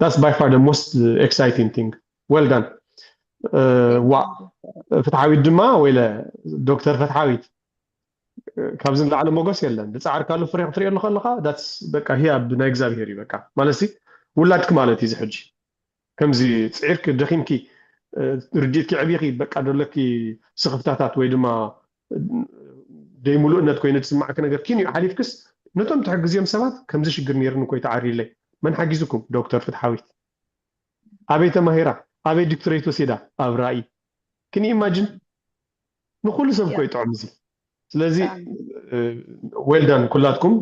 that's by far the most exciting thing well done ዋ ፍትሓዊት ድማ ወይለ ዶክተር ፍትሓዊት ካብዚ ንላዕሊ ሞገስ የለን ዝፃዕርካሉ ፍሬ ክትሪኦ ኣለካ ኣለካ that's በቃ ህያብ ናይ እግዚኣብሄር እዩ በቃ ማለት ውላድክ ማለት እዩ ሕጂ ከምዚ ፅዒርክ ደኺምኪ ርድኢትኪ ዕቢኺ በቃ ደለኪ ስኽፍታታት ወይ ድማ ደይምሉእነት ኮይኑ ዝስማዕኪ ነገር ኪን እዩ ሓሊፍክስ ነቶም ትሕግዝዮም ሰባት ከምዚ ሽግር ነይርኒ እኮ ተዓሪለይ መን ሓጊዝኩም ዶክተር ፍትሓዊት ኣበይ ተማሂራ ኣበይ ዶክትሬት ወሲዳ ኣብ ራእይ ኪን ኢማጅን ንኩሉ ሰብ እኮ ይጥዕም እዚ ስለዚ ዌልዳን ኩላትኩም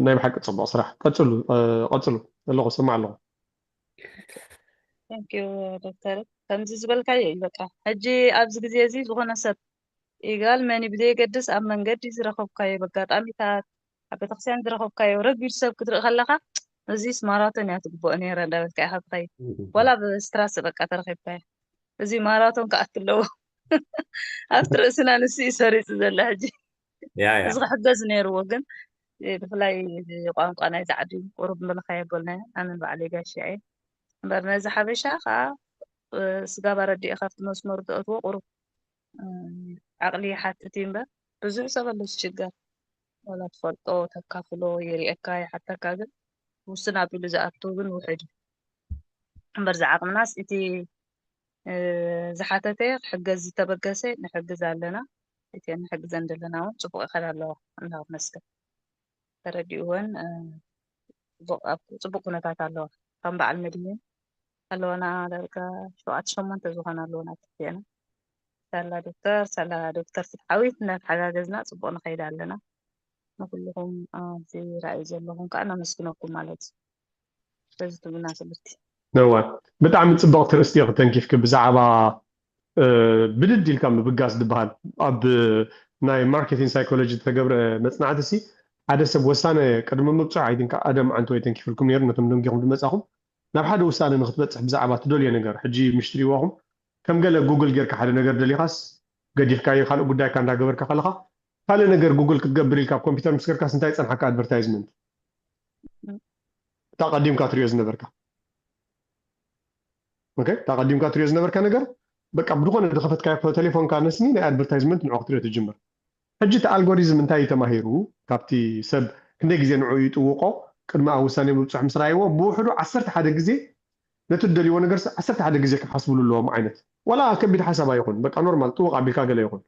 ናይ ብሓቂ ፅቡቅ ስራሕ ቀፅሉ ቀፅሉ ኣለኹ ሰማዕ ኣለኹ ዶክተር ከምዚ ዝበልካዮ እዩ በቃ ሕጂ ኣብዚ ግዜ እዚ ዝኾነ ሰብ ኢጋል መን ብዘየገድስ ኣብ መንገዲ ዝረኸብካዮ በጋጣሚታት ኣብ ቤተክርስትያን ዝረኸብካዮ ረጒድ ሰብ ክትርኢ ከለካ እዚስ ማራቶን እያ ትግብኦ ነይራ እንዳበልካ ኢካ ትኸይድ ዋላ ብስትራስ በቃ ተረኺብካዮ እዚ ማራቶን ክኣቱ ኣለዎ ኣብቲ ርእስና ንሱ እዩ ሰሪፁ ዘሎ ሕጂ እዚ ክሕገዝ ነይርዎ ግን ብፍላይ ቋንቋ ናይ ዛዕዲ ቁሩብ ምልካ የበልናዮ ኣነ ባዕለይ ጋሻ እየ እምበር ነዚ ሓበሻ ከዓ ስጋብ ኣረዲእካ ኣብቲ መስመሩ ተእትዎ ቁሩብ ዓቕሊ ይሓትት እዩ እምበር ብዙሕ ሰብ ኣሎ ዝሽገር ዋላ ትፈልጦ ተካፍሎ፣ ይርእየካ፣ ይሓተካ፣ ግን ውስን ኣቢሉ ዝኣቱ ግን ውሕድ እዩ። እምበር ዝዓቕምናስ እቲ ዝሓተተ ክሕገዝ ዝተበገሰ ንሕግዝ ኣለና። እቲ ንሕግዘን ዘለና እውን ፅቡቅ ይኸዳ ኣለዋ። ኣምላኽ ይመስገን። ተረዲእወን፣ ኣብ ፅቡቅ ኩነታት ኣለዋ። ከም በዓል መድህን ኣለዋና። ዳርጋ ሸውዓተ ሸሞንተ ዝኾና ኣለዋና። ትክየና ሳላ ዶክተር ሳላ ዶክተር ፍትሓዊት እናተሓጋገዝና ፅቡቅ ንኸይድ ኣለና። ንኩልኹም ኣብዚ ራእይ ዘለኹም ከዓ ነመስግነኩም ማለት እዩ። ስለዚ ትብሉና ትምህርቲ ነዋ። ብጣዕሚ ፅብቕቲ ርእስቲ ተንኪፍኪ ብዛዕባ ብድድ ኢልካ ምብጋስ ዝበሃል ኣብ ናይ ማርኬቲንግ ሳይኮሎጂ ዝተገብረ መፅናዕቲ ሲ ሓደ ሰብ ወሳነ ቅድሚ ምብፅሑ ኣይቲንካ ኣደም ዓንቶ የተንኪፍልኩም ነይሩ ነቶም ደንጊኹም ዝመፃኹም ናብ ሓደ ውሳነ ንክትበፅሕ ብዛዕባ ትደልዮ ነገር ሕጂ ምሽ ትሪእዋኹም ከም ገለ ጉግል ጌርካ ሓደ ነገር ደሊኻስ ገዲፍካዮ ካልእ ጉዳይካ እንዳገበርካ ከለኻ ካልእ ነገር ጉግል ክትገብር ኢልካ ኮምፒተር ምስ ገርካስ እንታይ ይፀንሓካ ኣድቨርታይዝመንት እታ ቀዲምካ ትሪኦ ዝነበርካ እታ ቀዲምካ ትሪኦ ዝነበርካ ነገር በቃ ብዝኾነ ዝኸፈትካዮ ቴሌፎንካ ነስኒ ናይ ኣድቨርታይዝመንት ንዑ ክትሪኦ ትጅምር ሕጂ እቲ ኣልጎሪዝም እንታይ እዩ ተማሂሩ ካብቲ ሰብ ክንደይ ግዜ ንዑ ይጥውቆ ቅድሚ ኣብ ውሳኔ ምብፅሑ ምስ ረኣይዎ ብውሕዱ ዓሰርተ ሓደ ግዜ ነቲ ትደልይዎ ነገር ዓሰርተ ሓደ ግዜ ክሓስብሉ ኣለዎም ዓይነት ዋላ ከቢድ ሓሳብ ኣይኹን በቃ ኖርማል ጥውቕ ኣቢልካ ገለ ይኹን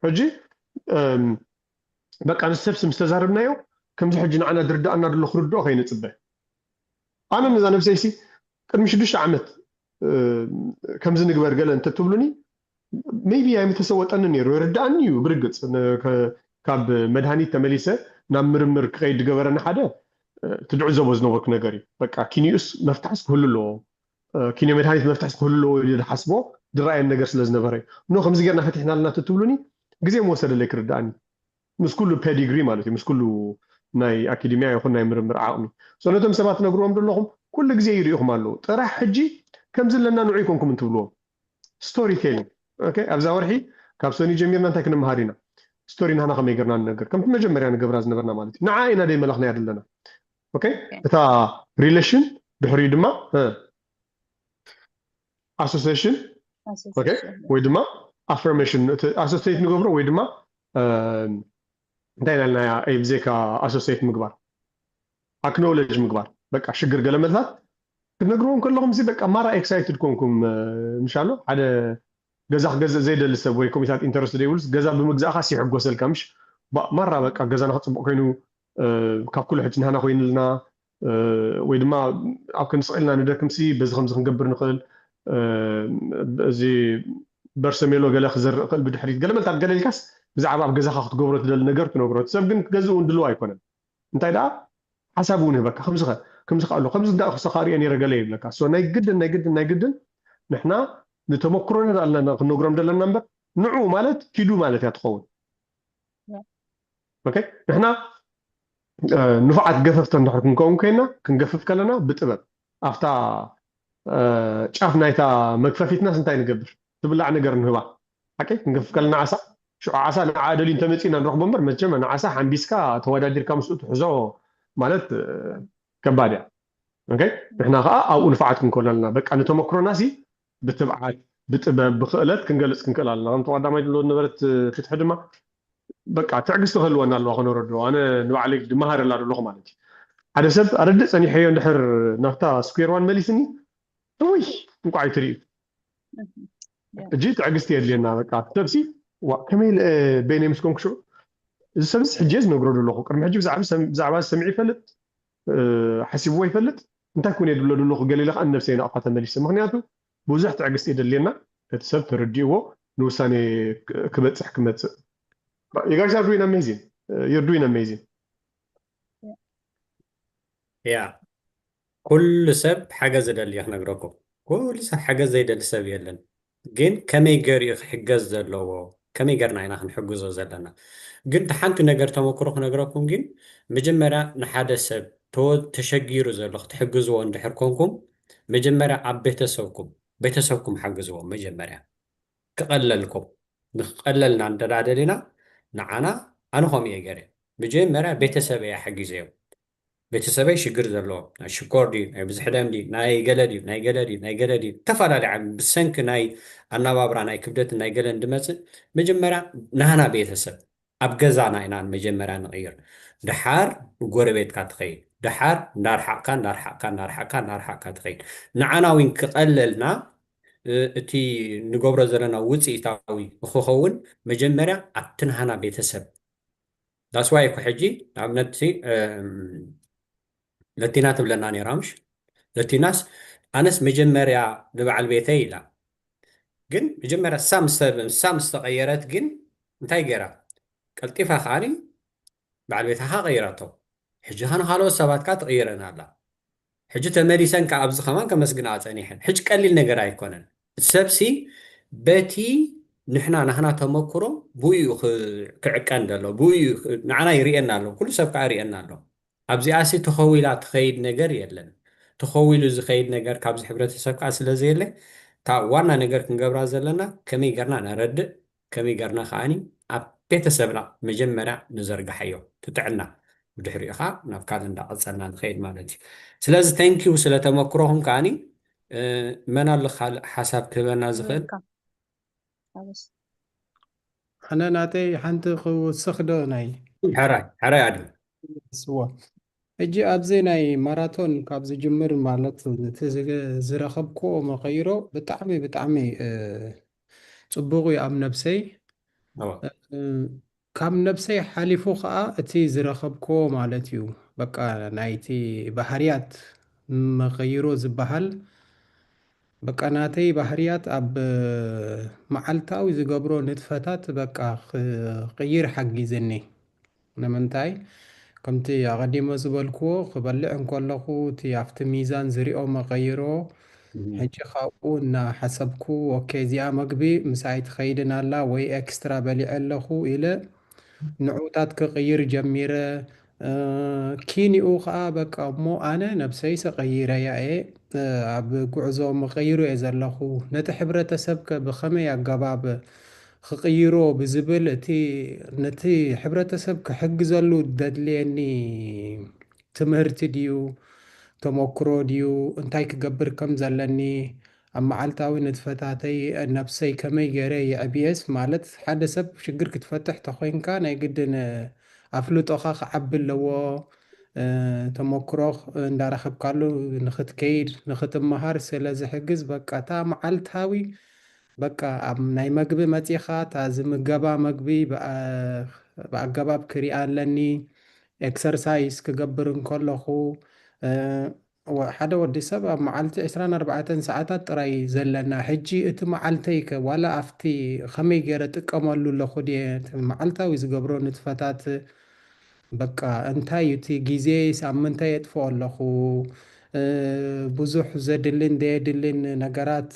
ሕጂ በቃ ንሰብሲ ምስ ተዛረብናዮ ከምዚ ሕጂ ንዓና ዝርድኣና ድሎ ክርድኦ ከይንፅበ ኣነ ነዛ ነብሰይሲ ቅድሚ ሽዱሽተ ዓመት ከምዚ ንግበር ገለ እንተትብሉኒ maybe ኣይምተሰወጠኒ ነይሩ ይርድኣኒ እዩ ብርግፅ ካብ መድሃኒት ተመሊሰ ናብ ምርምር ክኸይድ ዝገበረኒ ሓደ ትድዕዘቦ ዝነበርኩ ነገር እዩ በቃ ኪኒኡስ መፍትሕስ ክህሉ ኣለዎ ኪኖ መድሃኒት መፍትሕስ ክህሉ ኣለዎ ኢሉ ዝሓስቦ ዝረኣየን ነገር ስለ ዝነበረ እዩ ኖ ከምዚ ጌርና ፈቲሕናልና ትትብሉኒ ግዜ ምወሰደለይ ክርድኣኒ ምስ ኩሉ ፔዲግሪ ማለት እዩ ምስ ኩሉ ናይ ኣካዲሚያ ይኹን ናይ ምርምር ዓቕሚ so ነቶም ሰባት ነግርዎም ዘለኹም ኩሉ ግዜ ይሪኢኹም ኣለዉ ጥራሕ ሕጂ ከምዚ ኣለና ንዑ ይኮንኩም እንትብልዎም ስቶሪ ቴሊንግ ኣብዛ ወርሒ ካብ ሶኒ ጀሚርና እንታይ ክንመሃር ኢና ስቶሪ ናህና ከመይ ገርና ንነገር ከምቲ መጀመርያ ንገብራ ዝነበርና ማለት እዩ ንዓ ኢና ደይ መለኽናያ ዘለና እታ ሪሌሽን ድሕሪኡ ድማ ኣሶሲሽን ወይ ድማ ኣፍርሜሽን ኣሶሲት ንገብሮ ወይ ድማ እንታይ ናልናያ ብዜካ ኣሶሲት ምግባር ኣክኖሌጅ ምግባር በቃ ሽግር ገለ መልታት ክትነግርዎም ከለኹም ሲ በቃ ማራ ኤክሳይትድ ኮንኩም ምሻሎ ሓደ ገዛ ክገዝእ ዘይደሊ ሰብ ወይ ኮሚታት ኢንተረስት ዘይብሉስ ገዛ ብምግዛእካ ሲሕጎሰልካ ምሽ ማራ በቃ ገዛና ክፅቡቅ ኮይኑ ካብ ኩሉ ሕጂ ናህና ኮይንልና ወይ ድማ ኣብ ክንስቕ ኢልና ንደክምሲ በዚ ከምዚ ክንገብር ንኽእል እዚ በርሰሜሎ ገለ ክዘርእ ክእል ብድሕሪት ገለ መልታት ገለ ኢልካስ ብዛዕባ ኣብ ገዛኻ ክትገብሮ ትደሊ ነገር ትነግሮ እቲ ሰብ ግን ክገዝእ እውን ድልው ኣይኮነን እንታይ ደኣ ሓሳብ እውን ይህበካ ከምዚ ከምዚ ኣሎ ከምዚ እንዳ ክሰኻ ሪኦ ነረ ገለ ይብለካ ሶ ናይ ግድን ናይ ግድን ናይ ግድን ንሕና ንተመክሮና ኣለና ክንነግሮም ዘለና እምበር ንዑ ማለት ኪዱ ማለት እያ ትኸውን ንሕና ንፉዓት ገፈፍቲ እንድሕር ክንከውን ኮይና ክንገፍፍ ከለና ብጥበብ ኣብታ ጫፍ ናይታ መግፈፊትናስ እንታይ ንገብር ትብላዕ ነገር ንህባ ሓቂ ክንገፍፍ ከለና ዓሳ ሽዑ ዓሳ ንዓ ደልዩ እንተመፂእና ንረኽቦ እምበር መቸም ንዓሳ ሓንቢስካ ተወዳዲርካ ምስኡ ትሕዞ ማለት ከባድ እያ ንሕና ከዓ ኣብኡ ንፉዓት ክንከውን ኣለና በቃ ንተመክሮና ሲ ብትብዓት ብጥበብ ብክእለት ክንገልፅ ክንክእል ኣለና ከምቲ ቀዳማይ ዝብሎ ነበረት ፍትሒ ድማ በቃ ትዕግስቲ ክህልወና ኣለዋ ከነረድኦ ኣነ ንባዕለይ ድመሃረላ ዘለኹ ማለት እዩ ሓደ ሰብ ኣረድእ ፀኒሐዮ እንድሕር ናብታ ስኩር ዋን መሊስኒ ውይ እንቋዕ ኣይትርእዩ እጂ ትዕግስቲ የድልየና በቃ ሰብሲ ከመይ በይነይ ምስ ኮንኩ ሽዑ እዚ ሰብስ ሕጂ ዝነግሮ ዘለኹ ቅድሚ ሕጂ ብዛዕባ ሰሚዑ ይፈልጥ ሓሲብዎ ይፈልጥ እንታይ ኩን የድብሎ ዘለኹ ገሊለ ከዓ ንነብሰይ ናቕፋ ተመሊሰ ምክንያቱ ብዙሕ ትዕግስቲ የደልየና እቲ ሰብ ተረዲእዎ ንውሳኔ ክበፅሕ ክመፅእ you guys are doing amazing you're doing amazing ያ ኩሉ ሰብ ሓገዝ ደሊ ክነግረኩም ኩሉ ሰብ ሓገዝ ዘይደሊ ሰብ የለን ግን ከመይ ገሪኡ ክሕገዝ ዘለዎ ከመይ ገርና ኢና ክንሕግዞ ዘለና ግን ሓንቲ ነገር ተመክሮ ክነግረኩም ግን መጀመርያ ንሓደ ሰብ ተሸጊሩ ዘሎ ክትሕግዝዎ እንድሕር ኮንኩም መጀመርያ ኣብ ቤተሰብኩም ቤተሰብኩም ሓግዝዎ መጀመርያ ክቐለልኩም ንክቐለልና እንደዳደሊና ንዓና ኣነ ከምኡ እየ ገረ መጀመርያ ቤተሰብ እያ ሓጊዘዮም ቤተሰበይ ሽግር ዘለዎ ናይ ሽኮር ድዩ ናይ ብዝሒ ደም ድዩ ናይ ገለ ድዩ ናይ ገለ ድዩ ናይ ገለ ድዩ ተፈላለዩ ዓሚ ብሰንኪ ናይ ኣናባብራ ናይ ክብደትን ናይ ገለን ድመፅእ መጀመርያ ናህና ቤተሰብ ኣብ ገዛና ኢና መጀመርያ ንቕይር። ድሓር ጎረቤትካ ትኸይድ። ድሓር እንዳርሓቕካ እንዳርሓቕካ እንዳርሓቕካ እንዳርሓቕካ ትኸይድ። ንዓና እውን ክቐለልና እቲ ንገብሮ ዘለና ውፅኢታዊ ንክኸውን መጀመርያ ኣብቲ ናህና ቤተሰብ ዳስዋይ እኮ ሕጂ ንኣብነት ለቲና ትብለና ነራ ምሽ ለቲናስ ኣነስ መጀመርያ ንበዓል ቤተይ ኢላ ግን መጀመርያ ንሳ ምስ ተቐየረት ግን እንታይ ገይራ ቀልጢፋ ከዓኒ በዓል ቤትኻ ቀይራቶ ሕጂ ኸ ንኻልኦት ሰባት ከ ትቕይረን ኣላ ሕጂ ተመሊሰን ከ ኣብዚ ኸማን ከመስግና ጸኒሐን ሕጂ ቀሊል ነገር ኣይኮነን ሰብሲ በቲ ንሕና ናህና ተመክሮ ብኡ ክዕቀን ዘሎ ብኡ ንዓና ይርእየና ኣሎ ኩሉ ሰብ ከዓ ይርእየና ኣሎ ኣብዚኣሲ ተኸዊላ ትኸይድ ነገር የለን ተኸዊሉ ዝኸይድ ነገር ካብዚ ሕብረተሰብ ከዓ ስለ ዘየለ እታ ዋና ነገር ክንገብራ ዘለና ከመይ ገርና ነረድእ ከመይ ገርና ከዓኒ ኣብ ቤተሰብና መጀመርያ ንዘርግሓዮ ትጥዕና ብድሕሪኡ ከዓ ናብ ካልእ እንዳቐፀልና ንኸይድ ማለት እዩ ስለዚ thank you ስለ ተመክሮኹም ከዓኒ መን ኣሎ ካልእ ሓሳብ ክህበና ዝኽእል ኣነ ናተይ ሓንቲ ክውስኽ ዶ ናይ ሕራይ ሕራይ ኣድም ስዎ ሕጂ ኣብዚ ናይ ማራቶን ካብ ዝጅምር ማለት እቲ ዝረኸብክዎ መቐይሮ ብጣዕሚ ብጣዕሚ ፅቡቕ እዩ ኣብ ነብሰይ ካብ ነብሰይ ሓሊፉ ከዓ እቲ ዝረኸብክዎ ማለት እዩ በቃ ናይቲ ባህርያት መቐይሮ ዝበሃል በቃ ናተይ ባህርያት ኣብ መዓልታዊ ዝገብሮ ንጥፈታት በቃ ክቕይር ሓጊዝኒ ንምንታይ ከምቲ ኣቐዲሞ ዝበልክዎ ክበልዕ እንከለኹ እቲ ኣብቲ ሚዛን ዝሪኦ መቐይሮ ሕጂ ካብኡ እናሓሰብኩ ኦኬ እዚኣ መግቢ ምሳይ ትኸይድን ኣላ ወይ ኤክስትራ በሊዐ ኣለኹ ኢለ ንዑታት ክቕይር ጀሚረ ኪኒኡ ከዓ በቃ እሞ ኣነ ነብሰይሰ ቀይረያ እየ ኣብ ጉዕዞ ምቀይሩ እየ ዘለኹ ነቲ ሕብረተሰብ ከ ብኸመይ ኣገባብ ክቕይሮ ብዝብል እቲ ነቲ ሕብረተሰብ ክሕግዘሉ ደድልየኒ ትምህርቲ ድዩ ተመክሮ ድዩ እንታይ ክገብር ከም ዘለኒ ኣብ መዓልታዊ ንጥፈታተይ ነብሰይ ከመይ ገይረ የዕብየስ ማለት ሓደ ሰብ ሽግር ክትፈትሕ ተኮይንካ ናይ ግድን ኣፍልጦኻ ክዓቢ ኣለዎ ተመክሮ እንዳረኸብካሉ ንክትከይድ ንክትመሃር ስለ ዝሕግዝ በቃ እታ መዓልታዊ በቃ ኣብ ናይ መግቢ መፂኻ እታ ዝምገባ መግቢ ብኣገባብ ክሪኣ ኣለኒ ኤክሰርሳይስ ክገብር እንከለኹ ሓደ ወዲ ሰብ ኣብ መዓልቲ ዕስራን ኣርባዕተን ሰዓታት ጥራይ ዘለና ሕጂ እቲ መዓልተይ ከ ዋላ ኣብቲ ከመይ ገይረ ጥቀመሉ ኣለኹ ድየ መዓልታዊ ዝገብሮ ንጥፈታት በቃ እንታይ እዩ እቲ ግዜስ ኣብ ምንታይ የጥፍኦ ኣለኹ ብዙሕ ዘድልን ዘየድልን ነገራት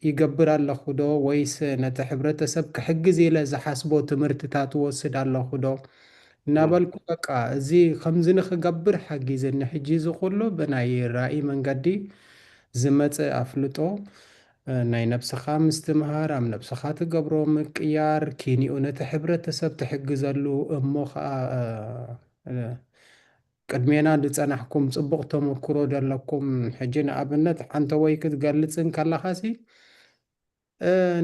ይገብር ኣለኹ ዶ ወይስ ነቲ ሕብረተሰብ ክሕግዝ ኢለ ዝሓስቦ ትምህርትታት እወስድ ኣለኹ ዶ እናበልኩ በቃ እዚ ከምዚ ንክገብር ሓጊዝኒ ሕጂ እዚ ኩሉ ብናይ ራእይ መንገዲ ዝመፀ ኣፍልጦ ናይ ነብስኻ ምስትምሃር ኣብ ነብስኻ ትገብሮ ምቅያር ኪኒኡ ነቲ ሕብረተሰብ ትሕግዘሉ እሞ ከዓ ቅድሜና ዝፀናሕኩም ፅቡቕ ተመክሮ ዘለኩም ሕጂ ንኣብነት ሓንተወይ ክትገልፅ እንከለኻሲ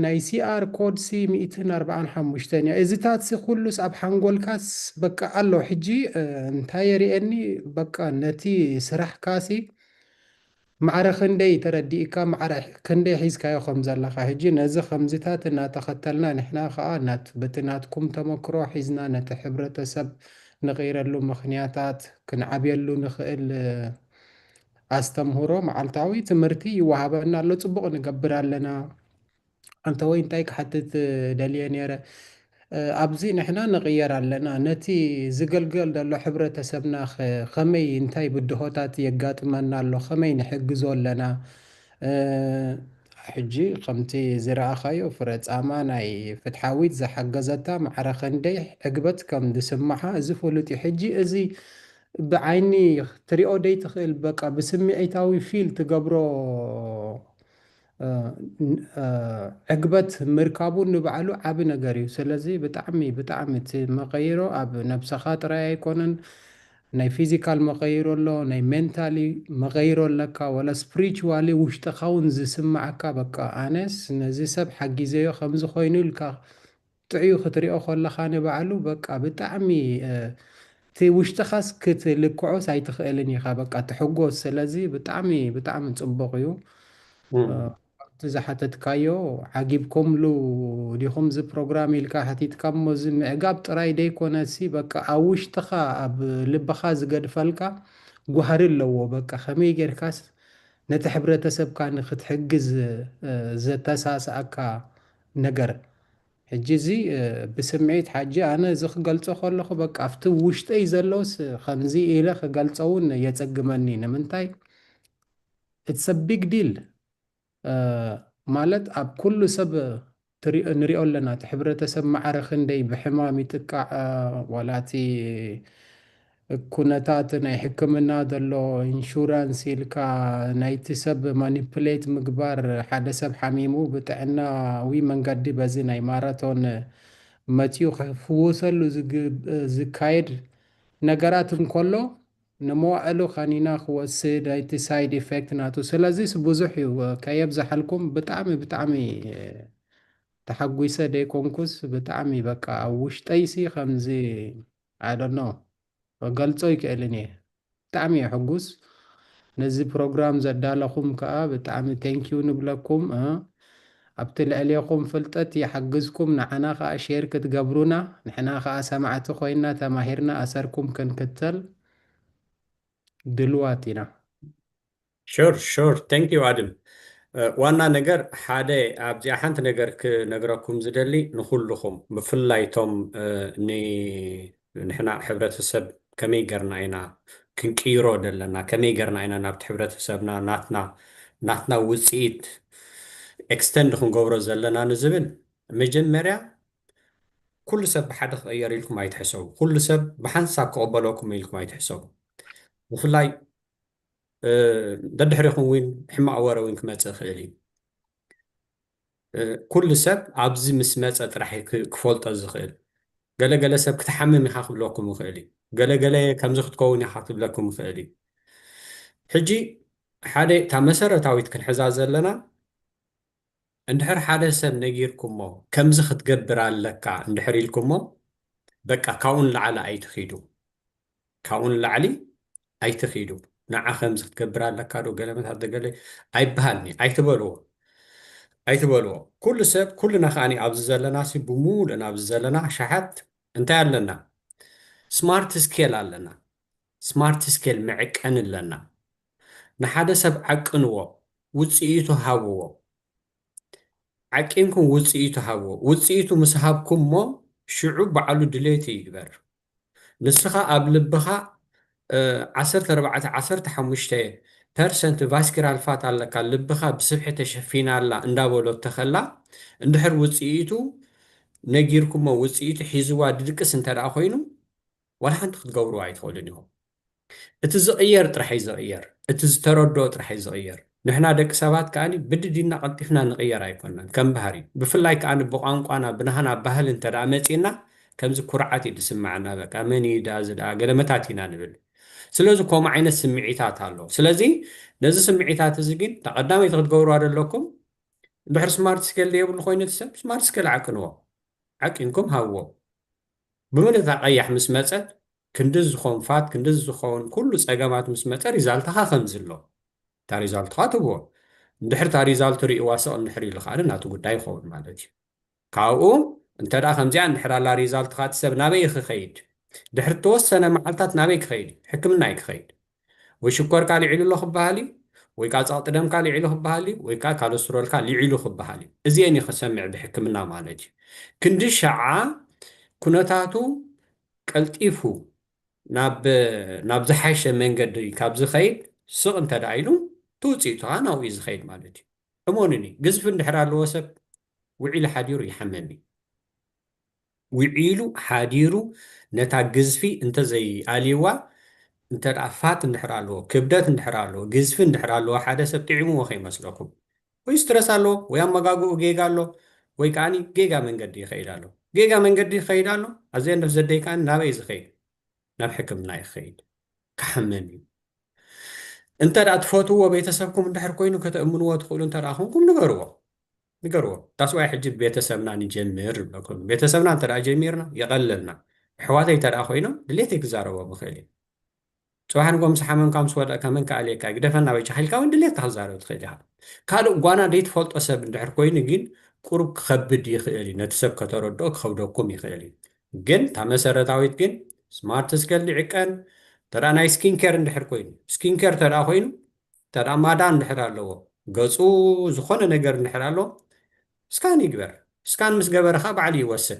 ናይ ሲኣር ኮድ ሲ ሚእትን ኣርባዓን ሓሙሽተን እያ እዚታት ሲ ኩሉስ ኣብ ሓንጎልካስ በቃ ኣሎ ሕጂ እንታይ የርእየኒ በቃ ነቲ ስራሕካ ሲ ማዕረ ክንደይ ተረዲእካ ማዕረ ክንደይ ሒዝካዮ ከም ዘለካ ሕጂ ነዚ ከምዚታት እናተኸተልና ንሕና ከዓ ናት በቲ ናትኩም ተመክሮ ሒዝና ነቲ ሕብረተሰብ ንቕይረሉ ምኽንያታት ክንዓብየሉ ንኽእል ኣስተምህሮ መዓልታዊ ትምህርቲ ይወሃበና ኣሎ ፅቡቕ ንገብር ኣለና ኣንተ ወይ እንታይ ክሓትት ደልየ ነይረ ኣብዚ ንሕና ንቕየር ኣለና ነቲ ዝገልገል ዘሎ ሕብረተሰብና ከመይ እንታይ ብድሆታት የጋጥመና ኣሎ ከመይ ንሕግዞ ኣለና ሕጂ ከምቲ ዝረኣኻዮ ፍረ ፃማ ናይ ፍትሓዊት ዝሓገዘታ ማዕረ ክንደይ ዕግበት ከም ዝስምዓ እዚ ፍሉጥ እዩ ሕጂ እዚ ብዓይኒ ትሪኦ ደይ ትኽእል በቃ ብስምዒታዊ ፊል ትገብሮ ዕግበት ምርካቡ ንባዕሉ ዓቢ ነገር እዩ ስለዚ ብጣዕሚ ብጣዕሚ እቲ መቀይሮ ኣብ ነብሰኻ ጥራይ ኣይኮነን ናይ ፊዚካል መቐይሮ ኣሎ፣ ናይ ሜንታሊ መቐይሮ ኣለካ፣ ዋላ ስፕሪቹዋሊ ውሽጥኻ እውን ዝስምዓካ፣ በቃ ኣነስ ነዚ ሰብ ሓጊዘዮ ከምዚ ኮይኑ ኢልካ ጥዕዩ ክትሪኦ ከለኻ ንባዕሉ በቃ ብጣዕሚ እቲ ውሽጥኻስ ክትልክዖስ ኣይትኽእልን ኢኻ፣ በቃ ትሕጎስ። ስለዚ ብጣዕሚ ብጣዕሚ ፅቡቕ እዩ። እቲ ዝሓተትካዮ ዓጊብኩምሉ ዲኹም እዚ ፕሮግራም ኢልካ ሓቲትካ እሞ፣ እዚ ምዕጋብ ጥራይ ደይኮነሲ በቃ ኣብ ውሽጥኻ ኣብ ልብኻ ዝገድፈልካ ጓህሪ ኣለዎ። በቃ ከመይ ጌርካስ ነቲ ሕብረተሰብካ ንክትሕግዝ ዘተሳስኣካ ነገር። ሕጂ እዚ ብስምዒት ሓጂ ኣነ እዚ ክገልጾ ከለኹ በቃ ኣብቲ ውሽጠይ ዘሎስ ከምዚ ኢለ ክገልጾ እውን የጸግመኒ። ንምንታይ? It's a big deal። ማለት ኣብ ኩሉ ሰብ ንሪኦ ኣለና። እቲ ሕብረተሰብ ማዕረ ክንደይ ብሕማም ይጥቃዕ፣ ዋላ እቲ ኩነታት ናይ ሕክምና ዘሎ ኢንሹራንስ ኢልካ ናይቲ ሰብ ማኒፕሌት ምግባር፣ ሓደ ሰብ ሓሚሙ ብጥዕናዊ መንገዲ በዚ ናይ ማራቶን መፂኡ ክፍወሰሉ ዝካየድ ነገራት እንከሎ፣ ንመዋእሉ ከኒና ክወስድ፣ እቲ ሳይድ ኢፌክት ናቱ። ስለዚስ ብዙሕ እዩ፣ ከየብዝሓልኩም። ብጣዕሚ ብጣዕሚ ተሓጒሰ ደይኮንኩስ፣ ብጣዕሚ በቃ ኣብ ውሽጠይሲ ከምዚ፣ I don't know፣ ክገልጾ ይክእልን እየ። ብጣዕሚ እየ ሕጉስ። ነዚ ፕሮግራም ዘዳለኹም ከኣ ብጣዕሚ ቴንኪዩ ንብለኩም። ኣብቲ ልዕሌኹም ፍልጠት ይሓግዝኩም፣ ንዓና ከኣ ሼር ክትገብሩና፣ ንሕና ከኣ ሰማዕቲ ኮይና ተማሂርና ኣሰርኩም ክንክተል ድልዋት ኢና። Sure, sure. Thank you, ኣድም። ዋና ነገር ሓደ ኣብዚኣ ሓንቲ ነገር ክነግረኩም ዝደሊ፣ ንኩልኹም ብፍላይ ቶም ንሕና ሕብረተሰብ ከመይ ገርና ኢና ክንቅይሮ ዘለና፣ ከመይ ገርና ኢና ናብቲ ሕብረተሰብና ናትና ናትና ውፅኢት ኤክስተንድ ክንገብሮ ዘለና ንዝብል፣ መጀመርያ ኩሉ ሰብ ብሓደ ክቕየር ኢልኩም ኣይትሕሰቡ። ኩሉ ሰብ ብሓንሳብ ክቕበለኩም ኢልኩም ኣይትሕሰቡ። ብፍላይ ደድሕሪኹም እውን ሕማቕ ወረ እውን ክመፅእ ይኽእል እዩ። ኩሉ ሰብ ኣብዚ ምስ መፀ ጥራሕ ክፈልጦ ዝኽእል። ገለገለ ሰብ ክትሓምም ኢኻ ክብለኩም ይኽእል እዩ። ገለገለ ከምዚ ክትከውን ኢኻ ክብለኩም ይኽእል እዩ። ሕጂ ሓደ እታ መሰረታዊት ክንሕዛ ዘለና፣ እንድሕር ሓደ ሰብ ነጊርኩሞ ከምዚ ክትገብር ኣለካ እንድሕር ኢልኩሞ፣ በቃ ካብኡ ንላዕሊ ኣይትኺዱ። ካብኡ ንላዕሊ ኣይትኺዱ። ንዓ ከምዚ ክትገብር ኣለካ ዶ ገለመታት ደገለ ኣይበሃልኒ ኣይትበልዎ። ኣይትበልዎ። ኩሉ ሰብ፣ ኩልና ከኣኒ ኣብዚ ዘለና ሲ፣ ብሙሉእና ኣብዚ ዘለና ኣሽሓት እንታይ ኣለና? ስማርት ስኬል ኣለና። ስማርት ስኬል መዕቀኒ ኣለና። ንሓደ ሰብ ዓቅንዎ፣ ውፅኢቱ ሃብዎ። ዓቂንኩም ውፅኢቱ ሃብዎ። ውፅኢቱ ምስ ሃብኩሞ ሽዑ ባዕሉ ድሌቱ ይግበር። ንስኻ ኣብ ልብኻ ዓሰርተ ኣርባዕተ ዓሰርተ ሓሙሽተ ፐርሰንት ቫስኪራል ፋት ኣለካ፣ ልብኻ ብስብሒ ተሸፊና ኣላ እንዳበሎ ተኸላ፣ እንድሕር ውፅኢቱ ነጊርኩሞ ውፅኢቱ ሒዝዋ ድድቅስ እንተ ደኣ ኮይኑ፣ ዋላ ሓንቲ ክትገብርዎ ኣይትኽእሉን ኢኹም። እቲ ዝቕየር ጥራሕ እዩ ዝቕየር፣ እቲ ዝተረድኦ ጥራሕ እዩ ዝቕየር። ንሕና ደቂ ሰባት ከኣ ብድድ ኢልና ቀልጢፍና ንቕየር ኣይኮናን፣ ከም ባህሪ። ብፍላይ ከኣ ብቋንቋና፣ ብናህና ባህሊ እንተ ደኣ መጺእና፣ ከምዚ ኩርዓት እዩ ዝስምዓና። በቃ መን እዩ ደኣ እዚ ደኣ ገለመታት ኢና ንብል። ስለዚ ከምኡ ዓይነት ስምዒታት ኣሎ። ስለዚ ነዚ ስምዒታት እዚ ግን እታ ቀዳመይቲ ክትገብርዋ ዘለኩም፣ እንድሕር ስማርት ስኬል ዘይብሉ ኮይኑ እቲ ሰብ፣ ስማርት ስኬል ዓቅንዎ። ዓቂንኩም ሃብዎ። ብምልእታ ቀያሕ ምስ መጸት፣ ክንዲ ዝኾን ፋት፣ ክንዲ ዝኾን ኩሉ ጸገማት ምስ መጸ ሪዛልትኻ ከምዚ ኣሎ። እታ ሪዛልትኻ ትብዎ። እንድሕር እታ ሪዛልት ርእይዋ ስቕ እንድሕር ኢሉ ከኣ ናቱ ጉዳይ ይኸውን ማለት እዩ። ካብኡ እንተ ደኣ ከምዚኣ እንድሕር ኣላ ሪዛልትኻ፣ እቲ ሰብ ናበይ እዩ ክኸይድ? ድሕሪ እተወሰነ መዓልታት ናበይ ክኸይድ እዩ? ሕክምና እዩ ክኸይድ። ወይ ሽኮርካ ልዒሉ ኣሎ ክበሃል እዩ፣ ወይ ከዓ ጸቕጢ ደምካ ልዒሉ ክበሃል እዩ፣ ወይ ከዓ ካለስትሮልካ ልዒሉ ክበሃል እዩ። እዚአን እዩ ክሰምዕ ብሕክምና ማለት እዩ። ክንዲ ሸዓ ኩነታቱ ቀልጢፉ ናብ ናብ ዝሓሸ መንገዲ ካብ ዝኸይድ ስቕ እንተ ደኣ ኢሉ እቲ ውፅኢቱ ከዓ ናብኡ እዩ ዝኸይድ ማለት እዩ። እመኑኒ፣ ግዝፊ እንድሕር ኣለዎ ሰብ ውዒሉ ሓዲሩ ይሓምም እዩ። ውዒሉ ሓዲሩ ነታ ግዝፊ እንተዘይኣልይዋ፣ እንተ ደኣ ፋት እንድሕር ኣለዎ፣ ክብደት እንድሕር ኣለዎ፣ ግዝፊ እንድሕር ኣለዎ ሓደ ሰብ ጥዒምዎ ከይመስለኩም። ወይ ስትረስ ኣለዎ፣ ወይ ኣመጋግኡ ጌጋ ኣሎ፣ ወይ ከዓኒ ጌጋ መንገዲ ይኸይድ ኣሎ። ጌጋ መንገዲ ይኸይድ ኣሎ፣ ኣዘየንደፍ ዘደይ ከዓኒ ናበይ ዝኸይድ? ናብ ሕክምና ይኸይድ። ክሓመም እዩ። እንተ ደኣ ትፈትዎ ቤተሰብኩም እንድሕር ኮይኑ ከተእምንዎ ትኽእሉ እንተ ደኣ ኮንኩም ንገርዎ። ንገርዎ። ዳስዋይ ሕጂ ቤተሰብና ንጀምር ንብለኩም። ቤተሰብና እንተ ደኣ ጀሚርና ይቐለልና። ኣሕዋተይ እንተ ደኣ ኮይኖም ድሌተይ ክዛረቦም ይኽእል እዩ። ጽባሕ ንግሆ ምስ ሓመምካ ምስ ወደቕካ መን ክኣልየካ እዩ? ግደፈና በጃኻ ኢልካ እውን ድሌትካ ክዛረብ ትኽእል ኢኻ። ካልእ ጓና ዘይትፈልጦ ሰብ እንድሕር ኮይኑ ግን ቁሩብ ክኸብድ ይኽእል እዩ። ነቲ ሰብ ከተረድኦ ክኸብደኩም ይኽእል እዩ። ግን እታ መሰረታዊት ግን ስማርት ስከል ዕቀን ተዳ ናይ ስኪን ኬር እንድሕር ኮይኑ ስኪን ኬር ተዳ ኮይኑ ተዳ ማዳ እንድሕር ኣለዎ ገጹ ዝኾነ ነገር እንድሕር ኣለዎ ስካን ይግበር። ስካን ምስ ገበረ ኸዓ ባዕሉ ይወስን።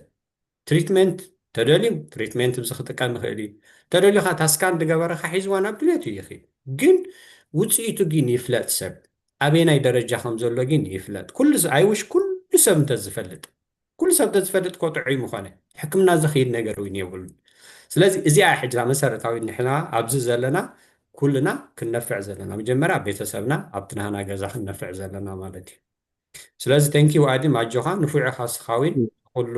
ትሪትመንት ተደልዩ ትሪትመንት ብዚ ክጥቀም ይኽእል እዩ። ተደልዩ ኸዓ እታ ስካን ዝገበረ ኸዓ ሒዝዋ ናብ ድሌቱ ይኽእል። ግን ውፅኢቱ ግን ይፍለጥ ሰብ ኣበየናይ ደረጃ ከም ዘሎ ግን ይፍለጥ። ኩሉ ስ- ኣይውሽ ኩሉ ሰብ እንተዝፈልጥ ኩሉ ሰብ እንተዝፈልጥ እኮ ጥዑይ ምኾነ። ሕክምና ዝኽይድ ነገር እውን የብሉን። ስለዚ እዚኣ ሕጂ እዛ መሰረታዊ ንሕና ኣብዚ ዘለና ኩልና ክንነፍዕ ዘለና መጀመርያ ቤተሰብና ኣብቲ ናህና ገዛ ክንነፍዕ ዘለና ማለት እዩ። ስለዚ ቴንኪው ኣድም ኣጆኻ ንፉዕ ኢኻ ስኻዊን ኩሉ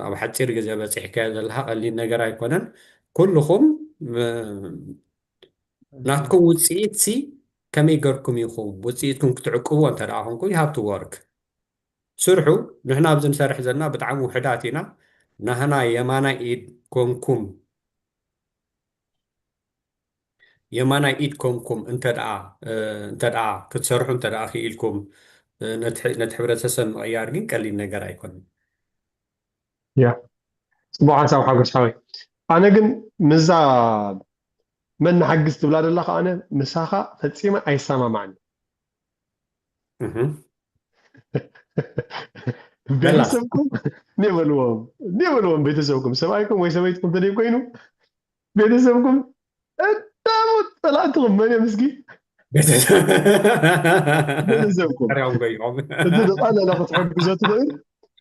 ኣብ ሓፂር ግዜ በፂሕካዮ ዘለኻ ቀሊል ነገር ኣይኮነን። ኩልኹም ናትኩም ውፅኢት ሲ ከመይ ገርኩም ኢኹም ውፅኢትኩም ክትዕቅብዎ እንተ ደኣ ኮንኩም you have to work ስርሑ። ንሕና ኣብዚ ንሰርሕ ዘለና ብጣዕሚ ውሕዳት ኢና። ናህና የማናይ ኢድ ኮንኩም የማናይ ኢድ ኮንኩም እንተ ደኣ እንተ ደኣ ክትሰርሑ እንተ ደኣ ክኢልኩም ነቲ ሕብረተሰብ ምቕያር ግን ቀሊል ነገር ኣይኮነን። ያ ጽቡቕ ሓንሳብ ሓጎስ ሓወይ። ኣነ ግን ምዛ መን ንሓግዝ ትብላ ዘለኻ ኣነ ምሳኻ ፈጺመ ኣይሰማማዕን። ቤተሰብኩም እኔ በልዎም እኔ በልዎም ቤተሰብኩም ሰብኣይኩም ወይ ሰበይትኩም ተደይ ኮይኑ ቤተሰብኩም እዳሙ ጸላእትኹም መን እዮም እስኪ ቤተሰብኩም እቲ ዝቓለለ ክትሕግዞ ትኽእል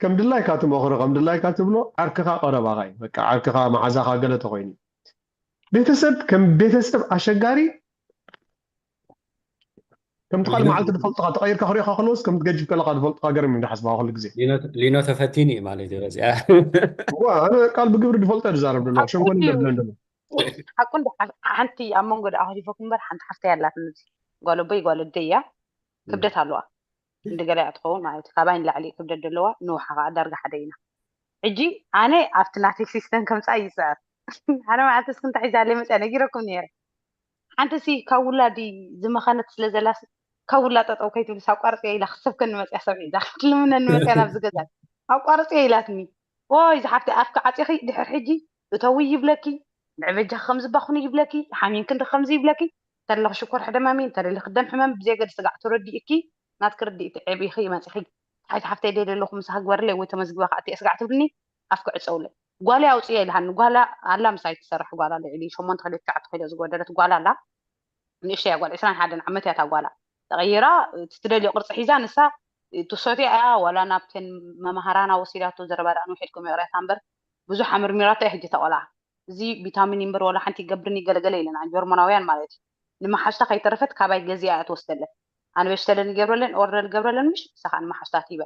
ከም ድላይካ ትመኽሮ ከም ድላይካ ትብሎ ዓርክኻ ቀረባኻ እዩ በቃ ዓርክኻ መሓዛኻ ገለ ተኾይኑ ቤተሰብ ከም ቤተሰብ ኣሸጋሪ ከምቲ ካልእ መዓልቲ ዝፈልጡኻ ተቐይርካ ክሪኦኻ ከለውስ ከምቲ ገጅፍ ከለኻ ዝፈልጡኻ ገርም እዩ ዝሓስብኻ ኩሉ ግዜ ሊኖ ተፈቲኒ እዩ ማለት እዩ በዚኣ እዋ ኣነ ቃል ብግብሪ ዝፈልጦ ዝዛረብ ዘሎ ሸንኮን ይደብለን ዘሎ ሓቁ ሓንቲ ኣብ መንጎ ደኣ ከሊፈኩም እምበር ሓንቲ ሓፍተይ ኣላትኒ ጓል ኣቦይ ጓል ኣደይ እያ ክብደት ኣለዋ ክንዲ ገለ እያ ትኸውን ማለት እዩ ካባይ ንላዕሊ ክብደት ዘለዋ ንውሓ ከዓ ዳርጋ ሓደ ኢና ሕጂ ኣነ ኣብቲ ናተይ ሲስተም ከምፃእ ይፅዕር ሓደ መዓልቲ እስኪ እንታይ ሒዛለይ መፅያ ነጊረኩም ነይረ ሓንቲ ሲ ካብ ውላዲ ዝመኸነት ስለ ዘላስ ካብ ውላ ጠጠው ከይትብልስ ኣቋርፅያ ኢላ ክሰብከኒ መፅያ ሰብ ሒዛ ክትልምነኒ መፅያ ናብዚ ገዛ ኣቋርፅያ ኢላትኒ ኦይ ዝሓፍቲ ኣፍኪ ዓፂኺ ድሕር ሕጂ እተዊ ይብለኪ ንዕበጃ ከምዝባኹን ይብለኪ ሓሚም ክንዲ ከምዚ ይብለኪ ተለኽ ሽኮር ሕደማሚ እንተደሊ ክደም ሕመም ብዘየገድ ስጋዕ ትረዲ እኪ ናትኪ ርድኢቲ ዕብ ኢኺ መፂኺ ሓይቲ ሓፍተይ ደይ ደለኹ ምሳኺ ግበርለይ ወይ ተመዝግበ ከዓ እየ ስጋዕ ትብልኒ ኣፍኪ ዕፀውለይ ጓለይ ኣውፅየ ኢልሃኒ ጓላ ኣላ ምሳይ ትሰርሕ ጓላ ልዕሊ ሸሞንተ ክልተ ትሽዓተ ኮይለ ዝጎደለት ጓላ ኣላ ንእሽተያ ጓል ዕስራን ሓደን ዓመት እያ እታ ጓላ ተቐይራ እቲ ትደልዮ ቅርፂ ሒዛ ንሳ ትሰትዮ እያ ዋላ ናብተን መምሃራና ወሲዳቶ ዘረባ ደኣ ንውሒድኩም ይቕሬታ እምበር ብዙሕ ኣመርሚራቶ እያ ሕጂ እታ ቆልዓ እዚ ቪታሚን እምበር ዋላ ሓንቲ ይገብርን ይገለገለ ኢለና ጀርመናውያን ማለት እዩ ንመሓዝታ ከይተረፈት ካባይ ገዚኣ እያ ትወስደለን ኣነ በሽተለን ይገብረለን ኦርደር ይገብረለን ምሽ ንሳ ከዓ ንመሓዝታ ትሂበ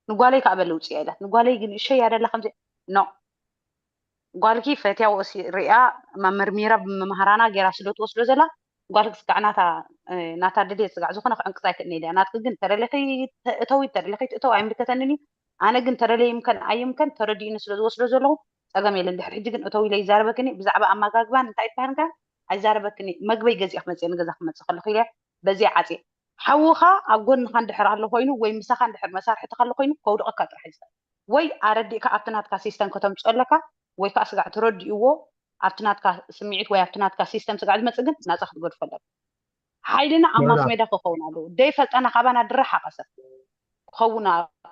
ንጓለይ ከዓ በለ ውፅያ ኢላት ንጓለይ ግን እሸይ እያ ደላ ከምዚ ኖ ጓልኪ ፈትያ ወሲ ሪኣ መመርሚራ ብመምሃራና ገይራ ስለ ትወስዶ ዘላ ጓልኪ ስጋዕ ናታ ናታ ድልየት ስጋዕ ዝኾነ ክዕንቅፃ ኣይክእልን ኢለ ናትኪ ግን ተደሊኺ እተዊ ተደሊኺ ትእተው ኣይምልከተንን እዩ ኣነ ግን ተደለየ ይምከን ኣይምከን ተረዲእኒ ስለ ዝወስዶ ዘለኹ ፀገም የለን ድሕሪ ሕጂ ግን እተው ኢለ ይዛረበክኒ ብዛዕባ ኣመጋግባን እንታይ ይበሃልካ ኣይዛረበክኒ መግበይ ገዚአ ክመፅእ ንገዛ ክመፅእ ከለኹ ኢለ በዚያ ዓፅየ ሓውኻ ኣብ ጎንኻ እንድሕር ኣሎ ኮይኑ ወይ ምሳኻ እንድሕር መሳርሕትኻ ኣሎ ኮይኑ ከውድቐካ ጥራሕ ይዝኸል ወይ ኣረዲእካ ኣብቲ ናትካ ሲስተም ከተምፅኦ ኣለካ ወይ ከዓ ስጋዕ ተረዲእዎ ኣብቲ ናትካ ስምዒት ወይ ኣብቲ ናትካ ሲስተም ስጋዕ ዝመፅእ ግን ናፃ ክትገድፎ ኣለካ ሓይልና ኣብ ማስ ሜዳ ክኸውን ኣለዎ ደይ ፈልጠና ካባና ድራሓቐ ሰብ ክኸውን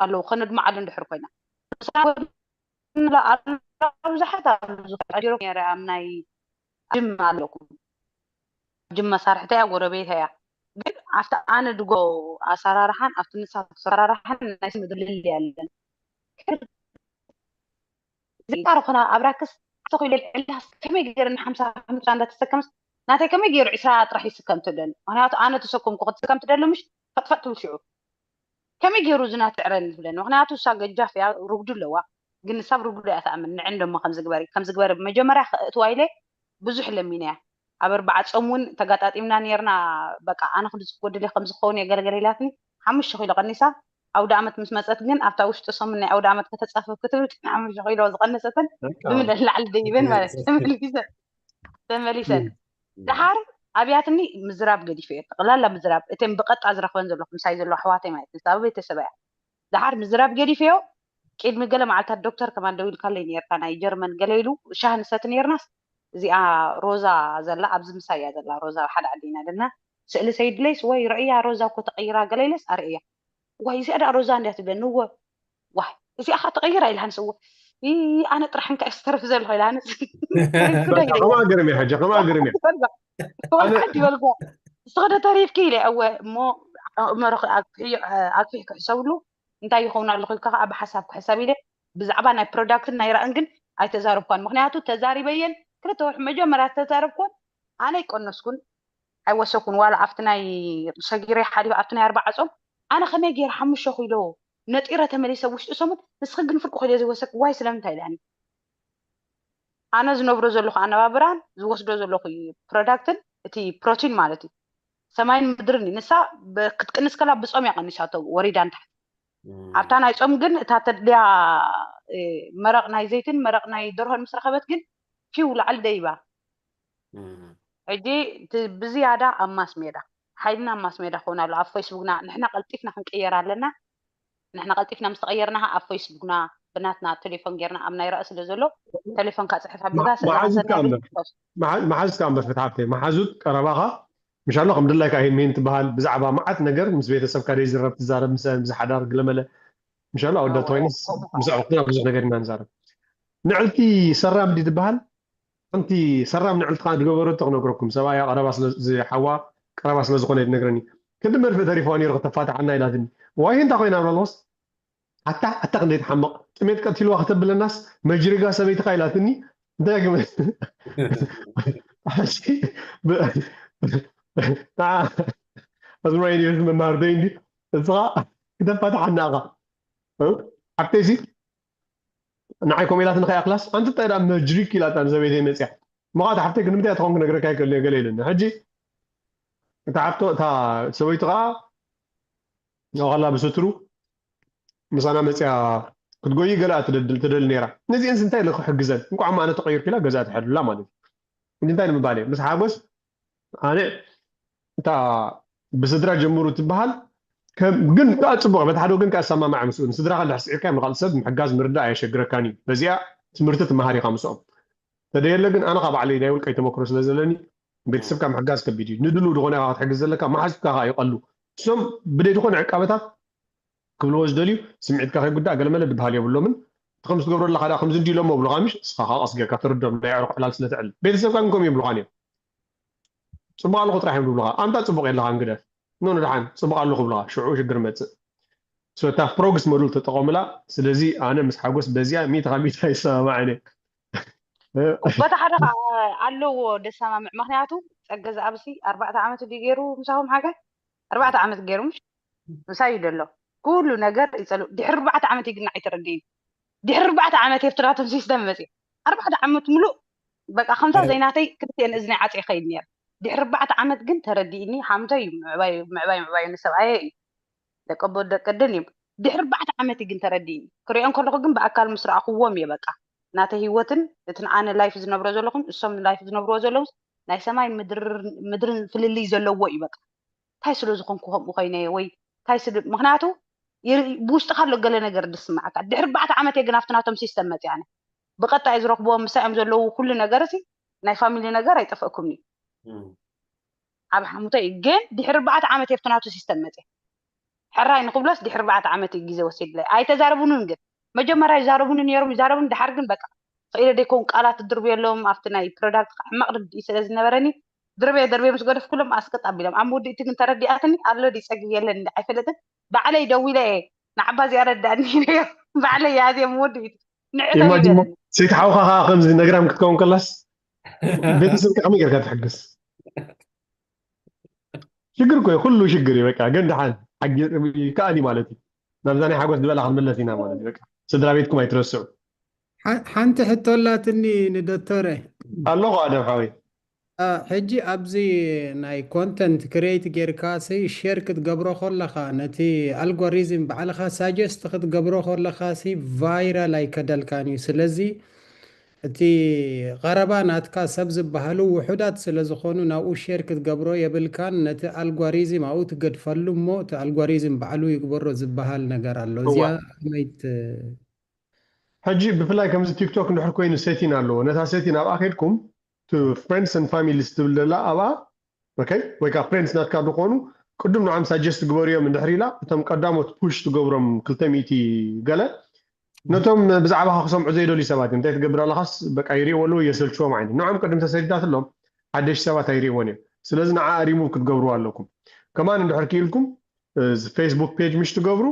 ኣለዎ ከነድምዓሉ እንድሕር ኮይና ብዙሓት ኣብዚ ቀዲሮ ነረ ኣብ ናይ ጅማ ኣለኩም ጅም መሳርሕተያ ጎረቤተያ ግን ኣብቲ ኣነ ድጎ ኣሰራርሓን ኣብቲ ንሳ ኣሰራርሓን ናይ ስም ድልል ያለን ዝቃር ኾና ኣብራክስ ተኮይለ ዕላስ ከመይ ገይር ንሓምሳ ሓምሳ እንዳተሰከምስ ናተይ ከመይ ገይሩ ዕስራ ጥራሕ ይስከም ትብለኒ ምክንያቱ ኣነ ተሰከምኩ ክትስከም ትደሊ ምሽ ፈጥፈጥ ትብል ሽዑ ከመይ ገይሩ እዚ ናትዕረኒ ትብለኒ ምክንያቱ እሳ ገጃፍ እያ ርጉዱ ኣለዋ ግን ንሳብ ርጉዱ እያ ትኣምን ንዕን ደሞ ከምዝግበር ከምዝግበር መጀመርያ እትዋ ኢለ ብዙሕ ለሚነያ ኣብ ኣርባዓ ጾም እውን ተጋጣጢምና ነርና። በቃ ኣነ ክንዲ ዝጎድል ከም ዝኸውን እየ ገለገለ ኢላትኒ። ሓሙሽተ ኪሎ ቀኒሳ። ኣውደ ኣመት ምስ መጸት ግን ኣብታ ውሽጢ ሰሙን ናይ ኣውደ ኣመት ከተጻፍፍ ክትብል ጭና ሓሙሽተ ኪሎ ዝቐነሰተን ብምልእ ላዕሊ ደይበን ማለት እዩ። ተመሊሰን ተመሊሰን ደሓር ኣብያትኒ ምዝራብ ገዲፈ እየ። ጠቕላላ ምዝራብ እተን ብቐጣ ዝረኽበን ዘለኹ ምሳይ ዘለዋ ኣሕዋተይ ማለት እዩ። ኣብ ቤተሰብ እያ። ደሓር ምዝራብ ገዲፈዮ። ቅድሚ ገለ መዓልታት ዶክተር ከማን ደው ኢልካለይ ነርካ፣ ናይ ጀርመን ገለ ኢሉ ሻሂ ንሰቲ ነርናስ፣ እዚኣ ሮዛ ዘላ ኣብዚ ምሳይ እያ ዘላ። ሮዛ ሓደ ዓዲ ኢና ደና ስእሊ ሰይድለይስ ወይ ረእያ ሮዛ እኮ ተቐይራ ገለ ኢለስ ኣርእያ። ዋይ እዚኣ ደኣ ሮዛ እንድያ ትብለኒ። እወ ዋይ እዚኣ ኸዓ ተቐይራ ኢልሃንስ። እወ ኣነ ጥራሕ እንካ እየ ዝተርፍ ዘለኹ ኢልሃንስ። ከማ ገርም እያ ሕጂ ከማ ገርም እያ። ዓዲ በልኳ። እስኺ ዶ ተሪፍኪ ኢለ። እወ እሞ ኣእምሮኺ ኣግፊሑ ክሕሰብሉ እንታይ ይኸውን ኣለኹ ኢልካ ከዓ ብሓሳብ ክሕሰብ ኢለ። ብዛዕባ ናይ ፕሮዳክትን ናይ ራእን ግን ኣይተዛረብኳን። ምክንያቱ ተዛሪበየን ክልተ ወርሒ መጀመርያ ዝተዛረብኩን ኣነ ኣይቀነስኩን ኣይወሰኩን። ዋላ ኣብቲ ናይ ሰጊረ ሓሊፈ ኣብቲ ናይ ኣርባዓ ጾም ኣነ ከመይ ገይረ ሓሙሽተ ኪሎ ነጢረ ተመሊሰ ውሽጢ ሰሙን። ንስኺ ግን ፍርቂ ኪሎ ዘይወሰክ ዋይ ስለምንታይ ኢላኒ። ኣነ ዝነብሮ ዘለኹ ኣነባብራን ዝወስዶ ዘለኹ ፕሮዳክትን እቲ ፕሮቲን ማለት እዩ ሰማይን ምድርን እዩ። ንሳ ክትቅንስ ከላ ብጾም እያ ቀኒሳቶ ወሪዳ ንታሕቲ። ኣብታ ናይ ጾም ግን እታ ተድልያ መረቕ ናይ ዘይትን መረቕ ናይ ደርሆን ምስ ረኸበት ግን ፊው ላዕሊ ደይባ። ሕጂ ብዝያዳ ኣብ ማስ ሜዳ ሓይልና ኣብ ማስ ሜዳ ክኸውን ኣሎ። ኣብ ፌስቡክና ንሕና ቀልጢፍና ክንቀየር ኣለና። ንሕና ቀልጢፍና ምስ ተቐየርና ኣብ ፌስቡክና ብናትና ቴሌፎን ጌርና ኣብ ናይ ራእ ስለ ዘሎ ቴሌፎንካ ፅሕፍ ኣቢልካ መሓዙትካ እምበር ፍትሓብተይ መሓዙት ቀረባኻ ምሻሎ ከም ድላይካ ሂን ሚን ትበሃል ብዛዕባ መዓት ነገር ምስ ቤተሰብካ ደይ ዝረብ ትዛረብ ምስ ምስ ሓዳር ግለመለ ምሻሎ ኣወዳት ኮይነስ ምስ ኣዕኩና ብዙሕ ነገር ኢና ንዛረብ። ንዕልቲ ሰራም ዲ ትበሃል ሓንቲ ሰራም ንዕልቲ ከዓ ዝገበረቶ ክነግረኩም ሰብኣያ ቀረባ ሓዋ ቀረባ ስለ ዝኾነ ትነግረኒ ክንዲ መርፍእ ተሪፎ ነይሩ ከተፋትሓና ኢላትኒ ዋይ እንታይ ኮይና ብላለስ ኣታ ኣታ ክንደይ ትሓምቕ ጥሜት ቀቲልዋ ከተብለናስ መጅሪጋ ሰበይትኻ ኢላትኒ እንታይ ግመ ኣዝማይ መማርደይ እንዲ እዛ ክተፋትሓና ኢኻ ሓብተይሲ ንዓይ ኮሜላት ንኸይ ኣክላስ ኣንቲ እንታይ ዳ መጅሪክ ኢላታ ንሰበይተይ መፅያ መኻት ሓብተይ ክንምታይ ትኾን ክነግረካ ይክእል ገለ ኢለኒ ሕጂ እታ ሓብቶ እታ ሰበይቲ ከዓ ንኸላ ብስትሩ ምሳና መፅያ ክትጎይ ገለ ትደሊ ነይራ ነዚአንስ እንታይ ኢለ ክሕግዘን እንቋዕ ኣነ ተቀይርኩ ኢላ ገዛ ትሐድላ ማለት እዩ እንታይ ንምባል እየ ምስ ሓጎስ ኣነ እታ ብስድራ ጀምሩ ትበሃል ግን ከዓ ፅቡቅ በቲ ሓደ ወገን ከዓ ኣሰማማዕ ምስኡ ንስድራካ እንድሕር ስዒርካ ንካልእ ሰብ ምሕጋዝ ምርዳእ ኣየሸግረካን እዩ በዚኣ ትምህርቲ ትመሃር ኢካ ምስኦም ተደየለ ግን ኣነ ካብ ባዕለይ ናይ ውልቀይ ተመክሮ ስለ ዘለኒ ቤተሰብካ ምሕጋዝ ከቢድ እዩ ንድሉ ድኾነ ኢካ ክትሕግዝ ዘለካ መሓዙትካ ከዓ ይቀሉ እሶም ብደይ ድኾነ ዕቃበታት ክብልዎ ዝደልዩ ስምዒትካ ከይጉዳእ ገለመለ ድበሃል የብሎምን እቲ ከም ዝገብረለካ ዳ ከምዚ እንዲ ኢሎሞ ብሉካ ምሽ እስኻ ከዓ ቀስ ጌርካ ተረዶም ናይ ኣዕሩኽ ዕላል ስለ ትዕል ቤተሰብካ ግን ከምኡ ይብሉኻን እዮም ፅቡቅ ኣለኹ ጥራሕ እዮም ዝብሉኻ ኣንታ ፅቡቅ የለኻን ግደፍ ኖ ንድሓን ፅቡቅ ኣለኹ ብሉኻ ሽዑ ሽግር መፅእ so እታ ፕሮግስ ሞዱል ተጠቐሙላ ስለዚ ኣነ ምስ ሓጎስ በዚኣ ሚእቲ ካብ ሚእቲ ኣይሰማማዕን እየ በታ ሓደ ኣለዎ ደሰማምዕ ምክንያቱ ፀገ ዝኣብሲ ኣርባዕተ ዓመት ድዩ ገይሩ ምሳኹም ሓገ ኣርባዕተ ዓመት ገይሩ ምሽ ምሳይ እዩ ደሎ ኩሉ ነገር ይፀሉ ድሕሪ ኣርባዕተ ዓመት ይግና ኣይተረድእን ድሕሪ ኣርባዕተ ዓመት የብትራቶም ሲስተም መፅእ ኣርባዕተ ዓመት ሙሉእ በቃ ከምታ ዘይናተይ ክልቲኤን እዝኒ ዓፂ ይኸይድ ነይር ድሕሪ ኣርባዕተ ዓመት ግን ተረዲእኒ ሓምተይ እዩ ምዕባይ ምዕባይ ምዕባይ ንሰብኣየ እዩ ደቂ ኣቦ ደቂ ኣደን እዮም ድሕሪ ኣርባዕተ ዓመት ግን ተረዲእኒ ክሪኦ ከለኹ ግን ብኣካል ምስ ረኣኽዎም እየ በቃ ናተ ህይወትን እቲ ንኣነ ላይፍ ዝነብሮ ዘለኹን እሶም ንላይፍ ዝነብርዎ ዘለውስ ናይ ሰማይ ምድርን ፍልልይ ዘለዎ እዩ በቃ እንታይ ስለ ዝኾንኩ ከምኡ ኮይነ ወይ እንታይ ስለ ምክንያቱ ብውሽጥካ ኣሎ ገለ ነገር ዝስማዓካ ድሕሪ ኣርባዕተ ዓመት እየ ግን ኣብቲ ናቶም ሲስተም መፅእ ኣነ ብቐጣይ ዝረክብዎም ምሳዮም ዘለዉ ኩሉ ነገር ሲ ናይ ፋሚሊ ነገር ኣይጠፈእኩምኒ ኣብ ሓሙተ እዩ ግን ድሕሪ ኣርባዕተ ዓመት እየ ኣብቲ ናቱ ሲስተም መፅእ ሕራይ ንክብሎስ ድሕሪ ኣርባዕተ ዓመት እዩ ግዜ ወሲድለይ ኣይተዛረቡንን ግን መጀመርያ ይዛረቡኒ ነይሮም ይዛረቡኒ ድሓር ግን በቃ ክኢለ ደይከውን ቃላት ትድርብየሎም ኣብቲ ናይ ፕሮዳክት ሕማቕ ርድኢ ስለ ዝነበረኒ ድርብየ ደርብየ ምስ ገደፍኩሎም ኣስቅጥ ኣቢሎም ኣብ መወድእቲ ግን ተረዲኣትኒ ኣሎ ድዩ ፀጊ የለን ኣይፈለጥን ባዕለይ ደዊለ እየ ንዓባ እዚኣ ረዳእኒ ባዕለይ ያዝየ መወድእቲ ንዕተው ኢማጂን ይበለኒ ሰይቲ ሓውካ ከዓ ከምዚ ነግራም ክትከውን ከላስ ቤተሰብካ ከመይ ጌርካ ትሕግዝ ሽግር እኮ እዩ፣ ኩሉ ሽግር እዩ በቃ። ግን ደሓን ሓጊ- ይከኣል እዩ ማለት እዩ። ናብዛ ናይ ሓጎስ ዝበላ ክንምለስ ኢና ማለት እዩ። በቃ ስድራ ቤትኩም ኣይትረስዑ። ሓ- ሓንቲ ሕቶ ኣላትኒ ንዶክተረ። ኣለኹ ኣደም ሓወይ። ሕጂ ኣብዚ ናይ ኮንተንት ክሬት ጌርካ ሲ ሼር ክትገብሮ ከለኻ ነቲ ኣልጎሪዝም ባዕልኻ ሳጀስት ክትገብሮ ከለኻ ሲ ቫይራል ኣይከደልካን እዩ። ስለዚ እቲ ቀረባ ናትካ ሰብ ዝበሃሉ ውሑዳት ስለ ዝኾኑ ናብኡ ሼር ክትገብሮ የብልካን። ነቲ ኣልጎሪዝም ኣብኡ ትገድፈሉ እሞ እቲ ኣልጎሪዝም ባዕሉ ይግበሮ ዝበሃል ነገር ኣሎ። እዚኣ ከመይ ት- ሕጂ ብፍላይ ከምዚ ቲክቶክ እንድሕር ኮይኑ ሴቲን ኣለዎ። ነታ ሴቲን ኣብኣ ከድኩም ፍሬንድስ ን ፋሚሊስ ትብል ዘላ ኣብኣ ኦኬ ወይ ከዓ ፍሬንድስ ናትካ ዝኾኑ ቅድም ንዓም ሳጀስት ግበርዮም እንድሕር ኢላ እቶም ቀዳሞት ፑሽ ትገብሮም ክልተ ሚእቲ ገለ ነቶም ብዛዕባኻ ክሰምዑ ዘይደልዩ ሰባት እዮም። እንታይ ትገብር ኣለኻስ በቃ ይሪእዎ ኣለዉ የሰልችዎም ዓይነት ንዖም ቅድም ተሰዲዳትሎም ሓደሽ ሰባት ኣይሪእዎን እዮም። ስለዚ ንዓ ሪሙቭ ክትገብርዎ ኣለኩም። ከማን እንድሕር ክኢልኩም ፌስቡክ ፔጅ ምሽ ትገብሩ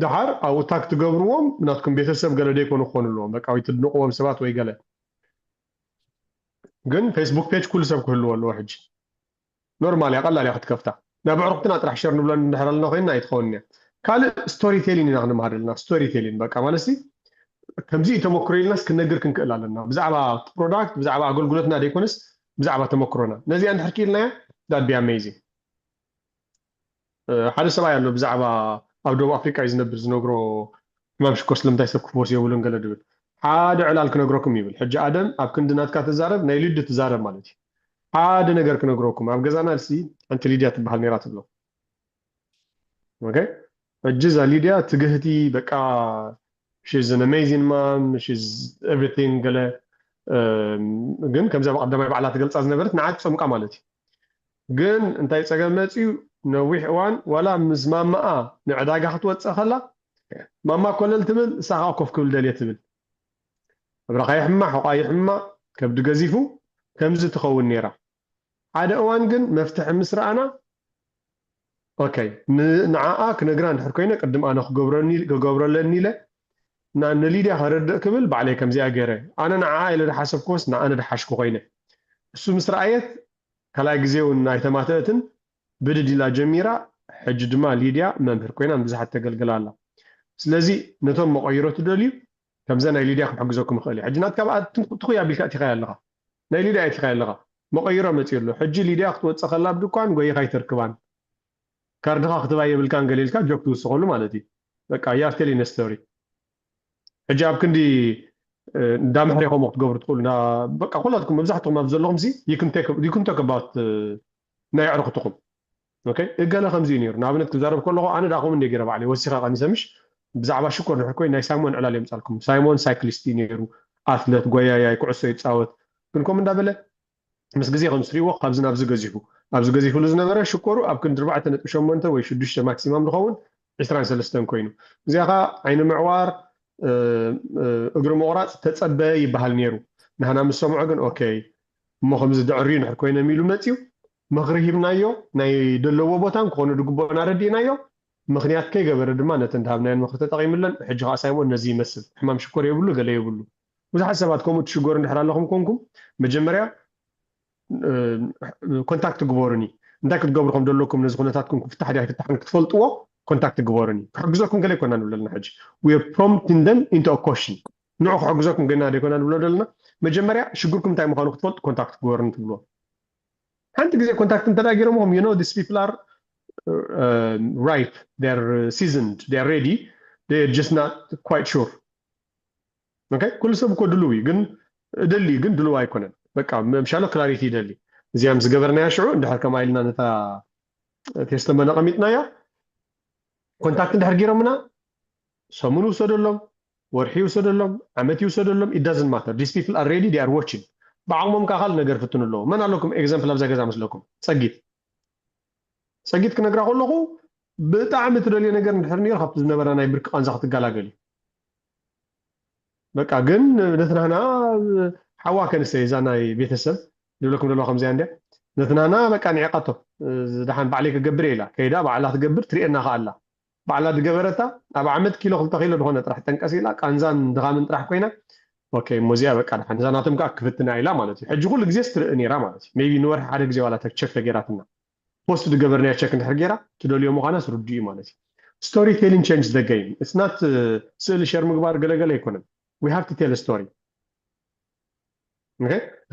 ድሓር ኣብኡ ታግ ትገብርዎም ናትኩም ቤተሰብ ገለ ደይኮኑ ክኾኑ ኣለዎም በቃ ወይ ትድንቅዎም ሰባት ወይ ገለ ግን ፌስቡክ ፔጅ ኩሉ ሰብ ክህልዎ ኣለዎ ሕጂ ኖርማል እያ ቀላል እያ ክትከፍታ ናብ ኣዕሩኽትና ጥራሕ ሸር ንብለን እንድሕር ኣለና ኮይንና ኣይትኸውን እያ ካልእ ስቶሪ ቴሊን ኢና ክንመሃር ዘለና ስቶሪ ቴሊን በቃ ማለት ከምዚ እዩ ተመክሮ ኢልናስ ክነግር ክንክእል ኣለና ብዛዕባ ፕሮዳክት ብዛዕባ ኣገልግሎትና ደይኮነስ ብዛዕባ ተመክሮና ነዚኣ እንድሕር ክኢልናያ that be amazing ሓደ ሰብኣይ ኣሎ ብዛዕባ ኣብ ደቡብ ኣፍሪቃ እዩ ዝነብር ዝነግሮ ሕማም ሽኮር ስለምንታይ ሰብ ክፈወስ የብሉን ገለ ድብል ሓደ ዕላል ክነግረኩም ይብል ሕጂ ኣደም ኣብ ክንዲ ናትካ ትዛረብ ናይ ልዲ ትዛረብ ማለት እዩ ሓደ ነገር ክነግረኩም ኣብ ገዛና ሲ ሓንቲ ሊድያ ትበሃል ነራ ትብሎ ሕጂ እዛ ሊድያ ትግህቲ በቃ she's an amazing mom she's everything ገለ ግን ከምዚ ኣብ ቀዳማይ ባዕላ ትገልፃ ዝነበረት ንዓት ፀምቃ ማለት እዩ ግን እንታይ ፀገም መፅዩ ነዊሕ እዋን ዋላ ምስ ማማኣ ንዕዳጋ ክትወፅእ ከላ ማማ ኮለል ትብል እሳ ከዓ ኮፍ ክብል ደልየ ትብል እብራኻ ይሕማ ሕቋ ይሕማ ከብዲ ገዚፉ ከምዚ ትኸውን ነይራ ሓደ እዋን ግን መፍትሒ ምስ ረኣና ኦኬ ንዓኣ ክነግራ እንድሕር ኮይነ ቅድም ኣነ ክገብረኒ ክገብረለኒ ኢለ እና ንሊድያ ከረድእ ክብል ባዕለይ ከምዚኣ ገይረ ኣነ ንዓኣ ኢለ ዝሓሰብኩዎስ ንኣነ ዝሓሽኩ ኮይነ እሱ ምስ ረኣየት ካልኣይ ግዜ እውን ኣይተማተእትን ብድድ ኢላ ጀሚራ ሕጂ ድማ ሊድያ መምህር ኮይና ንብዙሓት ተገልግል ኣላ ስለዚ ነቶም መቐይሮ ትደልዩ ከምዛ ናይ ሊድያ ክሕግዘኩም ይኽእል እዩ ሕጂ ናትካ ብኣ ትኹይ ኣቢልካ እቲኻያ ኣለኻ ናይ ሊድያ እቲኻያ ኣለኻ መቐይሮ መፅኡ ኣሎ ሕጂ ሊድያ ክትወፅእ ከላ ኣብ ድኳን ጎይኻ ኣይተርክባን ካርድኻ ክትባ የብልካን ገሊልካ ጆክ ትውስኸሉ ማለት እዩ በቃ you are telling a story ሕጂ ኣብ ክንዲ እንዳምሕሬ ከምኡ ክትገብሩ ትኽእሉ በቃ ኩላትኩም መብዛሕትኹም ኣብ ዘለኹም ሲ you can talk about ናይ ኣዕርኽትኹም እገለ ከምዚ እዩ ነይሩ ንኣብነት ክዛረብ ከለኹ ኣነ ዳኹም እንደ ገይረ ባዕለይ ወሲኻ ቀኒሰ ምሽ ብዛዕባ ሽኮር ድሕር ኮይን ናይ ሳይሞን ዕላል የምፃልኩም ሳይሞን ሳይክሊስት እዩ ነይሩ ኣትለት ጎያያይ ኩዕሶ ይፃወት ግን ከም እንዳበለ ምስ ግዜ ከም ትሪእዎ ካብዚ ናብዚ ገዚፉ ኣብዚ ገዚፉሉ ዝነበረ ሽኮሩ ኣብ ክንዲ ኣርባዕተ ነጥቢ ሸሞንተ ወይ ሽዱሽተ ማክሲማም ዝኸውን ዕስራን ሰለስተን ኮይኑ እዚኣ ከዓ ዓይኒ ምዕዋር እግሪ ምቑራፅ ተፀበ ይበሃል ነይሩ ንሃና ምስ ሰምዖ ግን ኦኬ እሞ ከምዚ ድዕርዩ ንሕር ኮይኖም ኢሉ መፅዩ ምኽሪ ሂብናዮ ናይ ደለዎ ቦታን ክኾኑ ድግቦን ኣረዲእናዮ ምኽንያት ከይገበረ ድማ ነተን ድሃብናዮን ምኽሪ ተጠቒምለን ሕጂ ከዓ ሳይሞን ነዚ ይመስል ሕማም ሽኮር የብሉ ገለ የብሉ ብዙሓት ሰባት ከምኡ ትሽገሩ እንድሕር ኣለኹም ኮንኩም መጀመርያ ኮንታክት ግበሩኒ እንታይ ክትገብሩ ከም ዘለኩም ነዚ ኩነታትኩም ክፍታሕ ድያ ኣይፍታሕን ክትፈልጥዎ ኮንታክት ግበሩኒ ክሕግዘኩም ገለ ይኮና ንብለልና ሕጂ we are prompting them into a question ንዑ ክሕግዘኩም ገና ደይኮና ንብሎ ዘለና መጀመርያ ሽግርኩም እንታይ ምዃኑ ክትፈልጡ ኮንታክት ግበሩኒ ትብልዎ ሓንቲ ግዜ ኮንታክት እንተ ገይሮምኹም you know these people are uh, ripe they're seasoned they're ready they're just not quite sure okay ኩሉ ሰብ እኮ ድልው እዩ ግን እደሊ ግን ድልው ኣይኮነን በቃ ምሻሎ ክላሪቲ ይደሊ እዚኣ ምስ ገበርናያ ሽዑ እንድሕር ከማ ኢልና ነታ ቴስተመን ኣቐሚጥናያ ኮንታክት እንድሕር ገይሮምና ሰሙን ይውሰደሎም ወርሒ ይውሰደሎም ዓመት ይውሰደሎም it doesn't matter these people are ready they are watching ብዓቕሞም ከዓ ካልእ ነገር ፍትኑ ኣለዎ መን ኣለኩም ኤግዛምፕል ኣብዛ ገዛ መስለኩም ፀጊት ፀጊት ክነግራ ከለኹ ብጣዕሚ ትደልዮ ነገር እንድሕር ነይሩ ካብቲ ዝነበራ ናይ ብርኪ ቃንዛ ክትገላገል እዩ በቃ ግን ነትናህና ሓዋ ከንሰ እዛ ናይ ቤተሰብ ዝብለኩም ዘለዋ ከምዚያ እንዲያ ነትናህና በቃ ንዒቃቶ ዝደሓን ባዕለይ ክገብር ኢላ ከይዳ ባዕላ ትገብር ትሪእና ከኣላ ባዕላ ዝገበረታ ኣብ ዓመት ኪሎ ክልተ ኪሎ ዝኾነ ጥራሕ ጠንቀስ ኢላ ቃንዛን ድኻምን ጥራሕ ኮይና ኦኬ እሞ እዚኣ በቃ ድሓን እዛ ናቶም ከዓ ክፍትና ኢላ ማለት እዩ ሕጂ ኩሉ ግዜ ስትርኢ ነይራ ማለት እዩ ሜቢ ንወርሒ ሓደ ግዜ ዋላ ቸክ ተገይራትና ፖስት ዝገበርናዮ ቸክ እንድሕር ገይራ ትደልዮ ምዃናስ ርዱ እዩ ማለት እዩ story telling change the game it's not ስእሊ ሸር ምግባር ገለገለ ኣይኮነን we have to tell story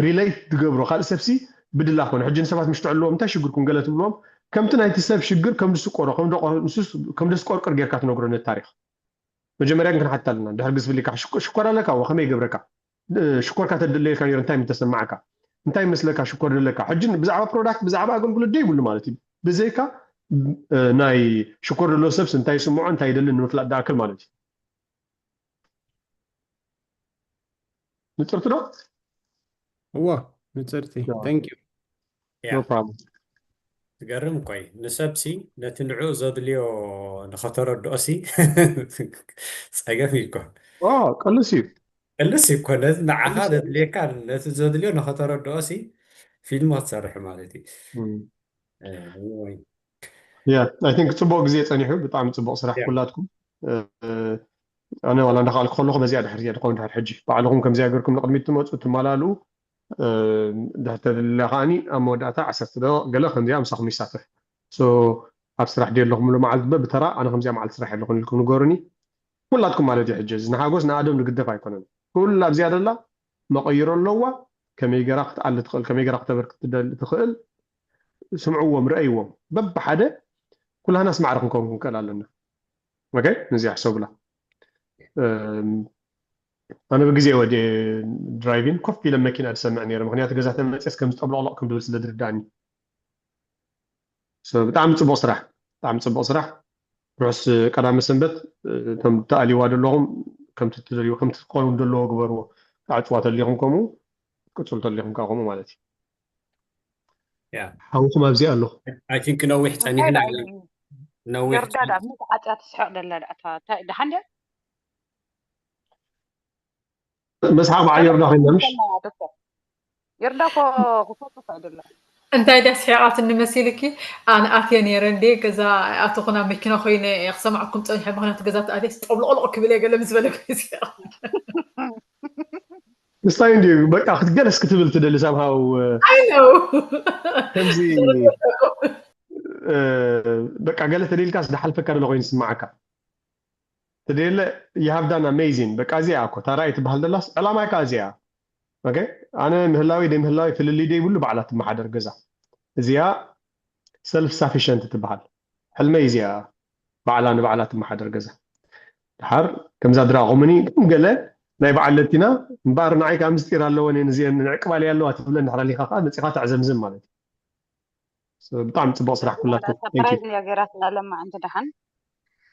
ሪሌት ዝገብሮ ካልእ ሰብሲ ብድላ ኮነ። ሕጂ ንሰባት ምሽ ትዕልዎም እንታይ ሽግርኩም ገለ ትብልዎም፣ ከምቲ ናይቲ ሰብ ሽግር ከም ዝስቆሮ ከም ደቆ- ንሱስ ከም ደስቆርቅር ጌርካ ትነግሮ ነቲ ታሪኽ። መጀመርያ ግን ክንሓትት ኣለና። ድሕር ግዝፍ ኢልካ ሽኮ- ሽኮር ኣለካ ወ ከመይ ይገብረካ? እ፣ ሽኮርካ ተድለየካ ነይሩ እንታይ ምተሰማዓካ? እንታይ መስለካ ሽኮር ደለካ? ሕጂ ብዛዕባ ፕሮዳክት ብዛዕባ ኣገልግሎት ደይብሉ ማለት እዩ። ብዘይካ እ፣ ናይ ሽኮር ደሎ ሰብስ እንታይ ይስምዖ እንታይ ይደሊ ንምፍላጥ ዝኣክል ማለት እዩ። ንፅርቲ ዶ? እዎ፣ ንፅርቲ። Thank you። ያ No problem። ትገርም። ቆይ ንሰብሲ ነቲ ንዕኡ ዘድልዮ ንኸተረድኦሲ ጸገም እዩ እኮ። ኦ ቀልስ እዩ። ቅልስ እዩ እኮ ነቲ ንዓኻ ቀልስ እዩ። ዘድልየካ ነቲ ዘድልዮ ንኸተረድኦሲ ፊልም ክትሰርሕ ማለት እዩ። እም። እ፣ ወይ Yeah, I think ጽቡቕ ግዜ ጸኒሑ፣ ብጣዕሚ ጽቡቕ ስራሕ ያ ኩላትኩም። እ፣ ኣነ ዋላ እንዳኸኣልኩ ከለኹ በዚኣ ድሕር እየ ድኸውን ድሕር ሕጂ ባዕልኹም ከምዚኣ ገርኩም ንቕድሚት ትመጹ ትመላልኡ እ፣ ድሕር ተደልላ ከዓኒ ኣብ መወዳእታ ዓሰርተ ደቂቕ ገለ ከምዚኣ ምሳኹም ይሳተፍ። So ኣብ ስራሕ ድየ ኣለኹምሉ መዓልቲ በብተራ ኣነ ከምዚኣ መዓልቲ ስራሕ የለኹን ኢልኩም ንገሩኒ። ኩላትኩም ማለት እዩ። ሕጂ እዚ ንሓጎስ ንኣደም ዝግደፍ ኣይኮነን። ኩላ ኣብዚኣ ደላ መቐይሮ ኣለዋ። ከመይ ገራ ክትኣሊ ትኽእል፣ ከመይ ገራ ክተበርክት ትደሊ ትኽእል፣ ስምዕዎም፣ ረእይዎም። በብሓደ ኩላህናስ ማዕረ ክንከውን ክንክእል ኣለና። ኦኬ፣ ነዚኣ ሕሰቡላ። እም፣ ኣነ ብግዜ ወደ ድራይቪን ኮፍ ኢለ መኪና ዝሰምዕ ነይረ፣ ምክንያቱ ገዛ ተመፅስ ከም ዝጠብለቕለቕ ከም ዝብል ስለ ዝርዳእኒ። So ብጣዕሚ ፅቡቕ ስራሕ፣ ብጣዕሚ ፅቡቕ ስራሕ። ርሑስ ቀዳመ ሰንበት። እቶም ተኣልይዋ ዘለኹም ከምቲ ትደልዩ ከምቲ ክኸውን ዘለዎ ግበርዎ። ተዓፅዋ ተሊኹም ከምኡ፣ ክትቅፅሉ ተሊኹም ከዓ ከምኡ ማለት እዩ። ያ ሓውኹም ኣብዚኣ ኣለኹ። I think ነዊሕ እንታይ ጸኒሕና ደኣ ኢና። እዩ? ነዊሕ ዮርዳ ደኣ ምስ ዓፅያ ትስሕቕ ደላ ደኣ እታ እንታይ ደሓን ድያ? መስሓቕ በዓል ዮርዳ ኮይና ምሽ? ከላ ዶክተር ዮርዳ እኮ ክፈቱ ኣይደላ። እንታይ ደኣ ስሒቓትኒ መሲልኪ? ኣነ ኣትየ ነይረ እንዴ ገዛ ኣተኹና መኪና ኮይነ ክሰማዕኩም ፀኒሐ፣ ምክንያቱ ገዛ ተኣትየ ጠብሎቕሎቕ ክብል እየ ገለ ምስ በለ ኮይኑ ስሒቓ። ምስታይ እንድዩ በቃ ክትገለስ ክትብል ትደሊ ሳምሃው I know። ከምዚ እ፣ በቃ ገለ ተደልካስ ዝሓልፈካ ደሎ ኮይኑ ዝስማዓካ ተደለ you have done amazing። በቃ እዚኣ እኮ ታራ ትበሃል ደላስ ዕላማይ ከዓ እዚኣ። ኦኬ፣ ኣነ ምህላዊ ደይ ምህላዊ ፍልልይ ደይብሉ ባዕላ ትመሓደር ገዛ። እዚኣ ሰልፍ ሳፊሸንት ትበሃል። ሕልመይ እዚኣ፣ ባዕላ ንባዕላ ትመሓደር ገዛ። ድሓር ከምዛ ድራኹምኒ ከም ገለ ናይ በዓል ለቲና እምበኣር ንዓይ ከዓ ምስጢር ኣለወን እየን እዚአን ንዕቅባል ኣለዋ ትብለን ድሓር ኣሊኻ ከዓ መፂኻ ተዕዘምዝም ማለት እዩ። So ብጣዕሚ ፅቡቕ ስራሕ ኩላትኩም። Thank you። ሰርፕራይዝ እያ ገይራትና ለማዓንቲ ደሓን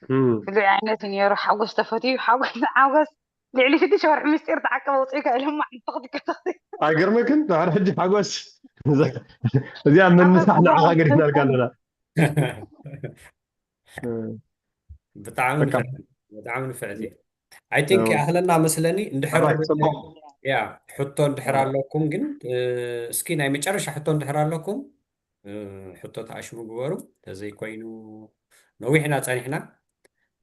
እም። ፍሉይ ዓይነት እዩ ነይሩ። ሓጎስ ተፈትዩ ሓጎስ ንሓጎስ ልዕሊ ሽዱሽተ ወርሒ ምስጢር ተዓቀበ ውፅኢካ ኢሎም መዓልቲ ተኽትከተኽቲ ኣይገርመክን? ድሕሪ ሕጂ ሓጎስ እዚኣ መምሳሕ ንዓኻ ገዲፍናልካ ኣለና። ብጣዕሚ በቃ ንፍዕቲ፣ ብጣዕሚ ንፍዕቲ። I think ያው ይኣኽለና መስለኒ። እንድሕር ኣባይ ጽቡቕ ያ ሕቶ እንድሕር ኣለኩም ግን እ፣ እስኪ ናይ መጨረሻ ሕቶ እንድሕር ኣለኩም እ፣ ሕቶ ተኣሽሙ ግበሩ። ተዘይኮይኑ ነዊሕና ጸኒሕና።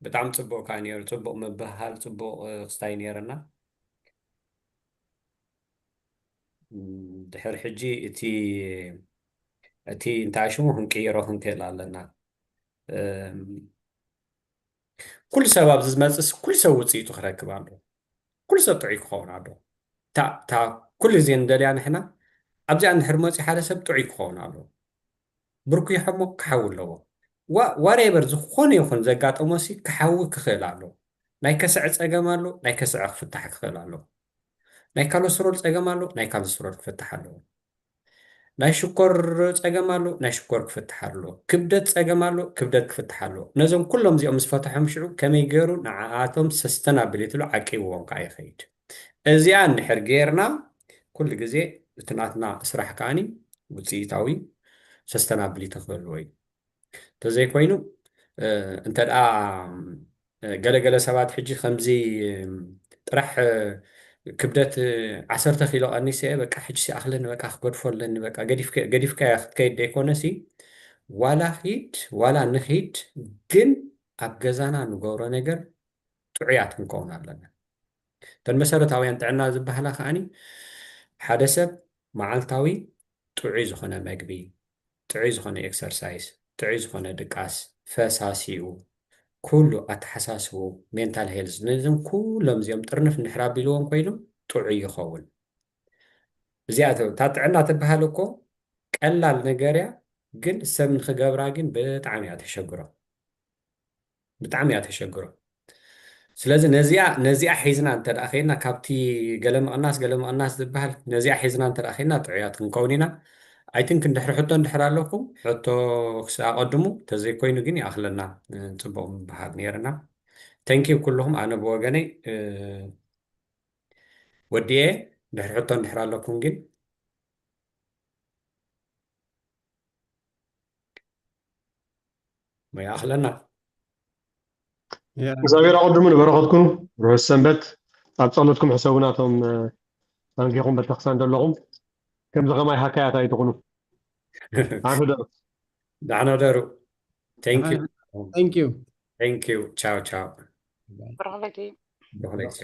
ብጣዕሚ ጽቡቕ ከዓ ነይሩ። ጽቡቕ ምብህሃል፣ ጽቡቕ እ፣ ክስታይ ነይርና። እም፣ ድሕር ሕጂ እቲ እቲ እንታይ ሽሙ ክንቅይሮ ክንክእል ኣለና። እም፣ ኩሉ ሰብ ኣብዚ ዝመፅስ ኩሉ ሰብ ውፅኢቱ ክረክብ ኣሎ። ኩሉ ሰብ ጥዑይ ክኸውን ኣሎ። እታ እታ ኩሉ ግዜ ንደልያ ንሕና ኣብዚኣ እንድሕር መፂኡ ሓደ ሰብ ጥዑይ ክኸውን ኣሎ። ብርኩ ይሐሞ ክሓዊ ኣለዎ። ዋ- ዋሬቨር ዝኾነ ይኹን ዘጋጠሞ ሲ ክሓዊ ክኽእል ኣሎ። ናይ ከስዐ ፀገም ኣሎ፣ ናይ ከስዐ ክፍታሕ ክኽእል ኣሎ። ናይ ካለስትሮል ፀገም ኣሎ፣ ናይ ካለስትሮል ክፍታሕ ኣለዎ። ናይ ሽኮር ፀገም ኣሎ፣ ናይ ሽኮር ክፍታሕ ኣሎ። ክብደት ፀገም ኣሎ፣ ክብደት ክፍታሕ ኣሎ። ነዞም ኩሎም እዚኦም ምስ ፈተሖም ሽዑ ከመይ ገይሩ ንዓኣቶም ሰስተናብሊትሉ ዓቂብዎም ከዓ ይኸይድ። እዚኣ እንድሕር ገይርና ኩሉ ግዜ እቲ ናትና ስራሕ ከዓኒ ውፅኢታዊ ሰስተናብሊቲ ክህልዎ እዩ። እንተዘይኮይኑ እ፣ እንተ ደኣ እ፣ ገለገለ ሰባት ሕጂ ከምዚ እ፣ ጥራሕ እ፣ ክብደት እ፣ ዓሰርተ ኪሎ ቀኒሰ እየ በቃ ሕጂ ሲኣኽለኒ በቃ ክገድፎ ኣለኒ በቃ ገዲፍከ- ገዲፍካያ ክትከይድ ዘይኮነሲ ዋላ ኪድ ዋላ ንኺድ ግን ኣብ ገዛና ንገብሮ ነገር ጥዑያት ክንከውን ኣለና። እተን መሰረታውያን ጥዕና ዝበሃላ ከዓኒ ሓደ ሰብ መዓልታዊ ጥዑይ ዝኾነ መግቢ፣ ጥዑይ ዝኾነ ኤክሰርሳይስ፣ ጥዑይ ዝኾነ ድቃስ፣ ፈሳሲኡ፣ ኩሉ ኣተሓሳስቡ፣ ሜንታል ሄልዝ፣ ነዞም ኩሎም እዚኦም ጥርንፍ እንድሕር ኣቢልዎም ኮይኑ ጥዑይ ይኸውን። እዚኣ እታ ጥዕና ትበሃል እኮ ቀላል ነገር እያ፣ ግን ሰብ ንክገብራ ግን ብጣዕሚ እያ ተሸግሮ። ብጣዕሚ እያ ተሸግሮ። ስለዚ ነዚኣ ነዚኣ ሒዝና እንተ ደኣ ኸይድና፣ ካብቲ ገለ ምቕናስ ገለ ምቕናስ ዝበሃል፣ ነዚኣ ሒዝና እንተ ደኣ ኸይድና ጥዑያት ክንከውን ኢና። ኣይ ቲንክ እንድሕሪ ሕቶ እንድሕር ኣለኩም፣ ሕቶ ክስ ኣቐድሙ፣ ተዘይኮይኑ ግን ይኣኽለና። ጽቡቕ ምብሃር ነይርና። ተንኪዩ ኩልኹም። ኣነ ብወገነይ ወዲኤ፣ ድሕሪ ሕቶ እንድሕር ኣለኩም ግን ይኣኽለና። እግዚኣብሔር ኣቐድሙ ንበረኸትኩም። ርሑስ ሰንበት። ኣብ ጸሎትኩም ሕሰቡና፣ እቶም ኣንኪኹም ቤተክርስትያን ዘለኹም። ከምዚ ከማይ ሃካያት ኣይትኹኑ። ኣንቱ ደሩ። ደሕና ደሩ። Thank you። Thank you። Thank you። ቻው ቻው። ብርኽለኪ። ብሩኽ ለይቲ።